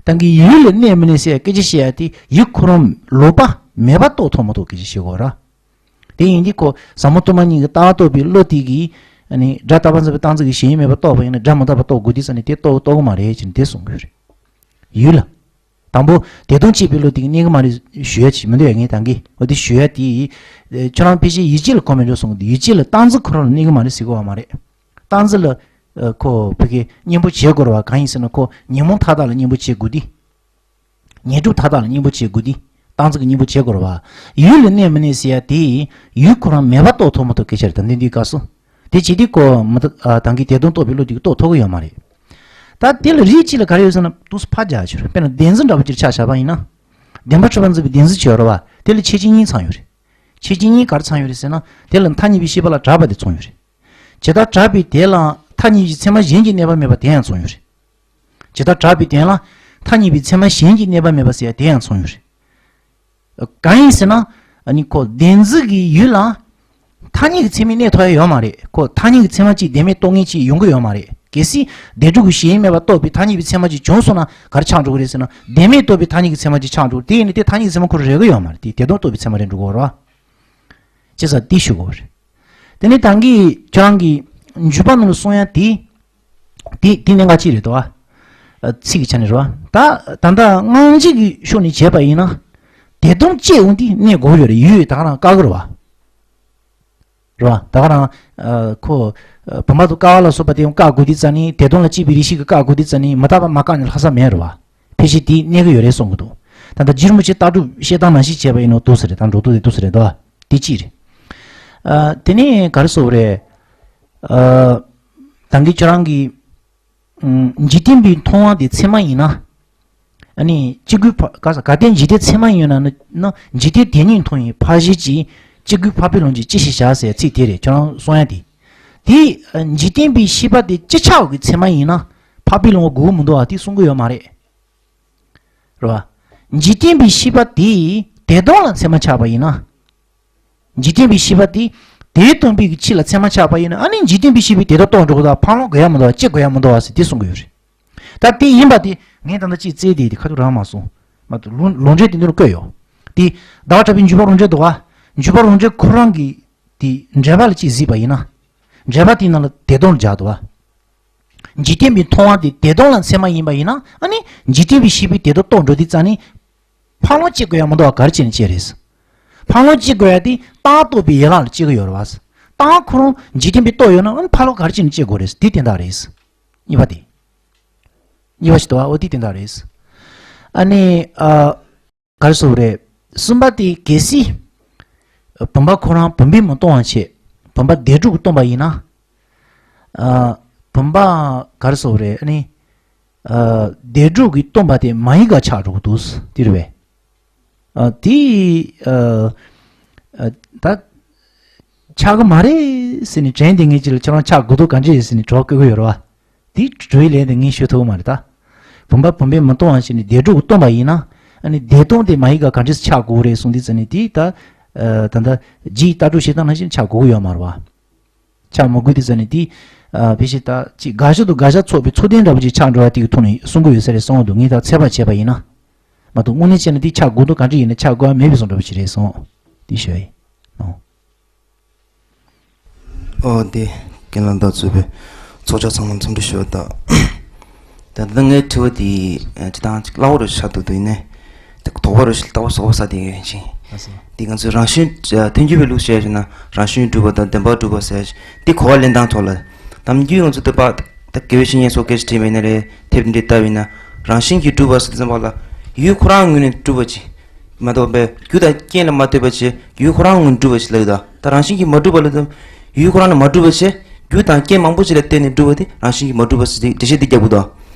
ད་གིན་ཡུལ་ལ་གནས་མི་གནས་ཟེར་ཡ་སྐད་ཆ་བཤད་ཡ་དེ་ཡུལ་ཁོ་རང་ལོག་པ་མེད་པ་རྟོགས་ཐུབ་མ་ཐུབ་སྐད་ཆ་བཤད་དགོས་རེད། དེ་ཡིན་དུས་ཁོ་ཟབ་མོ་སྟོང་པ་ཉིད་ཀྱི་ལྟ་བ་རྟོགས་པའི་བློ་དེ་གིས། ཨ་ནི་སྒྲ་རྟག་པར་འཛིན་པའི་རྟག་འཛིན་གྱི་གཞལ་ཡས་མེད་པ་རྟོགས་པ་ཡིན་ན་སྒྲ་མི་རྟག་པ་རྟོགས་དགོས་དུས་ཙ་ནས་དེ་རྟོགས་རྟོགས་ཀྱི་མ་རེད་ཅེས་དེ་གསུང་གི་རེད། ཡུལ་ལ། དང་པོ་དེ་སྟོང་དཔྱད་པའི་བློ་དེ་གིས་གནས་ཀྱི་མ་རེད་ཞུ་ཡ་ཅིག་མི་འདུག་ཡ། ངས་ད་གིན་འོ་དེ་ཞུ་ཡ་དེ། ཨེ། ཁྱོད་རང་ཕལ་ཆེར་ཡིད་བྱེད་ལ་གོ་མེད་འགྲོ་གསུང་གི་འདུག་ཡིད་བྱེད་ལ་རྟག་འཛིན་ཁོ་རང་ལ་གནས་ཀྱི་མ་རེད་ཟེར་གྱི་ཡོད་མ་རེད། རྟག་འཛིན་ལ། ཨ། ཁོ་ཕ་གིར་གཉེན་པོ་བྱེད་དགོས་རེད་བ། གང་ཡིན་ཟེར་ན་ཁོ་ཉོན་མོངས་མཐའ་དག་ལ་གཉེན་པོ་བྱེད་དགོས་དུས། ཉོན་སྒྲིབ་མཐའ་དག་ལ་གཉེན་པོ་བྱེད་དགོས་དུས། རྟག་འཛིན་གྱི་གཉེན་པོ་བྱེད་དགོས་རེད་བ། ཡུལ་ལ་གནས་མི་གནས་ཟེར་ཡ་དེ། ཡུལ་ཁོ་རང་མེད་པ་རྟོགས་ཐུབ་མ་ཐུབ་སྐད་ཆ་རེད། ད་འདི་འདིའི་སྐབས་སུ། དེ་བྱེད་དུས་ཁོ་མི་རྟག་ཨ། ད་གིན་དེ་སྟོང་རྟོགས་པའི་བློ་དེ་གིས་རྟོགས་ཐུབ་ཀྱི་ཡོད་མ་རེད། ད་དེ་ལ་རིགས་གཅིག་ལ་ག་རེ་ཡོད་ཟེར་ན་དུས་སུ་ཕར་རྒྱག་ཆོག་རེད། དཔེར་ན་བདེན་འཛིན་འདྲ་པོ་ཅིག་ཆ་བཞག་པ་ཡིན་ན། བདེན་པར་གྲུབ་པ་འཛིན་པའི་བདེན་འཛིན་ཅིག་ཡོད་རེད་བ། དེ་ལ་ཁྱད་ཆོས་གཉིས་ཚང་ཡོད་རེད། ཁྱད་ཆོས་གཉིས་ག་རེ་ཚང་ཡོད་རེད་ཟེར་ན། དེ་ལ་ཐ་སྙད་པའི་ཤེས་པ་ལ་གྲགས་པ་དེ་ཚང་ཡོད་རེད། ཇི་ལྟར་གྲགས་པའི་དེ་ལའང་ཐ་སྙད་ཀྱི་ཚད་མ་གཞན་གྱིས་གནས་པ་མེད་པ་དེ་ཡང་ཚང་ཡོད་རེད། ཇི་ལྟར་གྲགས་པའི་དོན་ལ་ཐ་སྙད་པའི་ཚད་མ་གཞན་གྱིས་གནས་པ་མེད་པ་ཟེར་ཡ་དེ་ཡང་ཚང་ཡོད་རེད། གང་ཡིན་ཟེར་ན། ཨ་ནི་ཁོ་བདེན་འཛིན་གྱི་ཡུལ་ལ་ཐ་སྙད་ཀྱི་ཚད་མས་གནས་ཐུབ་ཡ་ཡོད་མ་རེད། ཁོ་ཐ་སྙད་ཀྱི་ཚད་མ་གཅིག་བདེན་མེད་རྟོགས་མཁན་གཅིག་ཡོང་གི་ཡོད་མ་རེད། གལ་སྲིད་བདེན་གྲུབ་ཀྱི་གཞལ་ཡས་མེད་པ་རྟོགས་པའི་ཐ་སྙད་པའི་ཚད་མ་གཅིག་བྱུང་སོང་ན་ག་རེ་ཆགས་འགྲོ་གི་རེད་ཟེར་ན། བདེན་མེད་རྟོགས་པའི་ཐ་སྙད་ཀྱི་ཚད་མ་གཅིག་ཆགས་འགྲོ། དེ་ཡིན་ན་དེ་ཐ་སྙད་ཀྱི་ཚད་མ་ཁོ་རང་རེག་གི་ཡོད་མ་རེད། དེ་བདེན་སྟོང་རྟོགས་པའི་ཚད་མ་རེད་འགྲོ་གི་ཡོད་རེད་བ། ཅེས་ཟེར་འདི་ཞུ་དགོས་རེད། དེ་ནས་ད་གིན་ཁྱོད་རང་གིས་འཇུག་པ་ནང་ལ་གསུང་ཡ་དེ། དེ་དེ་གནད་འགག་ཅིག་རེད་དོ། ཨ། ཚིག་གི་ཆ་ནས་རེད་བ། ད་ད་ལྟ་སྔ་ཕྱི་གི་ཕྱོགས་ནས་བྱས་པ་ཡིན་ན། དེ་སྟོང་དཔྱད་འོང་དུས་གནས་དགོས་ཡོད་རེད། ཡུལ་ད་ག་རང་བཀག་གི་རེད་བ། རེད་བ། ད་ག་རང་། ཨ། ཁོ། ཨ། བུམ་པ་དང་ཀ་བ་ལ་སོགས་པ་དེ་ཡང་བཀག་དགོས་དུས་ཙ་ནས། དེ་སྟོང་ལ་དཔྱད་པའི་རིགས་ཤིག་གིས་བཀག་དགོས་དུས་ཙ་ནས་མི་རྟག་པ་མ་བཀག་ནས་ལྷག་ས་མེད་རེད་བ། ཕལ་ཆེར་དེ་གནས་ཀྱི་ཡོད་རེད་གསུང་གི་འདུག་ད་ལྟ་རྗེ་རིན་པོ་ཆེ་ལྟ་གྲུབ་བཤད་སྟངས་ནང་བཞིན་བྱས་པ་ཡིན་ན་འདུག་ཟེར་རེད། ད་འགྲོ་ལྡོག་དེ་འདུག་ཟེར་རེད་དོ། དེ་གཅིག་རེད། ཨ། དེ་ནས་ག་རེ་ཟེར་དགོས་རེད། ཨ། ད་གིན་ཁྱོད་རང་གིས། ཨམ། འཇིག་རྟེན་པའི་མཐོང་བ་དེ་ཚད་མ་ཡིན་ན། ཨ་ནི་སྤྱི་དངོས་ཕ། ག་ས་ག་དེ་འཇིག་རྟེན་ཚད་མ་ཡིན་ན་ནི་ན། འཇིག་རྟེན་དེ་ཉིད་མཐོང་བའི་ཕར་ཞོག་ཅིག་སྤྱི་དངོས་འཕགས་པའི་ལུང་གིས་ཅི་ཞིག་བྱ་ཟེར་ཚིག་དེ་རེད། ཁྱོད་རང་གསུང་ཡ་དེ། དེ། ཨ། འཇིག་རྟེན་པའི་ཤེས་པ་དེ་ཅི་ཆགས་ཀྱི་ཚད་མ་ཡིན་ན་འཕགས་པའི་ལུང་དགོས་མི་འདུག་ཨ། དེ་གསུང་གི་ཡོད་མ་རེད། རེད་བ། འཇིག་རྟེན་པའི་ཤེས་པ་དེ་དེ་སྟོང་ལ་ཚད་མ་ཆགས་པ་ཡིན་ན། འཇིག་རྟེན་པའི་ཤེས་པ་དེ་ དེ་སྟོན་པའི་གི་ཕྱི་ལ་ཚད་མ་ཆགས་པ་ཡིན་ན། ཨ་ནི་འཇིག་རྟེན་པའི་ཤེས་པས་དེ་དག་རྟོགས་འགྲོ་གི་ད། འཕགས་ལམ་དགོས་ཡ་མི་འདུག་བ། ཅི་དགོས་ཡ་མི་འདུག་བ་ཟེར་དེ་གསུང་གི་ཡོད་རེད། ད་དེ་ཡིན་པ་དེ་ངས་ད་ལྟ་ཅིག་བཙལ་དེ་དེ་ཁ་ཐུག་རང་མ་སོང་། མ་གཏོགས་ལུང་ལུང་འདྲེན་དེ་འདུག་བཀོད་ཡོད། དེ་ཟླ་བ་གྲགས་པའི་འཇུག་པ་རང་འགྲེལ་འདུག་བ། འཇུག་པ་རང་འགྲེལ་ཁོ་རང་གི་དེ་འགྲེལ་པ་ལ་ཅིག་གཟིགས་པ་ཡིན་ན། འགྲེལ་པ་དེའི་ནང་ལ་བདེ་སྟོང་ལ་སྦྱར་འདུག་བ། འཇིག་རྟེན་པའི་མཐོང་བ་དེ་བདེ་སྟོང་ལ་ཚད་མ་ཡིན་པ་ཡིན་ན། ཨ་ནི་འཇིག་རྟེན་པའི་ཤེས་པས་དེ་དག་རྟོགས་འགྲོ་དུས་ཙ་ནི། འཕགས་ལམ་སྐྱེ་དགོས་ཡ་མི་འདུག་བ། ག་རེ་བྱས་ནས་སྐྱེ་རེད། འཕགས་ལམ་སྐྱེ་དགོས་ཡ་དེ་རྟགས་རྟོགས་པའི་ཡན་ལག་ལ་སྐྱེ་གི་ཡོད་རེད་བ། རྟགས་ཁོ་རང་འཇིག་རྟེན་པས་རྟོགས་ཡོད་ན། ཨ་ནི་འཕགས་ལམ་ག་རེ་བྱས་ནས་སྐྱེ་དགོས་རེད། དེ་དེ་འདྲ་རེད། གཉིས་པ་དེ། གཉིས་པ་ཞིག་འདུག་བ། འོ་དེ་དེ་འདྲ་རེད། ཨ་ནི་ཨ། ག་རེ་ཟེར་དགོས་རེད། གསུམ་པ་དེ་གལ་སྲིད་བུམ་པ་ཁོ་རང་བུམ་པས་མི་སྟོང་བ་བྱས། བུམ་པ་བདེན་གྲུབ་ཀྱིས་སྟོང་པ་ཡིན་ན། ཨ། བུམ་པ་ག་རེ་ཟེར་དགོས་རེད། ཨ་ནི། ཨ། བདེན་གྲུབ་ཀྱིས་སྟོང་པ་དེ་མ་ཡིན་པ་ཆགས་འགྲོ་གི་འདུག་དེ་རེད་པས། ཨ། དེ། ཨ། ཨ། ད་ཆགས་ཀྱི་མ་རེད་ཟེར་ནས་དྲན་བསྡད་མཁན་ཅིག་ལ་ཁྱེད་རང་ཆགས་དགོས་འདུག་ག་འདྲ་ཡིན་ཟེར་ནས་དྲི་བ་བཀོད་ཀྱི་ཡོད་རེད་བ། དེའི་དྲི་བའི་ལན་དེ་ངས་ཤོད་ཐུབ་ཀྱི་མ་རེད་ད། བུམ་པ་བུམ་པས་མི་སྟོང་བ་ཞིག་ནི་བདེན་གྲུབ་ཀྱིས་སྟོང་པ་ཡིན་ན། ཨ་ནི་བདེན་སྟོང་དེ་མ་ཡིན་པ་ག་འདྲས་ཆགས་དགོས་རེད་གསུངས་དུས་ཙ་ནི། དེ་ད། ཨ། ད་ལྟ་རྗེ་ཡི་ལྟ་གྲུབ་བཤད་སྟངས་ནང་བཞིན་ཆགས་དགོས་ཀྱི་ཡོད་མ་རེད་བ། ཆགས་མི་དགོས་དུས་ཙ་ནི་དེ། ཨ། ཕལ་ཆེར་ད་ཅིག་དགག་བཞག་དང་དགག་བཞག་ཚོགས་པའི་ཚོགས་ལྡན་འདྲ་པོ་ཅིག་ཆགས་འགྲོ་བ་དེ་གི་ཐོག་ནས་གསུང་གི་ཡོད་ས་རེད་གསུངས་འདུག་ངས་ད་ཚད་པ་བྱས་པ་ཡིན་ན། མ་གཏོགས་དངོས་གནས་བྱས་ན་དེ་ཆགས་དགོས་འདུག་ག་འདྲ་ཡིན་ན་ཆགས་དགོས་པ་མེད་པའི་བཟོ་འདྲ་པོ་ཅིག་རེད་གསུངས། དེ་ཞུ་ཡ་ཡིན། ཨོ། ཨོ། དེ་རྒན་ལགས་དང་གཙོས་པའི་ཚོགས་བཅར་ཚང་མར་འཚམས་འདྲི་ཞུ་བ་དང་། ད་ལྟ་ངའི་དྲི་བ་དེ་ཅི་ལྟར་ཅིག་སླ་བོ་རུ་ཆགས་འདུག་འདུག་ཡིན་ནའི། དེ་དོགས་པ་རུ་ཞིག་ལྟ་བ་སོགས་པ་ས་དེ་ཡོད་ཅིང་། ལགས་སོ། དེ་ང་ཚོས་རང་བྱུང་ཐལ་འགྱུར་བའི་ལུགས་བཤད་ཞུ་ན། རང་བྱུང་གྲུབ་པ་དང་བདེན་པར་གྲུབ་པ་ཟེར་དེ་གོ་བ་ལེན་སྟངས་ཐོག་ལ། ནམ་རྒྱུན་ང་ཚོ་ལྟ་བ་ད་དགེ་བའི་བཤེས་གཉེན་སོགས་སྐད་ཆ་དྲིས་པ་ཡིན་ན་རེད། དེབ་འདི་ལྟ་བ་ཡིན་ན། རང་བཞིན་གྱིས་གྲུབ་པ་ཟེར་དུས་ཙམ་པ་ལ། ཡུལ་ཁོ་རང་ངོས་ནས་གྲུབ་པ་ཅིག་མ་གཏོགས་པའི་རྒྱུ་དང་རྐྱེན་ལ་མ་ལྟོས་པ་བྱས་ཡུལ་ཁོ་རང་ངོས་ནས་གྲུབ་པ་ཞིག་ལབ་ཡོད་ད། ད་རང་བཞིན་གྱིས་མ་གྲུབ་པ་ལབ་དུས། ཡུལ་ཁོ་རང་ནས་མ་གྲུབ་པ་བྱས་རྒྱུ་དང་རྐྱེན་མང་པོ་ཅིག་ལ་བརྟེན་ནས་གྲུབ་པ་དེ་རང་བཞིན་གྱིས་མ་གྲུབ་པ་ཟེར་ཏེ་འགྲེལ་བཤད་འདི་རྒྱག་དགོས་ད།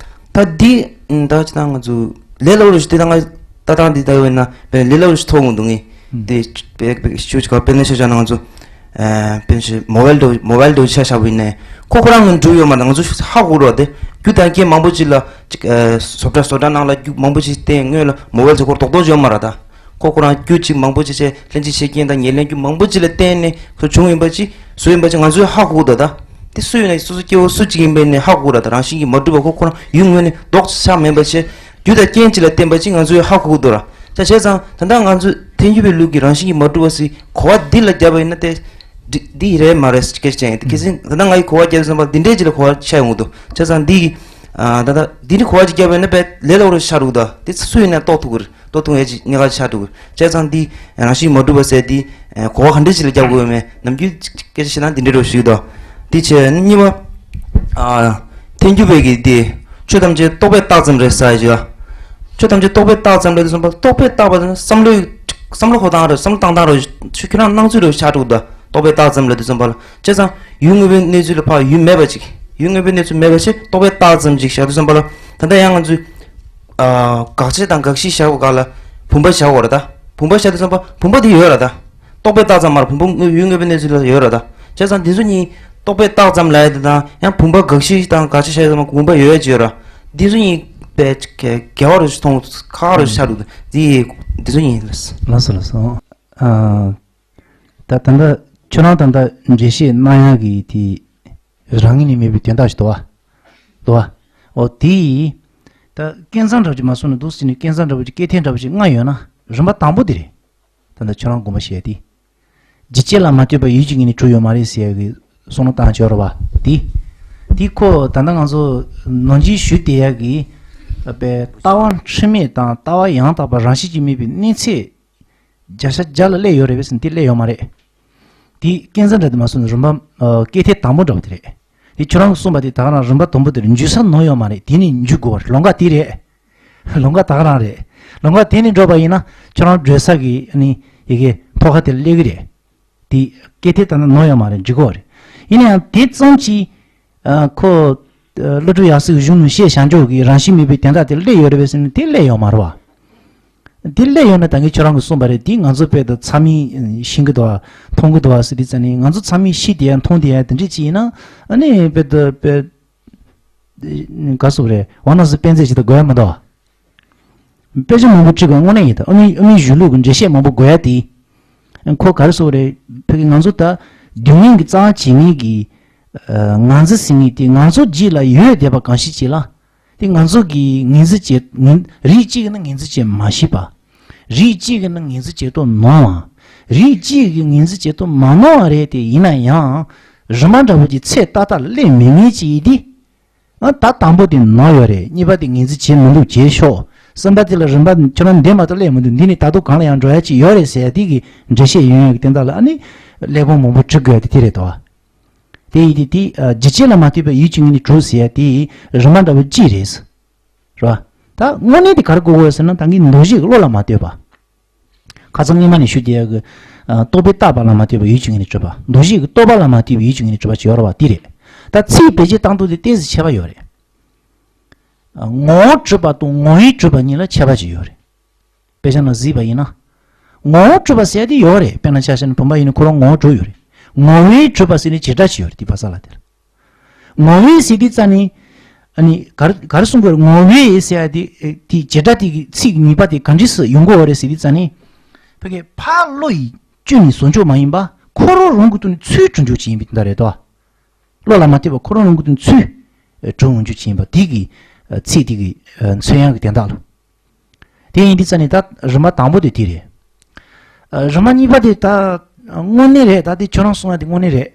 ད་འདི་ད་ཅི་ད་ང་ཚོ་ལས་སླ་པོ་རུ་ཞིག་དེ་ད་ང་ལྟ་སྟངས་འདི་ལྟ་བས་ན་དཔེ་ལས་སླ་པོ་རུ་ཞིག་མཐོང་གི་འདུག་ངས། ཨང་། དེ་དཔེ་དཔེ་ཤུགས་ཅིག་ག་དཔེར་ན་ཆ་བཞག་ན་ང་ཚོ། ཨ། དཔེར་ན་ཆ་མོ་བལ་འདྲ་མོ་བལ་འདྲ་ཆ་བཞག་པ་ཡིན་ནའི་ཁོ་ཁོ་རང་ངོས་ནས་གྲུབ་ཡོད་མ་རེད། ང་ཚོ་ཧ་གོ་རོགས་དེ། རྒྱུ་དང་རྐྱེན་མང་པོ་ཅིག་ལ་ཅིག་ཨ། བཟོ་གྲྭ་བཟོ་གྲྭ་ནང་ལ་རྒྱུ་མང་པོ་ཅིག་བརྟེན་སྔོན་ལ་མོ་བལ་ཚོ་ཁོ་རྡོག་རྡོག་ཅིག་ཡོད་མ་རེད་ད། ཁོ་ཁོ་རང་རྒྱུ་ཅིག་མང་པོ་ཅིག་བྱས་ལྷན་ཅིག་བྱེད་རྐྱེན་དང་ཉེར་ལེན་རྒྱུ་མང་པོ་ཅིག་ལ་བརྟེན་ནས་ཁོ་བྱུང་ཡིན་པ་ཅིག་བཟོས་ཡིན་པ་ཅིག་ང་ཚོས་ཧ་གོ་གི་འདུག་ད། དེ་སུ་ཡིན་ན་སོ་སོ་སྐྱེ་བོ་སུ་ཅིག་ཡིན་པ་ཡིན་ནའི་ཧ་གོ་གི་རེད་ད། རང་བཞིན་གྱིས་མ་གྲུབ་པ་ཁོ་ཁོ་རང་ཡུལ་ངོས་ནས་ལྡོག་ཆ་མེད་པ་བྱས། རྒྱུ་དང་རྐྱེན་གཅིག་ལ་བརྟེན་པ་ཅིག་ང་ཚོས་ཧ་གོ་གི་འདུག་ར། ད་བྱས་ཙང་ད་ལྟ་ང་ཚོས་ཐལ་འགྱུར་བའི་ལུགས་ཀྱི་རང་བཞིན་གྱིས་མ་གྲུབ་པ་ཟེར་གོ་བ་འདི་ལ་བརྒྱབ་པ་ཡིན་ན་དེ་འདི་འདི་རེད་མ་རེད་ཟེར་སྐད་ཆ་ཡིན། གལ་སྲིད་ད་ལྟ་ང་ཡི་གོ་བ་བརྒྱབ་ཙམ་པ་འདི་འདྲའི་ཅིག་ལ་གོ་བ་ཆགས་ཡོང་གི་འདུག་བྱས་ཙང་འདི་ཡི་ཨ། ད་ལྟ་འདི་འདྲའི་གོ་བ་ཅིག་བརྒྱབ་པ་ཡིན་ན་དཔེ་ལས་སླ་པོ་རུ་ཆགས་འགྲོ་གི་འདུག་དེ་སུ་ཡིན་ན་རྟོགས་ཐུབ་ཀྱི་རེད། རྟོགས་ཐུབ་ཡས་ཅིག་གནད་འགག་ཆགས་འགྲོ་གི་རེད། བྱས་ཙང་འདི་རང་བཞིན་མ་གྲུབ་པ་ཟེར་འདི་གོ་བ་ག་འདྲ་ཅིག་ལ་བརྒྱབ་དགོས་ཡོད་མེད་ནམ་རྒྱུན་སྐད་ཆ་བཤད་ན་འདི་འདྲ་རུ་ཞིག་འདུག་དེ་བྱས་གཉིས་པ། ཨ། ཐལ་འགྱུར་བའི་གི་དེ། ཆོས་ཐམས་ཅད་རྟོག་པས་བཏགས་ཙམ་རེད་ཟེར་ཡ་ཅིག་ཡ། ཆོས་ཐམས་ཅད་རྟོག་པས་བཏགས་ཙམ་རེད་དུས་ཙམ་པ་རྟོག་པས་བཏགས་པ་དེ་ནི་བསམ་བློའི་བསམ་བློ་འཁོར་སྟངས་རེད། བསམ་བློ་བཏང་སྟངས་རེད། ཆོས་ཁྱོད་རང་སྣང་ཚུལ་རེད་ཆགས་འགྲོ་གི་འདུག་རྟོག་པས་བཏགས་ཙམ་རེད་དུས་ཙམ་པ་ལ། བྱས་ཙང་ཡུལ་དངོས་པོའི་གནས་ཚུལ་ལ་ཕར་ཡུལ་མེད་པ་ཅིག་ཡུལ་དངོས་པོའི་གནས་ཚུལ་མེད་པ་ཞིག་རྟོག་པས་བཏགས་ཙམ་ཅིག་བཞག་དུས་ཙམ་པ་ལ། ད་ལྟ་ཡང་ང་ཚོས། ཨ། དགག་བྱ་དང་དགག་གཞི་བཞག་པ་ག་ལ་བུམ་པ་བཞག་པ་རེད་ད། བུམ་པ་བཞག་དུས་ཙམ་པ་བུམ་པ་དེ་ཡོད་རེད་ད། རྟོག་པས་བཏགས་ཙམ་མ་རེད། བུམ་པ་དངོས་ཡུལ་དངོས་པོའི་གནས་ཚུལ་ལ་ཡོད་རེད་ད། བྱས་ཙང་འདི་ཚོ་གཉིས་རྟོག་པས་བཏགས་ཙམ་ལབ་ཡ་དེ་དང་ཡང་བུམ་པ་དགག་གཞི་དང་དགག་བྱ་བྱས་ཙམ་བུམ་པ་ཡོད་ཡ་ཅིག་ཡོད་རེད། འདི་ཚོ་གཉིས་དཔེ་འགལ་བ་རུ་མཐོང་ཁག་ཁག་རུ་ཆགས་འདུག་འདི་འདི་ཚོ་གཉིས་ལ། ལགས་སོ་ལགས་སོ། ཨ། ད་ད་ལྟ་ཁྱོད་རང་ད་ལྟ་འགྲེལ་བཤད་གནང་ཡག་གི་དེ་རང་ངོས་ནས་མེད་པའི་དོན་དག་ཞིག་འདུག་བ། འདུག་བ། འོ་དེ་ཡིས། ད་སྐལ་བཟང་འདྲ་པོ་ཅིག་མ་སོང་ན་འདུག་ཟེར་ནས་སྐལ་བཟང་འདྲ་པོ་ཅིག་སྐད་ཐལ་འདྲ་པོ་ཅིག་ལྔ་ཡོད་ན་རིམ་པ་དང་པོ་དེ་རེད། ད་ལྟ་ཁྱོད་རང་དགོངས་པ་བཞེས་ཏེ། ཇི་སྐད་ལ་མ་ལྟོས་པར་ཡུལ་གྱི་ངོས་ནས་གྲུབ་ཡོད་མ་རེད་ཟེར་ཡག་གི་བསམ་བློ་བཏང་ཆོག་རེད་བ། དེ། དེ་ཁོ་ད་ལྟ་ང་ཚོ་ནང་བཞིན་ཞུ་བསྡད་ཡག་གི། པའི་ལྟ་བ་འཁྲུལ་མེད་དང་ལྟ་བ་ཡང་དག་པ་རང་བཞིན་གྱིས་དམིགས་པའི་གནས་ཚད། བརྒྱ་ཆ་བརྒྱ་ལ་སླེབས་ཡོད་རེད་པས་ཟེར་ན་དེ་སླེབས་ཡོད་མ་རེད། དེ་སྐལ་བཟང་འདྲ་དེ་མ་སོང་ན་རིམ་པ། ཨ། སྐད་ཐལ་དང་པོ་འདྲ་བ་དེ་རེད། དེ་ཁྱོད་རང་གིས་གསུངས་པ་དེ་ད་ག་རང་རིམ་པ་དང་པོ་དེ་རེད། འཇུག་ས་ནོར་ཡོད་མ་རེད། དེ་ནས་འཇུག་དགོས་པ་རེད། ལམ་ཁ་དེ་རེད། ལམ་ཁ་ད་ག་རང་རེད། ལམ་ཁ་དེ་ནས་འགྲོ་བ་ཡིན་ན་ཁྱོད་རང་བགྲོད་ས་གི་ཨ་ནི་ཡ་གི་ཐོག་ཁ་དེ་ལ་སླེབས་ཀྱི་རེད། དེ་སྐད་ཐལ་ད་ནོར་ཡོད་མ་རེད། འཇུག་དགོས་པ་རེད། ཡིན་ན་ཡང་དེ་ཙམ་གྱིས། ཨ། ཁོ། ཨ། ཀླུ་སྒྲུབ་ཡབ་སྲས་ཀྱི་གཞུང་ནས་བཤད་བྱང་ཆུབ་ཀྱི་རང་བཞིན་མེད་པའི་དོན་དག་དེ་སླེབས་ཡོད་རེད་པས་ཟེར་ན་དེ་སླེབས་ཡོད་མ་རེད་བ། དེ་སླེབས་ཡོད་ན་ད་གིན་ཁྱོད་རང་གིས་གསུངས་པ་རེད། དེ་ང་ཚོ་དཔེ་ད་ཚང་མས་ཤེས་ཀྱི་འདུག་བ། མཐོང་གི་འདུག་བ་ཟེར་དུས་ཙ་ནས་ང་ཚོ་ཚང་མས་ཤེས་བསྡད་ཡ་མཐོང་བསྡད་ཡ་དེ་འདྲས་ཅིག་ཡིན་ན། ཨ་ནི་དཔེ་ད་དཔེ། ག་ཟེར་དགོས་རེད། ཝ་ན་ཟི་དཔེ་མཛོད་ཅིག་ད་དགོས་ཡ་མི་འདུག་བ། དཔེ་ཆ་མང་པོ་བྲིས་དགོས་དངོས་གནས་ཡིན་ད། ཨ་མི་ཨ་མི་གཞུང་ལུགས་ཀྱི་འགྲེལ་བཤད་མང་པོ་དགོས་ཡ་དེ། ཁོ་ག་རེ་ཟེར་དགོས་རེད། ཕ་གི་ང་ཚོ་ད་ སྡུག་བསྔལ་གྱི་རྩ་བ་བྱེད་མཁན་གྱི་ཨ་ངར་འཛིན་ཟེར་མཁན་དེ་ང་ཚོ་རྗེས་ལ་ཡོད་བསྡད་པ་གང་ཞིག་བྱས་ལ། དེ་ང་ཚོ་གིས་ངར་འཛིན་བྱེད་ངར་རིགས་གཅིག་གིས་ནི་ངར་འཛིན་བྱེད་མ་ཤེས་པ། རིགས་གཅིག་གིས་ནི་ངར་འཛིན་བྱེད་དུ་ནོར་བ། རིགས་གཅིག་གིས་ངར་འཛིན་བྱེད་དུ་མ་ནོར་བ་རེད་དེ། ཡིན་ན་ཡང་རིམ་པ་འདྲ་པོ་ཅིག་ཚད་ཏག་ཏག་སླེབས་མེད་མཁན་ཅིག་ཡིན་དེ། ཨ་ད་དང་པོ་དེ་ནོར་ཡོད་རེད། གཉིས་པ་དེ་ངར་འཛིན་བྱེད་མི་འདུག་བྱེད་ཤོག་གསུམ་པ་དེ་ལ་རིམ་པ་ཁྱོད་རང་འདི་མ་གཏོགས་སླེབས་མི་འདུག་འདི་ནི་ད་དུང་གང་ལ་ཡང་འགྲོ་ཡ་ཅིག་ཡོད་རེད་ཟེར་ཡ་དེ་གི་འགྲེལ་བཤད་ཡོང་ཡ་གི་དོན་དག་ལ་ཨ་ནི་ཀླད་ཀོར་མང་པོ་འབྲི་དགོས་ཡ་དེ་དེ་རེད་དོ། དེ་ཡིན་དེ་དེ་ཨ་རྒྱུ་ཅན་ལ་མ་ལྟོས་པའི་ཡུལ་གྱི་ངོས་ནས་གྲུབ་ཟེར་ཡ་དེ་རིམ་པ་འདྲ་པོ་གཅིག་རེད། རེད་བ། ད་དངོས་གནས་དེ་ག་རེ་གོ་དགོས་ཟེར་ན་ད་གིན་འདུ་ཤེས་ཀྱི་བློ་ལ་མ་ལྟོས་པ། ཁ་སང་སྔོན་མ་ནས་ཞུ་བསྡད་ཡ་གི་ཨ་རྟོག་པས་བཏགས་པ་ལ་མ་ལྟོས་པའི་ཡུལ་གྱི་ངོས་ནས་གྲུབ་པ། འདུ་ཤེས་ཀྱི་རྟོག་པ་ལ་མ་ལྟོས་པའི་ཡུལ་གྱི་ངོས་ནས་གྲུབ་པ་ཅིག་ཡོད་རེད་བ། དེ་རེད། ད་ཚིག་བེད་སྤྱོད་བཏང་སྟངས་དེ་ཏོག་ཙམ་ཁྱད་པར་ཡོད་རེད། ཨ་ངོ་བོ་གྲུབ་པ་དང་ངོ་བོས་གྲུབ་པ་གཉིས་ལ་ཁྱད་པར་ཅིག་ཡོད་རེད། དཔེ་ཆ་ནང་གཟིགས་པ་ཡིན་ན། ངོ་བོ་གྲུབ་པ་ཟེར་ཡ་དེ་ཡོད་རེད། དཔེར་ན་ཆ་བཞག་ན་བུམ་པ་ཡིན་ན་ཁོ་རང་ངོ་བོ་གྲུབ་ཡོད་རེད། ངོ་བོས་གྲུབ་པ་ཟེར་ནས་བྱེད་སྒྲ་ཅིག་ཡོད་རེད། དེ་བ་ས་ལ་དེར། ངོ་བོས་ཟེར་དུས་ཙ་ནི། ཨ་ནི་ག་རེ་ག་རེ་གསུང་དགོས་རེད། ངོ་བོས་ཟེར་ཡ་དེ་དེ་བྱེད་སྒྲ་དེ་གི་ཚིག་གཉིས་པ་དེ་ག་འདྲས་སེ་ཡོང་གི་ཡོད་རེད་ཟེར་དུས་ཙ་ནི། ཕ་གི་ཕ་བློ་ཡི་སྐྱོན་ནི་བཟོ་འཇོག་མ་ཡིན་པ་ཁོ་རང་རང་གི་ཐོག་ནས་ཚུར་གྲུབ་འཇོག་བྱེད་ཡིན་པའི་དོན་དག་རེད་དོ། བློ་ལ་མ་ལྟོས་པ་ཁོ་རང་རང་གི་ཐོག་ནས་ཚུར་གྲུབ་འོང་འཇོག་བྱེད་ཡིན་པ་དེ་གི་ཚིག་དེ་གི་མཚོན་ཡང་གི་དོན་དག་ལ། དེ་ཡིན་དུས་ཙ་ནི་ད་རིམ་པ་དང་པོ་དེ་དེ་རེད། ཨ་རིམ་པ་གཉིས་པ་དེ་ད་དངོས་གནས་རེད། ད་དེ་ཁྱོད་རང་གསུང་ཡ་དེ་དངོས་གནས་རེད།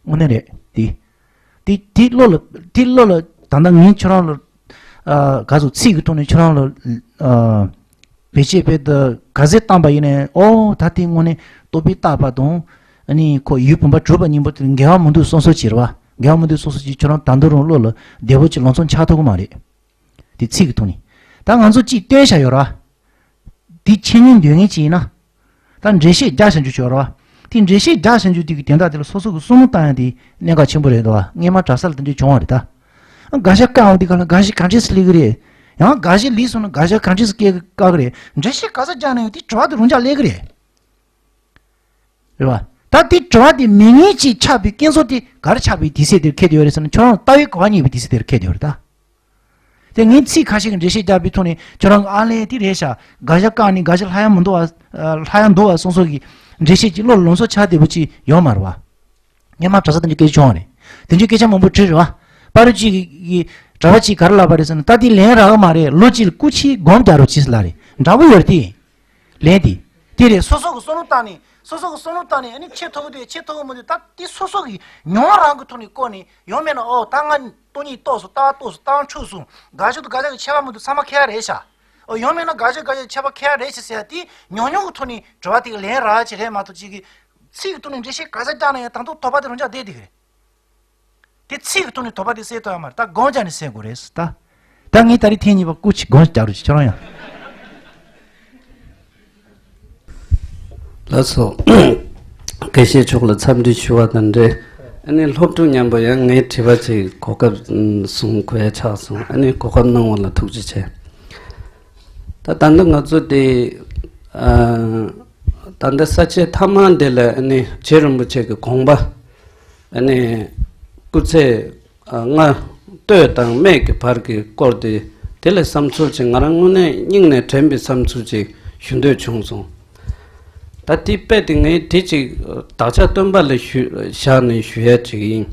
དངོས་གནས་རེད་དེ། དེ་དེ་བློ་ལ་དེ་བློ་ལ་ད་ལྟ་ངས་ཁྱོད་རང་ལ་ཨ་ག་ཚོད་ཚིག་གི་ཐོག་ནས་ཁྱོད་རང་ལ་ཨ་བེད་སྤྱད་དཔེ་དེ་ག་ཚོད་བཏང་པ་ཡིན་ནའི་ཨོ་ད་དེ་དངོས་གནས་རྟོག་པས་བཏགས་པ་དང་ཨ་ནི་ཁོ་ཡུལ་བུམ་པ་གྲུབ་པ་གཉིས་པོ་དེ་འགལ་བ་མི་འདུག་བསམ་བསམ་ཅིག་རེད་བ། འགལ་བ་མི་འདུག་བསམ་བསམ་ཅིག་ཁྱོད་རང་ད་དུང་རང་བློ་ལ་བདེ་པོ་ཅིག་ལང་ཚོ་འཆར་ཐུབ་ཀྱི་མ་རེད། དེ་ཚིག་གི་ཐོག་ནས། ད་ང་ཚོ་གཅིག་སྟོན་བྱ་ཡོད་ར། དེ་འཆད་ཉན་འདོད་མཁན་ཅིག་ཡིན་ན། ད་འགྲེལ་བཤད་རྒྱག་བྱ་རྒྱུ་ཅིག་ཡོད་ར། དེ་འགྲེལ་བཤད་རྒྱག་བྱ་རྒྱུ་དེ་གི་དོན་དག་དེ་ལ་སོ་སོ་གི་བསམ་བློ་བཏང་ཡ་དེ་གནད་འགག་ཆེན་པོ་རེད་འདུག་བ། སྔས་མ་གྲྭ་ས་ལ་དེ་འདྲས་བྱུང་བ་རེད་ད། ཨ་དགག་བྱ་བཀག་འོང་དུས་ག་ལ་དགག་བྱ་ག་འདྲས་སེ་སླེབས་ཀྱི་རེད། ཡང་དགག་བྱ་སླེབས་སོང་ན་དགག་བྱ་ག་འདྲས་སེ་བཀག་གི་བཀག་གི་རེད། འགྲེལ་བཤད་ག་ཚོད་རྒྱག་ན་ཡང་དེ་དྲི་བ་དེ་རང་འཇགས་སླེབས་ཀྱི་རེད། རེད་བ། ད་དེ་དྲི་བ་དེ་མེད་མཁན་ཅིག་ཆགས་པའི་སྐྱེ་ཚོ་དེ་ག་རེ་ཆགས་པའི་དུས་ཚོད་དེར་འཁེལ་བསྡད་ཡོད་རེད་ཟེར་ན་ཁྱོད་རང་ལྟ་བའི་གོ་བ་རྙེད་པའི་དུས་ཚོད་དེར་འཁེལ་བསྡད་ཡོད་རེད་ད། དེ་ངས་ཚིག་ཁ་ཤས་ཀྱི་འགྲེལ་བཤད་རྒྱག་པའི་ཐོག་ནས་ཁྱོད་རང་ཨ་ལས་དེ་རེད་ཤག་དགག་བྱ་བཀག་ནས་དགག་བྱ་ལྷག་ཡ་མི་འདུག་བ། ལྷག་ཡ་འདུག་བ་སོང་སོང་གི་འགྲེལ་བཤད་ཀྱི་བློ་ལ་ལོངས་སུ་ཆགས་བསྡད་པ་ཅིག་ཡོད་མ་རེད་བ། སྔོན་མ་གྲྭ་ས་དེ་འདྲའི་སྐད་ཆ་བྱུང་བ་རེད། དེ་འདྲའི་སྐད་ཆ་མང་པོ་དྲིས་རེད་བ། པ་རུ་གཅིག་གི་གྲྭ་པ་གཅིག་ག་རེ་ལབ་པ་རེད་ཟེར་ན་ད་དེ་ལན་རག་གི་མ་རེད། ལོ་གཅིག་ལ་སྐུ་མཁྱེན་སྒོམ་རྒྱག་རོགས་གྱིས་ལབ་རེད། འདྲ་པོ་ཡོད་རེད་དེ། ལན་དེ། དེ་རེད། སོ་སོ་གི་བསམ་བློ་བཏང་ནས་སོ་སོ་གི་བསམ་བློ་བཏང་ནས་ཨ་ནི་བྱེད་ཐུབ་ཀྱི་འདུག་བྱེད་ཐུབ་ཀྱི་མི་འདུག་ད་དེ་སོ་སོ་གི་མྱོང་བ་རང་གི་ཐོག་ནས་བཀོད་ནས་ཡང་མིན་ན་ཨོ་ད་ང་སྟོང་ཉིད་རྟོགས་སོང་། རྟགས་རྟོགས་སོང་། རྟགས་འཁྲུལ་སོང་། དགག་བྱ་དང་དགག་བྱ་གི་ཁྱད་པར་མི་འདུག་ཚང་མ་ཁྱད་པར་རེད་ཤག་ཨོ་ཡང་མིན་ན་དགག་བྱ་དགག་བྱ་ཁྱད་པར་ཁྱད་པར་རེད་ཤག་ཟེར་ཡ་དེ་ཉུང་ཉུང་གི་ཐོག་ནས་དྲི་བ་དེ་གི་ལན་རག་ཅིག་རེད་མ་གཏོགས་ཅིག་གི་ཚིག་གི་ཐོག་ནས་འགྲེལ་བཤད་ག་ཚོད་རྒྱག་ན་ཡང་ད་དུང་དོགས་པ་དེ་རང་འཇགས་བསྡད་དེ་གི་རེད། དེ་ཚིག་གི་ཐོག་ནས་དོགས་པ་དེ་སེལ་ཐུབ་ཡ་མ་རེད། ད་སྒོམ་རྒྱག་ནས་སེལ་དགོས་རེད་ད། ད་ངས་ད་རེས་ཐེངས་གཉིས་པ་སྐུ་མཁྱེན་སྒོམ་རྒྱག་རོགས་བྱེད། ཁྱོད་རང་ཡང་། ལགས་སོ། དགེ་བཤེས་མཆོག་ལ་འཚམས་འདྲི་ཞུ་བ་དང་འབྲེལ། ཨ་ནི་སློབ་ཕྲུག་མཉམ་པོ་ཡང་ངའི་དྲི་བ་ཅིག་གོ་སྐབས་གསུང་དགོས་ཡ་ཆགས་སོང་། ཨ་ནི་གོ་སྐབས་གནང་བ་ལ་ཐུགས་རྗེ་ཆེ། ད་ད་ལྟ་ང་ཚོ་དེ་ཨ་ད་ལྟ་ས་བཅད་ཐ་མ་འདི་ལ་ཨ་ནི་རྗེ་རིན་པོ་ཆེ་གི་དགོངས་པ་ཨ་ནི་སྐུ་ཚེ་ཨ་སྔ་སྟོད་དང་སྨད་ཀྱི་བར་གྱི་སྐོར་དེ་དེ་ལ་བསམ་ཚུལ་ཅིག་ང་རང་དངོས་གནས་སྙིང་ནས་དྲན་པའི་བསམ་ཚུལ་ཅིག་ཞུ་འདོད་བྱུང་སོང་། ད་དེ་དཔེ་དེ་ངས་དེ་ཅིག་བདག་ཅག་སྟོན་པ་ལ་ཞུ་བཞག་ནས་ཞུ་ཡ་ཅིག་ཡིན།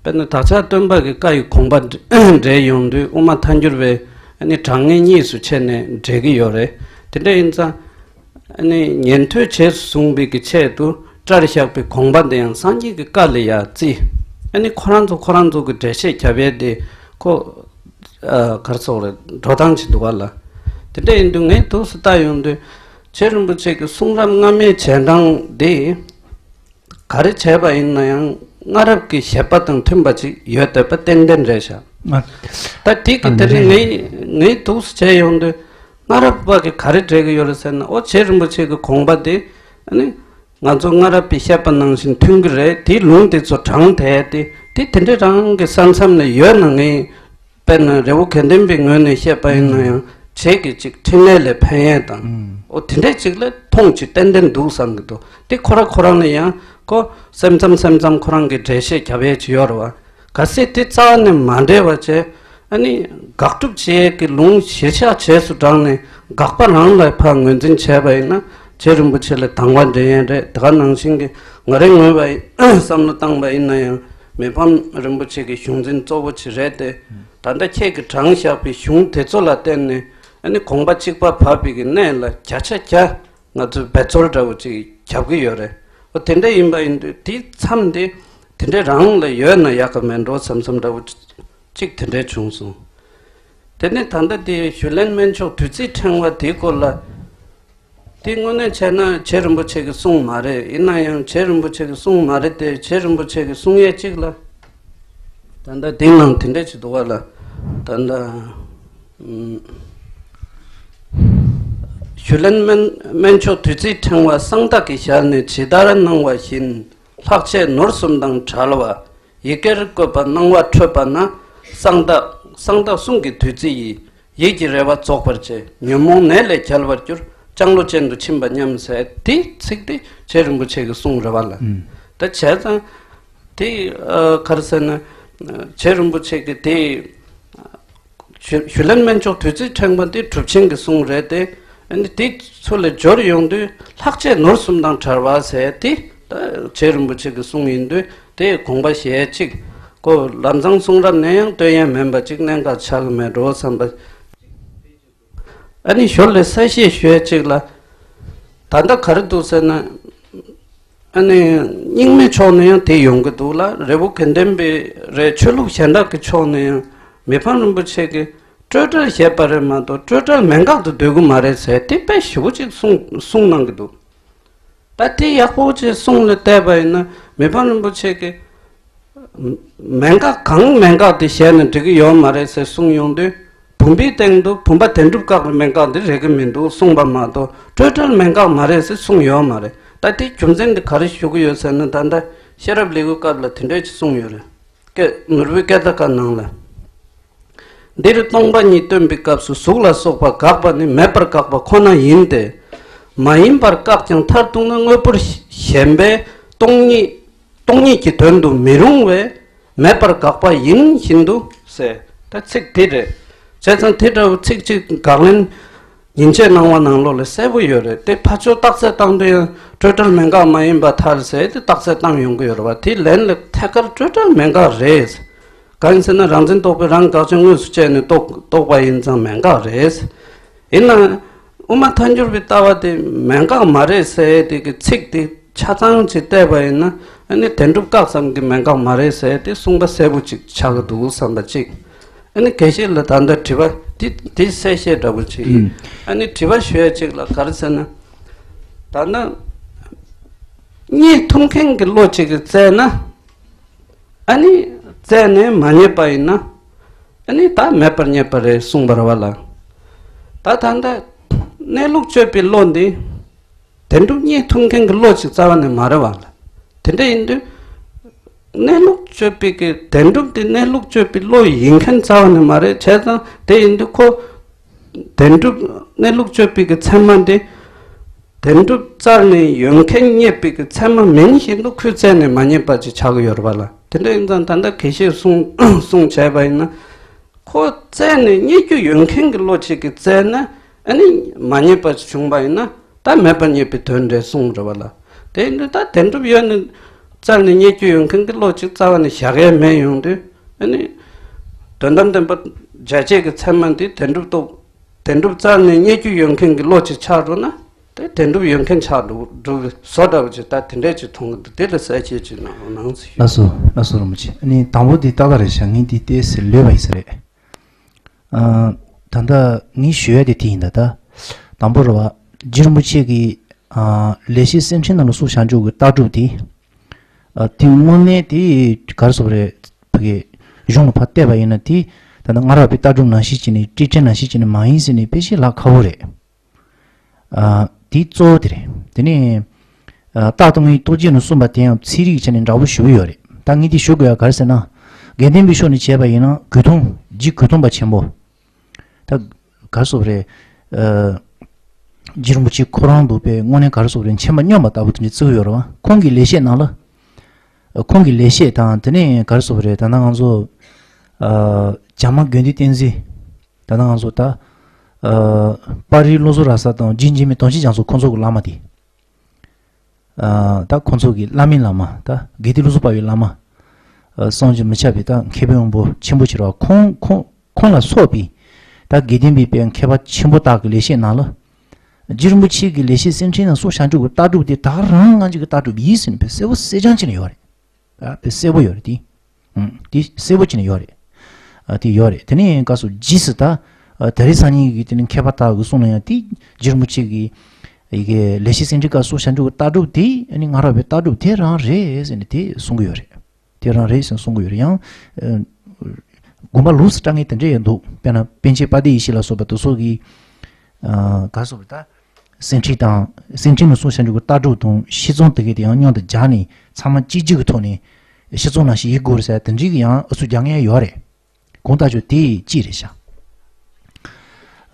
དཔེར་ན་བདག་ཅག་སྟོན་པ་གི་བཀའ་ཡི་དགོངས་པ་འགྲེལ་ཡོང་དུས་དབུ་མ་ཐལ་འགྱུར་བའི་ཨ་ནི་དྲང་ངེས་གཉིས་སུ་ཕྱེ་ནས་འགྲེལ་གྱི་ཡོད་རེད། དེ་འདྲ་ཡིན་ཙང་། ཨ་ནི་ཉན་ཐོས་རྗེས་སུ་བཟུང་བའི་གི་ཆེད་དུ་སྐྲར་བཞག་པའི་དགོངས་པ་འདི་ཡང་སངས་རྒྱས་ཀྱི་བཀའ་ལ་ཡ་བརྩི། ཨ་ནི་ཁོ་རང་ཚོ་ཁོ་རང་ཚོ་གི་འགྲེལ་བཤད་བརྒྱབ་ཡས་དེ་ཁོ་ཨ་ག་རེ་ཟེར་དགོས་རེད། འགྲོ་སྟངས་ཅིག་འདུག་ག་ལ། དེ་འདྲ་ཡིན་དུས་ངས་འདུག་སེ་ལྟ་ཡོང་དུས་རྗེ་རིན་པོ་ཆེ་གི་གསུང་རབ་སྔ་མའི་རྗེས་འབྲང་འདི་ག་རེ་བྱས་པ་ཡིན་ན་ཡང་སྔ་རབས་ཀྱི་བཞེད་པ་དང་མཐུན་པ་ཅིག་ཡོད་བསྡད་པ་ཏན་ཏན་རེད་ཤག་ཨ། ད་དེ་གི་ཨ་དེ་ནི་འདྲ་ངས་ངས་འདུག་སེ་བྱས་ཡོང་དུས། སྔ་རབས་པ་གིས་ག་རེ་འགྲེལ་གྱི་ཡོད་རེད་ཟེར་ན། ཨོ་རྗེ་རིན་པོ་ཆེ་གི་དགོངས་པ་དེ་ཨ་ནི་ང་ཚོ་སྔ་རབས་པས་བཤད་པ་ནང་བཞིན་མཐུན་གྱི་རེད། དེའི་ལུང་དེ་ཚོ་དྲངས་བསྡད་དེ་དེ་དེ་འདྲ་རང་གི་ས་མཚམས་ནས་ཡོད་ན། ངས་དཔེར་ན་རི་བོ་དགེ་ལྡན་པའི་ངོས་ནས་བཤད་པ་ཡིན་ན་ཡང་བྱེད་ཀྱི་ཅིག་འཕྲིན་ལས་ལ་ཕན་ཡས་དང་། ཨོ་དེ་འདྲ་ཅིག་ལ་མཐོང་ཅིག་ཏན་ཏན་འདུག་བསམ་གྱི་འདུག་དེ་ཁོ་ར་ཁོ་རང་ལ་ཡང་ཁོ་སེམས་ཙམ་སེམས་ཙམ་ཁོ་རང་གི་འགྲེལ་བཤད་རྒྱབ་ཡས་ཅིག་ཡོད་རེད་བ། གལ་སྲིད་དེ་རྩ་བ་ནས་མ་འགྲེལ་བ་བྱས། ཨ་ནི་དགག་སྒྲུབ་བྱེད་ཡས་ཀྱི་ལུང་གཞིར་བཞག་བྱས་སུ་དྲངས་ནས་དགག་པ་རང་ལ་ཕར་ངོས་འཛིན་བྱས་པ་ཡིན་ན། རྗེ་རིན་པོ་ཆེ་ལ་དང་བ་འདྲེན་ཡས་རེད། དེ་ག་ནང་བཞིན་གྱི་ང་རའི་ངོས་པ་ཡིན་བསམ་བློ་བཏང་པ་ཡིན་ན་ཡང་མི་ཕམ་རིན་པོ་ཆེ་གི་གཞུང་འཛིན་གཙོ་བོ་ཅིག་རེད་དེ། ད་ལྟ་ཁྱེད་ཀྱིས་དྲངས་བཞག་པའི་གཞུང་དེ་ཚོ་ལ་བརྟེན་ནས་ཨ་ནི་དགོངས་པ་གཅིག་པ་བབས་པའི་གི་གནས་ལ་བརྒྱ་ཆ་བརྒྱ་ང་ཚོས་འབད་རྩོལ་འདྲ་བོ་ཅིག་རྒྱབ་ཀྱི་ཡོད་རེད། འོ་དེ་འདྲ་ཡིན་པ་ཡིན་དུས་དེའི་མཚམས་དེ་དེ་འདྲའི་རང་ལ་ཡོད་ན་ཡག་གི་མེད་འགྲོ་བསམ་བསམ་འདྲ་བོ་ཅིག་དེ་འདྲ་བྱུང་སོང་། དེ་ནས་ད་ལྟ་དེ་ཞུ་ལན་སྨན་མཆོག་བདུད་རྩིའི་ཕྲེང་བ་དེའི་སྐོར་ལ། དེ་དངོས་གནས་བྱས་ན་རྗེ་རིན་པོ་ཆེ་གི་གསུང་མ་རེད། ཡིན་ན་ཡང་རྗེ་རིན་པོ་ཆེ་གི་གསུང་མ་རེད་དེ། རྗེ་རིན་པོ་ཆེ་གི་གསུང་ཡས་གཅིག་ལ། ད་ལྟ་དེ་ནང་དེ་འདྲ་ཅིག་འདུག་བ་ལ། ད་ལྟ་ཨུམ། ཞུ་ལན་སྨན་སྨན་མཆོག་བདུད་རྩིའི་ཕྲེང་བ་གསང་བདག་གིས་ཞལ་ནས་ཇི་ལྟར་གནང་བ་བཞིན། ལྷག་བཅས་ནོར་གསུམ་དང་བྲལ་བ། ཡི་གེར་བཀོད་པ་སྣང་བ་འཕྲོད་པ་ན། གསང་བདག་གསང་བདག་གསུང་གི་བདུད་རྩི་ཡིས། ཡིད་ཀྱི་རེ་བ་རྫོགས་པར་བྱེད། ཉོན་མོངས་ནད་ལས་རྒྱལ་བར་འགྱུར། ལྕང་ལོ་ཅན་དུ་ཕྱིན་པ་སྙམ་ཟེར། དེ་ཚིག་དེ་རྗེ་རིན་པོ་ཆེ་གི་གསུང་རེད་བ་ལ། ཨུམ། ད་བྱས་ཙང་དེ་ཨ་ག་རེ་ཟེར་ན། རྗེ་རིན་པོ་ཆེ་གི་དེ་ཞུ་ཞུ་ལན་སྨན་མཆོག་བདུད་རྩིའི་ཕྲེང་བ་དེ་གྲུབ་ཆེན་གྱི་གསུང་རེད་དེ། ཨ་ནི་དེ་ཚོ་ལས་སྦྱོར་ཡོང་དུས་ལྷག་བཅས་ནོར་གསུམ་དང་བྲལ་བ་ཟེར་དེ་ད་རྗེ་རིན་པོ་ཆེ་གི་གསུང་ཡིན་དུས། དེ་དགོངས་པ་བཞེས་གཅིག་ཁོ་ལམ་སང་གསུང་རབ་ནས་ཡང་བཏོན་ཡས་མིན་པ་ཅིག་གནད་འགག་ཆགས་ཀྱི་མེད་འགྲོ་བསམ་པ། ཨ་ནི་ཞོར་ལས་གསལ་བཤད་ཞུ་ཡས་ཅིག་ལ། ད་ལྟ་ག་རེ་འདུག་ཟེར་ན། ཨ་ནི་རྙིང་མའི་ཕྱོགས་ནས་ཡང་དེ་ཡོང་གི་འདུག་ལ། རི་བོ་དགེ་ལྡན་པའི་རེད། ཆོས་ལུགས་གཞན་དག་གི་ཕྱོགས་ནས་ཡང་མི་ཕམ་རིན་པོ་ཆེ་གིས་སྤྲོས་བྲལ་བཞེད་པ་རེད་མ་གཏོགས་སྤྲོས་བྲལ་མན་ངག་ཏུ་འདོད་ཀྱི་མ་རེད་ཟེར་དེ་དཔེ་ཞེ་པོ་ཅིག་གསུངས་གསུངས་གནང་གི་འདུག་ད་དེ་ཡག་པོ་ཅིག་གསུང་ལ་བལྟས་པ་ཡིན་ན་མི་ཕམ་རིན་པོ་ཆེ་གིས་མན་ངག་གང་མན་ངག་དེ་བྱས་ན་འགྲིག་གི་ཡོད་མ་རེད་ཟེར་གསུངས་ཡོང་དུས། བུམ་པའི་སྟེང་དུ་བུམ་པ་བདེན་གྲུབ་བཀག་པའི་མན་ངག་འདི་རེག་གི་མི་འདུག་གསུངས་པ་མ་གཏོགས་སྤྲོས་བྲལ་མན་ངག་མ་རེད་ཟེར་གསུངས་ཡོད་མ་རེད། ད་དེ་རྒྱུ་མཚན་འདི་ག་རེ་ཞུ་གི་ཡོད་ཟེར་ན། ད་ལྟ་ཤེས་རབ་ལེའུའི་སྐབས་ལ་དེ་འདྲས་ཅིག་གསུངས་ཡོད་རེད། སྐད་ནོར་བུའི་སྐད་བརྡ་ཁ་ནང་ལ། འདིར་སྟོང་པ་ཉིད་སྟོན་པའི་སྐབས་སུ་གཟུགས་ལ་སོགས་པ་དགག་པ་ནི་མེད་པར་དགག་པ་ཁོ་ན་ཡིན་ཏེ། མ་ཡིན་པར་བཀག་ཀྱང་མཐར་གཏུགས་ན་དངོས་པོར་ཞེན་པས་སྟོང་ཉིད་སྟོང་ཉིད་ཀྱི་དོན་དུ་མི་རུང་བས་མེད་པར་དགག་པ་ཡིན་བཞིན་དུ་ཟེར། ད་ཚིག་འདི་རེད། བྱས་ཙང་དེ་འདྲ་བོ་ཚིག་གཅིག་དགག་ལན་ཉིན་བྱེད་སྣང་བ་ནང་ལོགས་ལ་གསལ་པོ་ཡོད་རེད་དེ། ཕར་ཕྱོགས་རྟགས་གསལ་བཏང་དུས་ཡང་སྤྲོས་བྲལ་མན་ངག་མ་ཡིན་པར་ཐལ་ཟེར་དེ་རྟགས་གསལ་བཏང་ཡོང་གི་ཡོད་རེད་བ། དེའི་ལན་ལ་ཐད་ཀར་སྤྲོས་བྲལ་མན་ངག་རེད། གང་ཡིན་ཟེར་ན་རང་འཛིན་རྟོག་པས་རང་དགག་བྱ་དངོས་སུ་བཅད་ནས་རྟོགས་རྟོགས་པ་ཡིན་ཙང་མན་ངག་རེད། ཡིན་ནའང་དབུ་མ་ཐལ་འགྱུར་བའི་ལྟ་བ་དེ་མན་ངག་མ་རེད་ཟེར་ཡས་དེ་གི་ཚིག་དེ་ཆ་ཚང་ཅིག་བལྟས་པ་ཡིན་ན། ཨ་ནི་བདེན་གྲུབ་བཀག་ཙམ་གྱི་མན་ངག་མ་རེད་ཟེར་ཡས་དེ་གསུངས་པ་གསལ་པོ་ཅིག་ཆགས་ཀྱི་འདུག་བསམ་པ་གཅིག་ཨ་ནི་དགེ་བཤེས་ལ་ད་ལྟ་དྲི་བ་དེ་དེ་གསལ་བཤད་འདྲ་པོ་ཅིག་ཨུམ། ཨ་ནི་དྲི་བ་ཞུ་ཡས་ཅིག་ལ་ག་རེ་ཟེར་ན། ད་ལྟ་རྙེད་ཐུབ་མཁན་གྱི་བློ་ཅིག་གིས་བཙལ་ན། ཨ་ནི་བཙལ་ནས་མ་རྙེད་པ་ཡིན་ན། ཨ་ནི་ད་མེད་པར་རྙེད་པ་རེད་གསུངས་པ་རེད་བ་ལ། ད་ད་ལྟ་གནས་ལུགས་དཔྱོད་པའི་བློ་འདི་བདེན་གྲུབ་རྙེད་ཐུབ་མཁན་གྱི་བློ་ཅིག་རྩ་བ་ནས་མ་རེད་བ་ལ། དེ་འདྲ་ཡིན་དུས་གནས་ལུགས་དཔྱོད་པའི་གི་བདེན་གྲུབ་དེ་གནས་ལུགས་དཔྱོད་པའི་བློ་ཡིན་མཁན་རྩ་བ་ནས་མ་རེད། བྱས་ཙང་དེ་ཡིན་དུས་ཁོ་བདེན་གྲུབ་གནས་ལུགས་དཔྱོད་པའི་གི་ཚད་མ་འདི་བདེན་གྲུབ་རྩལ་ནས་ཡོད་མཁན་རྙེད་པའི་གི་ཚད་མ་མིན་བཞིན་དུ་ཁོས་རྩལ་ནས་མ་རྙེད་པ་ཅིག་ཆགས་ཀྱི་ཡོད་རེད་བ་ལ། དེ་འདྲ་ཡིན་ཙང་ད་ལྟ་དགེ་བཤེས་གསུང་གསུང་བྱས་པ་ཡིན་ན། ཁོ་རྩལ་ནས་རྙེད་རྒྱུ་ཡོད་མཁན་གྱི་བློ་གཅིག་གིས་བཙལ་ན་ཨ་ནི་མ་རྙེད་པ་ཅིག་བྱུང་པ་ཡིན་ན་ད་མེད་པར་རྙེད་པའི་དོན་རེད་གསུངས་རེད་བ་ལ། དེ་ཡིན་དུས་ད་བདེན་གྲུབ་ཡོད་ནས་རྩལ་ནས་རྙེད་རྒྱུ་ཡོད་མཁན་གྱི་བློ་གཅིག་རྩ་བ་ནས་བཞག་ཡས་མེད་ཡོང་དུས། ཨ་ནི་དོན་དམ་བདེན་པ་རྒྱ་ཆེ་གི་ཚད་མ་འདི་བདེན་གྲུབ་རྟོགས། བདེན་གྲུབ་རྩལ་ནས་རྙེད་རྒྱུ་ཡོད་མཁན་གྱི་བློ་གཅིག་ཆགས་འགྲོ་ན། དེ་བདེན་གྲུབ་ཡོད་མཁན་ཆགས་འགྲོ་འགྲོ་བའི་བཟོ་འདྲ་བོ་ཅིག་ད་དེ་འདྲས་ཅིག་མཐོང་གི་འདུག་དེ་ལ་གསལ་བཤད་ཅིག་གནང་རོགས་གནང་ཟེར་ཞུ། ལགས་སོ་ལགས་སོ་རིན་པོ་ཆེ། ཨ་ནི་དང་པོ་འདི་ཏག་ཏག་རེད་ཤག་ངས་འདི་ཏོག་ཙམ་ལོས་པ་ཡིན་ས་རེད། ཨ། ད་ལྟ་ངས་ཞུ་ཡ་དེ་དེ་ཡིན་ད་ད། དང་པོ་རེད་བ། རྗེ་རིན་པོ་ཆེ་གིས་ཨ། ལེགས་བཤད་སེམས་ཕྲེང་ནང་ལ་གསུངས་བཞག་འཇོག་གི་ལྟ་གྲུབ་དེ། ཨ། དེ་དངོས་གནས་དེ་ག་རེ་ཟེར་དགོས་རེད། ཕ་གི་གཞུང་ལ་ཕར་བལྟས་པ་ཡིན་ན་དེ་ད་ལྟ་སྔ་རབས་པའི་ལྟ་གྲུབ་ནང་བཞིན་བྱས་ནས་ཊི་ཊི་ནང་བཞིན་བྱས་ནས་མ་ཡིན་ཟེར་ནས་ཕལ་ཆེར་ལབ་ཁག་པོ་རེད། ཨ། དེ་གཙོ་བོ་དེ་རེད། དེ་ནས་ཨ། རྟག་ཏུ་ངའི་རྟོགས་བརྗོད་ནས་གསུངས་པ་དེ་ཡང་ཚིག་རིས་བྱས་ནས་འདྲ་པོ་ཞེ་པོ་ཡོད་རེད། ད་ངས་དེ་ཞུ་དགོས་ཡ་ག་རེ་ཟེར་ན། དགེ་ལྡན་པའི་ཕྱོགས་ནས་བྱས་པ་ཡིན་ན་རྒོལ་རྡུང་། རྗེ་རྒོལ་རྡུང་པ་ཆེན་པོ། ད་ག་རེ་ཟེར་དགོས་རེད། ཨ། རྗེ་རིན་པོ་ཆེ་ཁོ་རང་འདུག་པས་དངོས་གནས་ག་རེ་ཟེར་དགོས་རེད། མཆན་པ་སྙོམས་པ་ལྟ་བུ་དེ་འདྲ་བརྩི་གི་ཡོད་རེད་བ། ཁོང་གི་ལེགས་བཤད་ནང་ལ། ཁོང་གི་ལེགས་བཤད་དང་དེ་ནས་ག་རེ་ཟེར་དགོས་རེད། ད་ལྟ་ང་ཚོ་ཨ། བྱམས་མ་དགེ་འདུན་བསྟན་འཛིན། ད་ལྟ་ང་ཚོ་ད་ ཨ། དཔའ་རིས་བློ་བཟང་རབ་གསལ་དང་རྗེ་འཇིགས་མེད་དོན་ཆེན་རྒྱ་མཚོ་ཁོང་ཚོ་གི་བླ་མ་དེ། ཨ། ད་ཁོང་ཚོ་གི་བླ་མའི་བླ་མ། ད་དགེ་ལྡན་བློ་བཟང་དཔལ་བའི་བླ་མ། ཨ། བསམ་གྱིས་མི་ཁྱབ་པའི་ད་མཁས་པའི་དབང་པོ་ཆེན་པོ་ཅིག་རེད་བ། ཁོང་ཁོང་ཁོང་ལ་སོགས་པའི་ད་དགེ་ལྡན་པའི་དཔལ་མཁས་པ་ཆེན་པོ་དག་གི་ལེགས་བཤད་ནང་ལ། རྗེ་རིན་པོ་ཆེ་གི་ལེགས་བཤད་གསེར་ཕྲེང་དང་སོགས་བྱང་ཆུབ་ཀྱི་ལྟ་གྲུབ་དེ་ད་རང་ང་ཅིག་གི་ལྟ་གྲུབ་ཡིན་ཟེར་ནས་དཔེ་གསལ་པོ་གསལ་རྐྱང་བྱས་ནས་ཡོད་རེད། ཨ། དཔེ་གསལ་པོ་ཡོད་རེད་དེ། ཨང་། དེ་གསལ་པོ་བྱས་ནས་ཡོད་རེད། ཨ། དེ་ཡོད་རེད། དེ་ནས་སྐབས་སུ་རྗེས་སུ་ད། ཨ། དེ་རིང་སང་ཉིན་གྱི་དེ་ནས་མཁས་པ་དག་གིས་གསུངས་ན་ཡང་དེ་རྗེ་རིན་པོ་ཆེ་གི་ཡི་གེ་ལེགས་བཤད་གསེར་ཕྲེང་སྐབས་སུ་བྱང་ཆུབ་ཀྱི་ལྟ་གྲུབ་དེ་ཨ་ནི་སྔ་རབས་པའི་ལྟ་གྲུབ་དེ་རང་རེད་ཟེར་ནས་དེ་གསུང་གི་ཡོད་རེད། དེ་རང་རེད་ཟེར་ནས་གསུང་གི་ཡོད་རེད། ཡང་། ཨ། དགོངས་པ་ལོགས་སུ་བཀྲལ་མཁན་དེ་འདྲ་ཡང་འདུག་དཔེར་ན་པཎ་ཆེན་དཔལ་ལྡན་ཡེ་ཤེས་ལ་སོགས་པ་དེ་ཚོ་གིས། ཨ། ག་རེ་ཟེར་དགོས་རེད་ད། གསེར་ཕྲེང་དང་། གསེར་ཕྲེང་ནས་གསུངས་བྱང་ཆུབ་ཀྱི་ལྟ་གྲུབ་དང་ཤེས་ཚོམ་དེ་གའི་དེ་ཡང་མཉམ་དུ་སྦྱར་ནས་ཚང་མ་གཅིག་གྱུར་གྱི་ཐོག་ནས་ཤེས་ཚོམ་ནང་བཞིན་ཡིན་དགོས་རེད་ཟེར་དེ་འདྲའི་གི་ཡང་ཨུ་ཚུགས་རྒྱག་མཁན་ཡོད་རེད། དགོངས་དག་ཆོས་དེ་གཅིག་རེད་ཤག་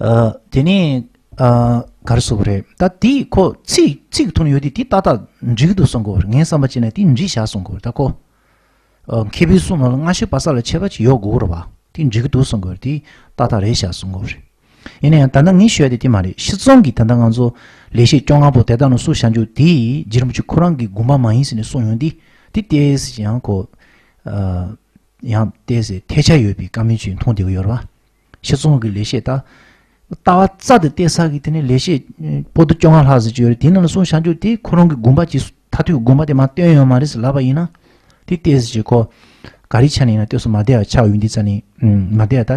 ཨ། དེ་ནས། ཨ། ག་རེ་ཟེར་དགོས་རེད་ད། དེ་ཁོ་ཚིག་ཚིག་གི་ཐོག་ནས་ཡོད་དུས་དེ་ཏག་ཏག་འགྲིག་གི་འདུག་བསམ་གྱི་ཡོད་རེད། ངའི་བསམ་པ་བྱས་ན་དེ་འགྲིག་ཤག་བསམ་གྱི་ཡོད་རེད། ད་ཁོ། ཨ། མཁས་པའི་གསུང་ནང་ལ་སྔ་ཕྱི་བར་གསལ་ལ་ཁྱད་པར་ཅིག་ཡོད་དགོས་རེད་བ། དེ་འགྲིག་གི་འདུག་བསམ་གྱི་ཡོད་རེད། དེ་ཏག་ཏག་རེད་ཤག་བསམ་གྱི་ཡོད་རེད། ཡིན་ན་ཡང་ད་ལྟ་ངས་ཞུ་ཡ་དེ་དེ་མ་རེད། ཤེས་ཚོམ་གྱི་ད་ལྟ་ང་ཚོ་ལེགས་བཤད་བཅོ་ལྔ་པོ་དེ་དག་ནས་གསུངས་བྱང་ཆུབ་དེ་རྗེ་རིན་པོ་ཆེ་ཁོ་རང་གི་དགོངས་པ་མ་ཡིན་ཟེར་ནས་གསུངས་ཡོང་དུས་དེ་ཏོག་ཙམ་ཡང་ཁོ། ཨ། ཡང་ཏོག་ཙམ་ཐལ་ཆ་ཡོད་པའི་བཀའ་མོལ་ཅིག་མཐོང་བསྡད་ཀྱི་ཡོད་རེད་བ། ཤེས་ཚོམ་གྱི་ལེགས་བཤད་ད། ལྟ་བ་རྩ་དང་གཏད་ས་གི་དེ་ནས་ལེགས་བཤད་པོ་ཏི་བཅོ་ལྔ་ལྷག་ཙམ་ཅིག་ཡོད་རེད། དེ་ནང་ལ་གསུངས་བྱང་ཆུབ་དེ་ཁོ་རང་གི་དགོངས་པ་ཅིག་མཐར་ཐུག་དགོངས་པ་དེ་མར་བཏོན་ཡོད་མ་རེད་ཟེར་ལབ་པ་ཡིན་ན། དེ་ཏོག་ཙམ་ཅིག་ཁོ། ག་རེ་ཆ་ནས་ཡིན་ན་ཏོག་ཙམ་མ་བདེ་བ་ཆགས་ཡོང་དུས་ཙ་ནས། ཨུམ། མ་བདེ་བ་ད་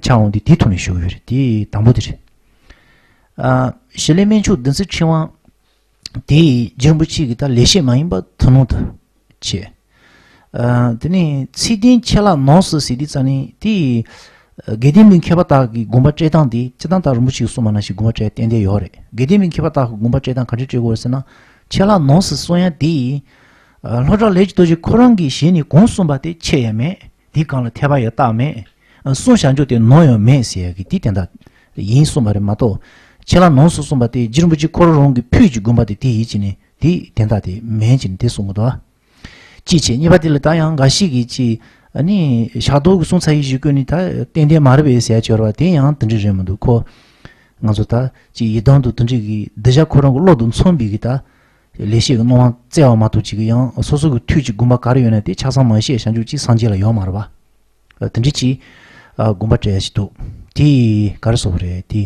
ཆགས་འོང་དུས་དེའི་ཐོག་ནས་ཞུ་གི་ཡོད་རེད། དེ་དང་པོ་དེ་རེད། ཨ། ཞི་ལི་སྨན་ཆུང་བདུན་ཚིགས་ཕྲེང་བ། དེ་རྗེ་རིན་པོ་ཆེ་གི་ད་ལེགས་བཤད་མ་ཡིན་པ་ཐུན་མོང་དུ་བྱས། ཨ། དེ་ནས་ཚིག་བདུན་ཆད་ལྷག་ནོག་སོ་ཟེར་དུས་ཙ་ནས་དེ། དགེ་ལྡན་པའི་མཁས་པ་དག་གི་དགོངས་པ་བཀྲལ་སྟངས་དེ་སྤྱིར་བཏང་ད་རིན་པོ་ཆེས་གསུངས་པ་ནང་བཞིན་དགོངས་པ་བཀྲལ་ཏན་ཏན་ཡོད་རེད། དགེ་ལྡན་པའི་མཁས་པ་དག་གི་དགོངས་པ་བཀྲལ་སྟངས་ག་འདྲ་བཀྲལ་དགོས་རེད་ཟེར་ན། ཆད་ལྷག་ནོག་སོ་གསུང་ཡ་དེ། ཨ། ལྷོ་བྲག་ལས་ཀྱི་རྡོ་རྗེ་ཁོ་རང་གི་ཞལ་ནས་གང་གསུངས་པ་དེ་ཆད་ཡ་མེད། དེའི་སྒང་ལ་འཐད་པ་ཡང་བཏགས་མེད། གསུངས་བྱང་ཆུབ་དེ་ནོར་ཡང་མེད་ཟེར་ཡ་གི་དེ་དེ་འདྲ་ཡིན་གསུངས་པ་རེད་མ་གཏོགས། ཆད་ལྷག་ནོག་སོ་གསུངས་པ་དེ་རྗེ་རིན་པོ་ཆེ་ཁོ་རང་རང་གི་ཕུད་ཀྱི་དགོངས་པ་དེ་དེ་ཡིན་གྱི་ནས་དེ་དེ་འདྲ་དེ་མེད་ཀྱི་ནས་དེ་གསུང་གི་འདུག་ཨ། གཅིག་བྱས། གཉིས་པ་དེ་ལ་ད་ཡང་འགའ་ཞིག་གིས་ཅིག་ཨ་ནི་ཞག་དོག་གི་གསུང་ཚར་ཡིན་ཞིག་ཀུན་ནས་ད་ཏན་ཏན་མ་རེད་པས་ཟེར་ཡ་ཅིག་ཡོད་རེད་བ། དེ་ཡང་དེ་འདྲ་རེད་མི་འདུག་ཁོ། ང་ཚོ་ད་ཅིག་ཡི་དམ་དང་དེ་འདྲ་གི་གདུལ་བྱ་ཁོ་རང་གི་བློ་དང་མཚུངས་པའི་གི་ད། ལེགས་བཤད་ཀྱི་སྣང་བ་བཙལ་བ་མ་གཏོགས་ཅིག་གི་ཡང་སོ་སོ་གི་ཐུགས་ཀྱི་དགོངས་པ་ག་རེ་ཡོད་ན་དེ་ཆ་ཚང་མ་བཤད་བྱང་ཆུབ་ཅིག་སངས་རྒྱས་ལ་ཡོད་མ་རེད་བ། ཨ། དེ་འདྲ་ཅིག་ཨ། དགོངས་པ་བཀྲལ་ཡ་ཞིག་འདུག་དེ་ག་རེ་ཟེར་དགོས་རེད་དེ།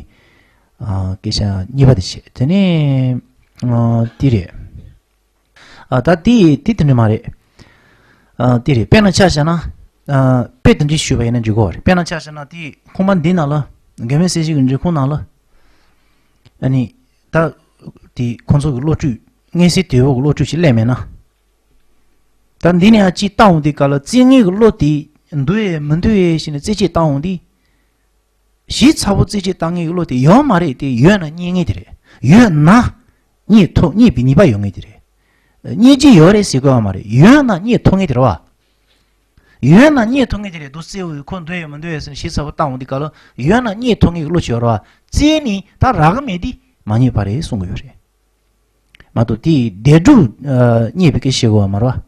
ཨ། སྐད་ཆ་གཉིས་པ་དེ་བྱས། དེ་ནས། ཨ། དེ་རེད། ཨ། ད་དེ་དེ་དེ་འདྲ་མ་རེད། ཨ། དེ་རེད། དཔེར་ན་ཆ་བཞག་ན། ཨ། དཔེ་དེ་འདྲ་ཞུས་པ་ཡིན་ན་འགྲིག་གི་རེད། དཔེར་ན་ཆ་བཞག་ན་དེ་ཁུངས་པ་འདི་ནང་ལ། མགོན་མེད་ཟས་གཙང་གི་འབྲི་ཁུངས་ནང་ལ། ཨ་ནི། ད། དེ་ཁོང་ཚོ་གི་བློ་གྲོས། མངོན་གསལ་དོད་པོ་གི་བློ་གྲོས་ཤིག་སླེབས་མེད་ན། ད་འདི་ནས་ཡང་ཅིག་བལྟ་འོང་དུས་སྐབས་ལ་རྩེ་ལྔའི་གི་བློ་དེ་འདུག་ཡས་མི་འདུག་ཡས་ཞེས་ནས་རྩད་གཅོད་བཏང་འོང་དུས། ཞིབ་ཚགས་པོ་རྩད་གཅོད་བཏང་མཁན་གྱི་བློ་དེ་ཡོད་མ་རེད་དེ། ཡོད་ན་རྙེད་ངེས་དེ་རེད། ཡོད་ན་རྙེད་ཐུབ་རྙེད་པའི་ནུས་པ་ཡོད་ངེས་དེ་རེད། རྙེད་ཀྱི་ཡོད་རེད་ཟེར་དགོས་པ་མ་རེད། ཡོད་ན་རྙེད་ཐུབ་ངེས་དེ་རེད་བ། ཡོད་ན་རྙེད་ཐུབ་ངེས་དེ་རེད། འདུག་སེ་ཁོ་འདུག་ཡོད་མི་འདུག་ཡོད་ཟེར་ནས་ཞིབ་ཚགས་པོ་བཏང་འོང་དུས་སྐབས་ལ་ཡོད་ན་རྙེད་ཐུབ་ངེས་ཀྱི་བློ་ཅིག་ཡོད་རེད་བ། རྩད་ནས་ད་རག་གི་མེད་དེ་མ་རྙེད་པ་རེད་གསུང་གི་ཡོད་རེད། མ་གཏོགས་དེ་བདེན་གྲུབ་རྙེད་པའི་སྐད་བཤད་དགོས་པ་མ་རེད་བ།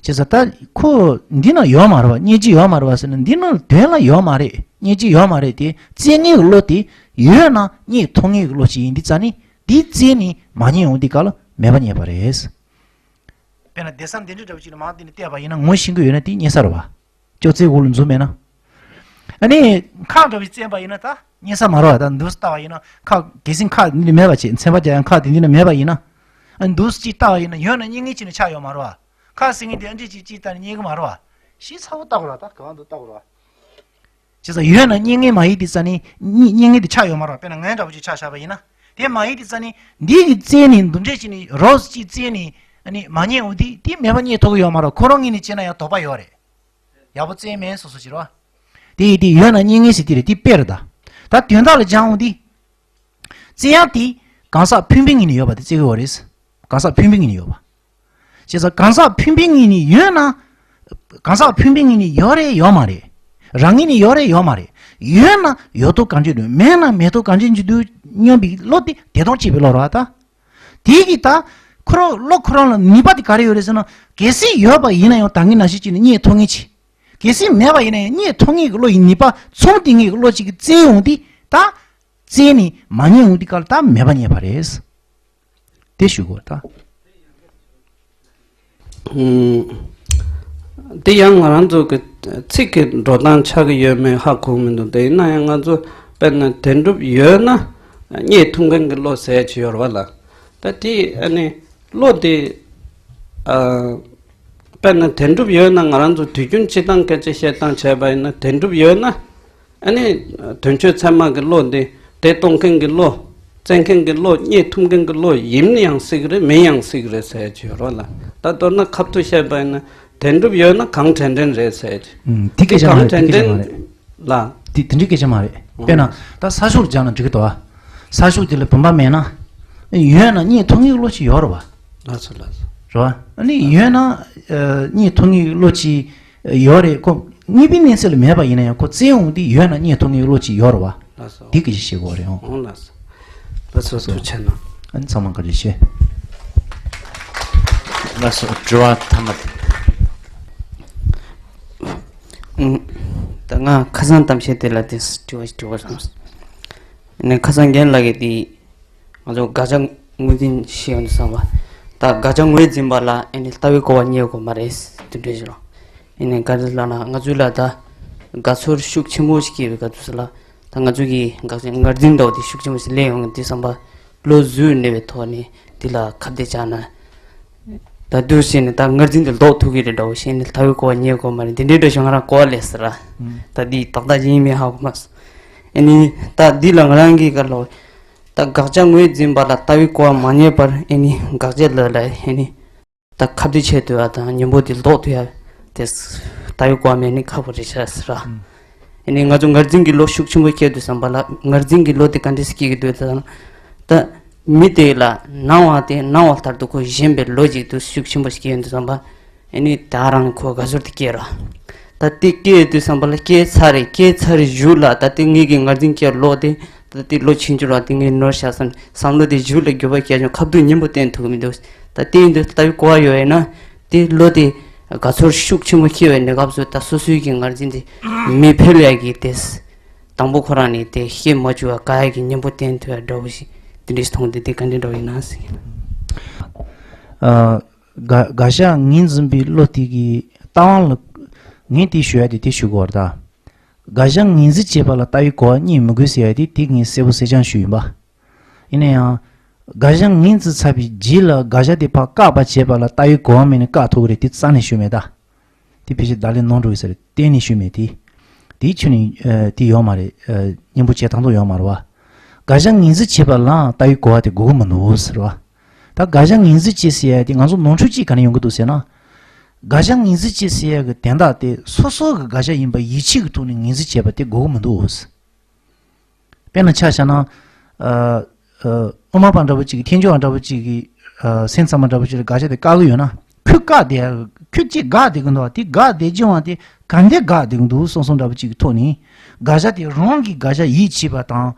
བྱས་ཙང་ད་ཁོ་འདི་ན་ཡོད་མ་རེད་བ། རྙེད་ཀྱི་ཡོད་མ་རེད་བ་ཟེར་ན་འདི་ན་དོན་ལ་ཡོད་མ་རེད། རྙེད་ཀྱི་ཡོད་མ་རེད་དེ། རྩད་ལྔའི་བློ་དེ་ཡོད་ན་རྙེད་ཐུབ་ངེས་ཀྱི་བློ་ཅིག་ཡིན་དུས་ཙ་ནི་དེ་རྩད་ནས་མ་རྙེད་འོང་དུས་སྐབས་ལ་མེད་པ་རྙེད་པ་རེད། དཔེར་ན་བསྡད་ས་འདི་འདྲ་འདྲ་བོ་ཅིག་ལ་མར་འདི་ནས་བལྟས་པ་ཡིན་ན་ངོ་ཤེས་ཀྱི་ཡོད་ན་དེ་རྙེད་ས་རེད་བ། ཅོག་ཙེའི་འོག་ལ་འཛུལ་མེད་ན། ཨ་ནི་མཁར་འདྲ་བོ་ཅིག་བཙེམས་པ་ཡིན་ན་ད་རྙེད་ས་མ་རེད་བ། ད་འདུག་སེ་བལྟས་པ་ཡིན་ན་མཁར་གལ་སྲིད་མཁར་འདི་འདྲ་མེད་པ་བྱས། ཚན་པ་རྒྱག་ཡང་མཁར་དེ་འདི་འདྲ་མེད་པ་ཡིན་ན། ཨ་ནི་འདུག་སེ་ཅིག་བལྟས་པ་ཡིན་ན་ཡོད་ན་རྙེད་ངེས་ཅིག་ནས་ཆགས་ཡོད་མ་རེད་བ། མཁར་ཟེར་མཁན་དེ་ཨ་འདྲ་ཅིག་ཅིག་ལྟ་ནས་རྙེད་གི་མ་རེད་བ། ཞིབ་ཚགས་པོ་བལྟ་དགོས་རེད་བ། ད་ག་བ་འདུག་བལྟ་དགོས་རེད་བ། བྱས་ཙང་ཡོད་ན་རྙེད་ངེས་མ་ཡིན་དུས་ཙ་ནི་རྙེད་རྙེད་ངེས་དེ་ཆགས་ཡོད་མ་རེད་བ། དཔེར་ན་ང་འདྲ་བོ་ཅིག་ཆ་བཞག་པ་ཡིན་ན། དེ་མ་ཡིན་དུས་ཙ་ནི་འདི་གི་རྩད་ནས་འདུག་འདྲ་ཅིག་ནས་རོབ་ཅིག་བཙལ་ནས་ཨ་ནི་མ་རྙེད་འོང་དུས་དེ་མེད་པ་རྙེད་ཐུབ་ཀྱི་ཡོད་མ་རེད། ཁོ་རང་ངོས་ནས་བྱས་ན་ཡང་དོགས་པ་ཡོད་རེད། ཡག་པོ་བཙལ་མེད་སོ་སོ་ཅིག་རེད་བ། དེ་ཡིན་དུས་ཡོད་ན་རྙེད་ངེས་ཟེར་དེ་རེད། དེ་དཔེ་རེད་ད། ད་དོན་དག་ལ་སྦྱར་འོང་དུས། བཙལ་ཡག་དེ་གང་ཟག་ཕན་པའི་ངོས་ནས་ཡོད་པ་དེ་བཙལ་གྱི་ཡོད་རེད། གང་ཟག་ཕན་པའི་ངོས་ནས་ཡོད་པ། བྱས་ཙང་གང་ཟག་ཕན་པའི་ངོས་ནས་ཡོད་ན། གང་ཟག་ཕན་པའི་ངོས་ནས་ཡོད་རེད་ཡོད་མ་རེད། རང་ངོས་ནས་ཡོད་རེད་ཡོད་མ་རེད། ཡོད་ན་ཡོད་དོ་གང་ཅི་འདུག་མེད་ན་མེད་དོ་གང་ཅི་འདུག་སྙམ་པའི་བློ་དེ་བདེ་སྟོང་སྐྱེས་པའི་བློ་རེད་བ་ད། དེ་གིས་ད་ཁོ་རང་བློ་ཁོ་རང་ལ་ནུས་པ་དེ་ག་རེ་ཡོད་རེད་ཟེར་ན། གལ་སྲིད་ཡོད་པ་ཡིན་ན་ཡང་ད་གིན་ནང་བཞིན་བྱས་ནས་རྙེད་ཐུབ་ངེས་ཅིག་གལ་སྲིད་མེད་པ་ཡིན་ན་ཡང་རྙེད་ཐུབ་ངེས་ཀྱི་བློ་ཡི་ནུས་པ་མཚུངས་ལྡན་ངེས་ཀྱི་བློ་ཅིག་གིས་བཙལ་ཡོང་དུས་ད། བཙལ་ནས་མ་རྙེད་འོང་དུས་སྐབས་ལ་ད་མེད་པ་རྙེད་པ་རེད། དེ་ཞུ་དགོས་ད། ཨུམ། དེ་ཡང་ང་རང་ཚོ་གི་ཚིག་གི་འགྲོ་སྟངས་ཆགས་ཀྱི་ཡོད་མེད་ཧ་གོ་མི་འདུག་དེ་ཡིན་ན་ཡང་ང་ཚོ་དཔེར་ན་དོན་གྲུབ་ཡོད་ན་རྙེད་ཐུབ་མཁན་གྱི་བློ་ཟེར་གྱི་ཡོད་རེད་བ་ལ། ད་དེ་ཨ་ནི་བློ་དེ་ཨ། དཔེར་ན་དོན་གྲུབ་ཡོད་ན་ང་རང་ཚོ་དུས་རྒྱུན་སྤྱི་བཏང་སྐད་ཆ་བཤད་སྟངས་བྱས་པ་ཡིན་ན་དོན་གྲུབ་ཡོད་ན། ཨ་ནི་དོན་དཔྱོད་ཚད་མ་གི་བློ་འདི་དེ་གཏོང་མཁན་གྱི་བློ། བཙལ་མཁན་གྱི་བློ། རྙེད་ཐུབ་མཁན་གྱི་བློ་ཡིན་ཡང་སྲིད་ཀྱི་རེད། མིན་ཡང་སྲིད་ཀྱི་རེད་ཟེར་གྱི་ཡོད་རེད་ལ། ད་མདོར་ན་ཁ་ཐུག་བཤད་པ་ཡིན་ན་དོན་གྲུབ་ཡོད་ན་གང་དྲན་དྲན་རེད་ཟེར་གྱི། ཨུམ། དེ་སྐད་ཆ་མ་རེད། གང་དྲན་དྲན་དྲན་ལ། དེ་དེ་འདྲའི་སྐད་ཆ་མ་རེད། དཔེར་ན་ད་ས་ཕྱོགས་སྦྱངས་ན་འགྲིག་གི་འདུག་ཨ། ས་ཕྱོགས་དེ་ལ་བུམ་པ་མེད་ན། ཡོད་ན་རྙེད་ཐུབ་མཁན་གྱི་བློ་ཞིག་ཡོད་རེད་བ། ལགས་སོ་ལགས་སོ། རེད་བ། ཨ་ནི་ཡོད་ན་ཨ་རྙེད་ཐུབ་མཁན་གྱི་བློ་ཅིག་ཡོད་རེད། ཁོ་དངོས་པོའི་གནས་ཚད་ལ་མེད་པ་ཡིན་ན་ཡང་ཁོ་བཙལ་འོང་དུས་ཡོད་ན་རྙེད་ཐུབ་མཁན་གྱི་བློ་ཅིག་ཡོད་རེད་བ། ལགས་སོ། འདི་གི་ཞིག་ཤེས་དགོས་རེད་ཨང་། ཨང་། ལགས་སོ། ལགས་སོ། ཐུགས་རྗེ་གནང་། ཨ་ནི་ཚང་མ་བཀའ་དྲིན་ཆེ། ལགས་སོ། དྲི་བ་མཐའ་མ། ཨུམ། ད་ང་ཁ་སང་གཏམ་བཤད་དེ་ལ་དེ་དྲི་བ་ཞིག་དྲི་བ་བསམ། ཨ་ནི་ཁ་སང་རྒན་ལགས་ཀྱིས་དེ། ང་ཚོ་དགག་བྱ་ངོས་འཛིན་ཞུས་ཡོང་དུས་ཙམ་པ། ད་དགག་བྱ་ངོས་འཛིན་པ་ལ་ཨ་ནི་ལྟ་བའི་གོ་བ་རྙེད་དགོས་མ་རེད་དེ་འདྲ་ཞིག་རེད། ཨ་ནི་ག་རེ་ལབ་ན་ང་ཚོ་ལ་ད་དགའ་ཚོར་ཤུགས་ཆེན་པོ་ཞིག་སྐྱེས་པའི་སྐབས་དུས་ལ་ད་ང་ཚོ་གི་དགག་བྱ་ངར་འཛིན་འདྲ་བོ་དེ་ཤུགས་ཆེན་པོ་ཞིག་སླེབས་ཡོང་དུས་ཙམ་པ། བློ་གཟུ་བོར་གནས་པའི་ཐོག་ནས་དེ་ལ་ཁ་གཏད་བཅག་ན། ད་དུས་ཤིག་ནས་ད་ངར་འཛིན་དེ་ལྡོག་ཐུབ་ཀྱི་རེད་འདྲ་བོ་ཞིག་ནས་ལྟ་བའི་གོ་བ་རྙེད་དགོས་མ་རེད། དེ་འདྲའི་འདྲ་ཞིག་ང་རང་གོ་བ་སླེབས་སོང་ར། ཨུམ། ད་འདི་ཏག་ཏག་ཡིན་མིན་ཧ་གོ་མ་སོང་། ཨ་ནི་ད་འདི་ལ་ང་རང་གིས་ག་ལབ། ད་དགག་བྱ་ངོས་འཛིན་པ་ལ་ལྟ་བའི་གོ་བ་མ་རྙེད་པར་ཨ་ནི་དགག་བྱ་ལ་ལ་ཨ་ནི་ད་ཁ་གཏད་བྱེད་ཐུབ་ཡ་དང་གཉེན་པོ་དེ་ལྡོག་ཐུབ་ཡ་དེ་ལྟ་བའི་གོ་བ་མེད་ནི་ཁག་པོ་རེད་ཤག་ཟེར་ར། ཨ་ནི་ང་ཚོ་ངར་འཛིན་གྱི་བློ་ཤུགས་ཆེན་པོ་སྐྱེས་དུས་ཙམ་པ་ལ་ངར་འཛིན་གྱི་བློ་དེ་ག་འདྲས་སྐྱེ་གི་འདུག་ད། ད་མི་དེ་ལ་སྣང་བ་དེ་སྣང་བ་ལྟར་དུ་ཁོ་ཞེན་པའི་བློ་ཅིག་དུ་ཤུགས་ཆེན་པོ་སྐྱེ་ཡོང་དུས་ཙམ་པ། ཨ་ནི་ད་རང་ཁོ་དགའ་ཚོར་དེ་སྐྱེ་ར། ད་དེ་སྐྱེ་ཡོང་དུས་ཙམ་པ་ལ་སྐྱེ་ཚར་རེད། སྐྱེ་ཚར་རེད་གཞུག་ལ་ད་དེ་ངེད་ཀྱི་ངར་འཛིན་སྐྱེ་བློ་དེ་ད་དེ་བློ་ཆུང་ཆུང་ར་དེ་ངས་ནོར་བཞག་བསམ་བསམ་བློ་དེ་གཞུག་ལ་འགྱུར་བ་སྐྱེ་ཡོང་ཁ་ཐུག་སྙིང་པོ་བསྟན་ཐུབ་ཀྱི་མི་འདུག་ད་དེ་ཡིན་དུས་ལྟ་བའི་གོ་བ་ཡོད་ཡིན་ན་དེ་བློ་དེ་དགའ་ཚོར་ཤུགས་ཆེན་པོ་སྐྱེ་བའི་གནས་སྐབས་སུ་ད་སོ་སོའི་གི་ངར་འཛིན་དེ་མི་འཕེལ་ཡ་གི་དེ། དང་པོ་ཁོ་རང་ནས་དེ་སྐྱེ་མ་བཅུག་པ་བཀག་ཡ་གི་གཉེན་པོ་བསྟེན་ཐུབ་ཡ་འདྲ་བོ་ཞིག་དེ་འདྲ་ཞིག་མཐོང་དུས་དེ་ག་འདྲ་འདྲ་བོ་ཡིན་ན་ཟེར། ཨ། དགག་དགག་བྱ་ངོས་འཛིན་པའི་བློ་དེ་གི་ལྟ་བ་ལ་ངས་དེ་ཞུ་ཡ་དེ་དེ་ཞུ་དགོས་པ་རེད་ད། དགག་བྱ་ངོས་འཛིན་བྱེད་པ་ལ་ལྟ་བའི་གོ་བ་རྙེད་མི་དགོས་ཟེར་ཡ་དེ་དེ་ངས་གསལ་པོ་གསལ་རྐྱང་ཞུས་ཡིན་པ། ཡིན་ན་ཡང་། དགག་བྱ་ངོས་འཛིན་ཚར་བའི་རྗེས་ལ་དགག་བྱ་དེ་ཕར་བཀག་པ་བྱེད་པ་ལ་ལྟ་བའི་གོ་བ་མེད་ནས་བཀག་ཐུབ་ཀྱི་རེད་དེ་རྩ་ནས་ཞུས་མེད་ད། དེ་ཕལ་ཆེར་བརྡ་ལན་གནང་འགྲོ་ཡི་ཟེར་གཏན་ནས་ཞུས་མེད་དེ། དེའི་ཆོས་ནི་ཨ་དེ་ཡོད་མ་རེད། ཨ་སྙན་པོ་བྱེད་ཐང་ཐོག་ཡོད་མ་རེད་བ། དགག་བྱ་ངོས་འཛིན་བྱེད་པ་ལའང་ལྟ་བའི་གོ་བ་དེ་དགོས་ཀྱི་མི་འདུག་ཟེར་བ། ད་དགག་བྱ་ངོས་འཛིན་བྱེད་ཟེར་ཡ་དེ་ང་ཚོ་ནོར་འཁྲུལ་གཅིག་ག་ནས་ཡོང་གི་འདུག་ཟེར་ན། དགག་བྱ་ངོས་འཛིན་བྱེད་ཟེར་ཡ་གི་དོན་དག་དེ་སོ་སོ་གི་དགག་བྱ་ཡིན་པ་ཡིད་ཆེས་ཀྱི་ཐོག་ནས་ངོས་འཛིན་བྱེད་པ་དེ་དགོས་ཀྱི་མི་འདུག་དཔེར་ན་ཆ་བཞག་ན། ཨ་ཨ་དབུ་མ་པ་འདྲ་པོ་ཅིག་གིས་ཐལ་འགྱུར་བ་འདྲ་པོ་ཅིག་གིས་ཨ་སེམས་ཙམ་པ་འདྲ་པོ་ཅིག་ལ་དགག་བྱ་དེ་བཀག་གི་ཡོད་ན། ཁོས་བཀག་བསྡད་ཁོས་ཅིག་དགག་བསྡད་ཀྱི་འདུག་བ། དེ་དགག་བསྡད་ཀྱི་འོང་དེ་ག་འདྲ་དགག་བསྡད་ཀྱི་འདུག་བསམ་བསམ་འདྲ་པོ་ཅིག་གི་ཐོག་ནས། དགག་བྱ་དེ་རང་གི་དགག་བྱ་ཡིད་ཆེས་པ་དང་།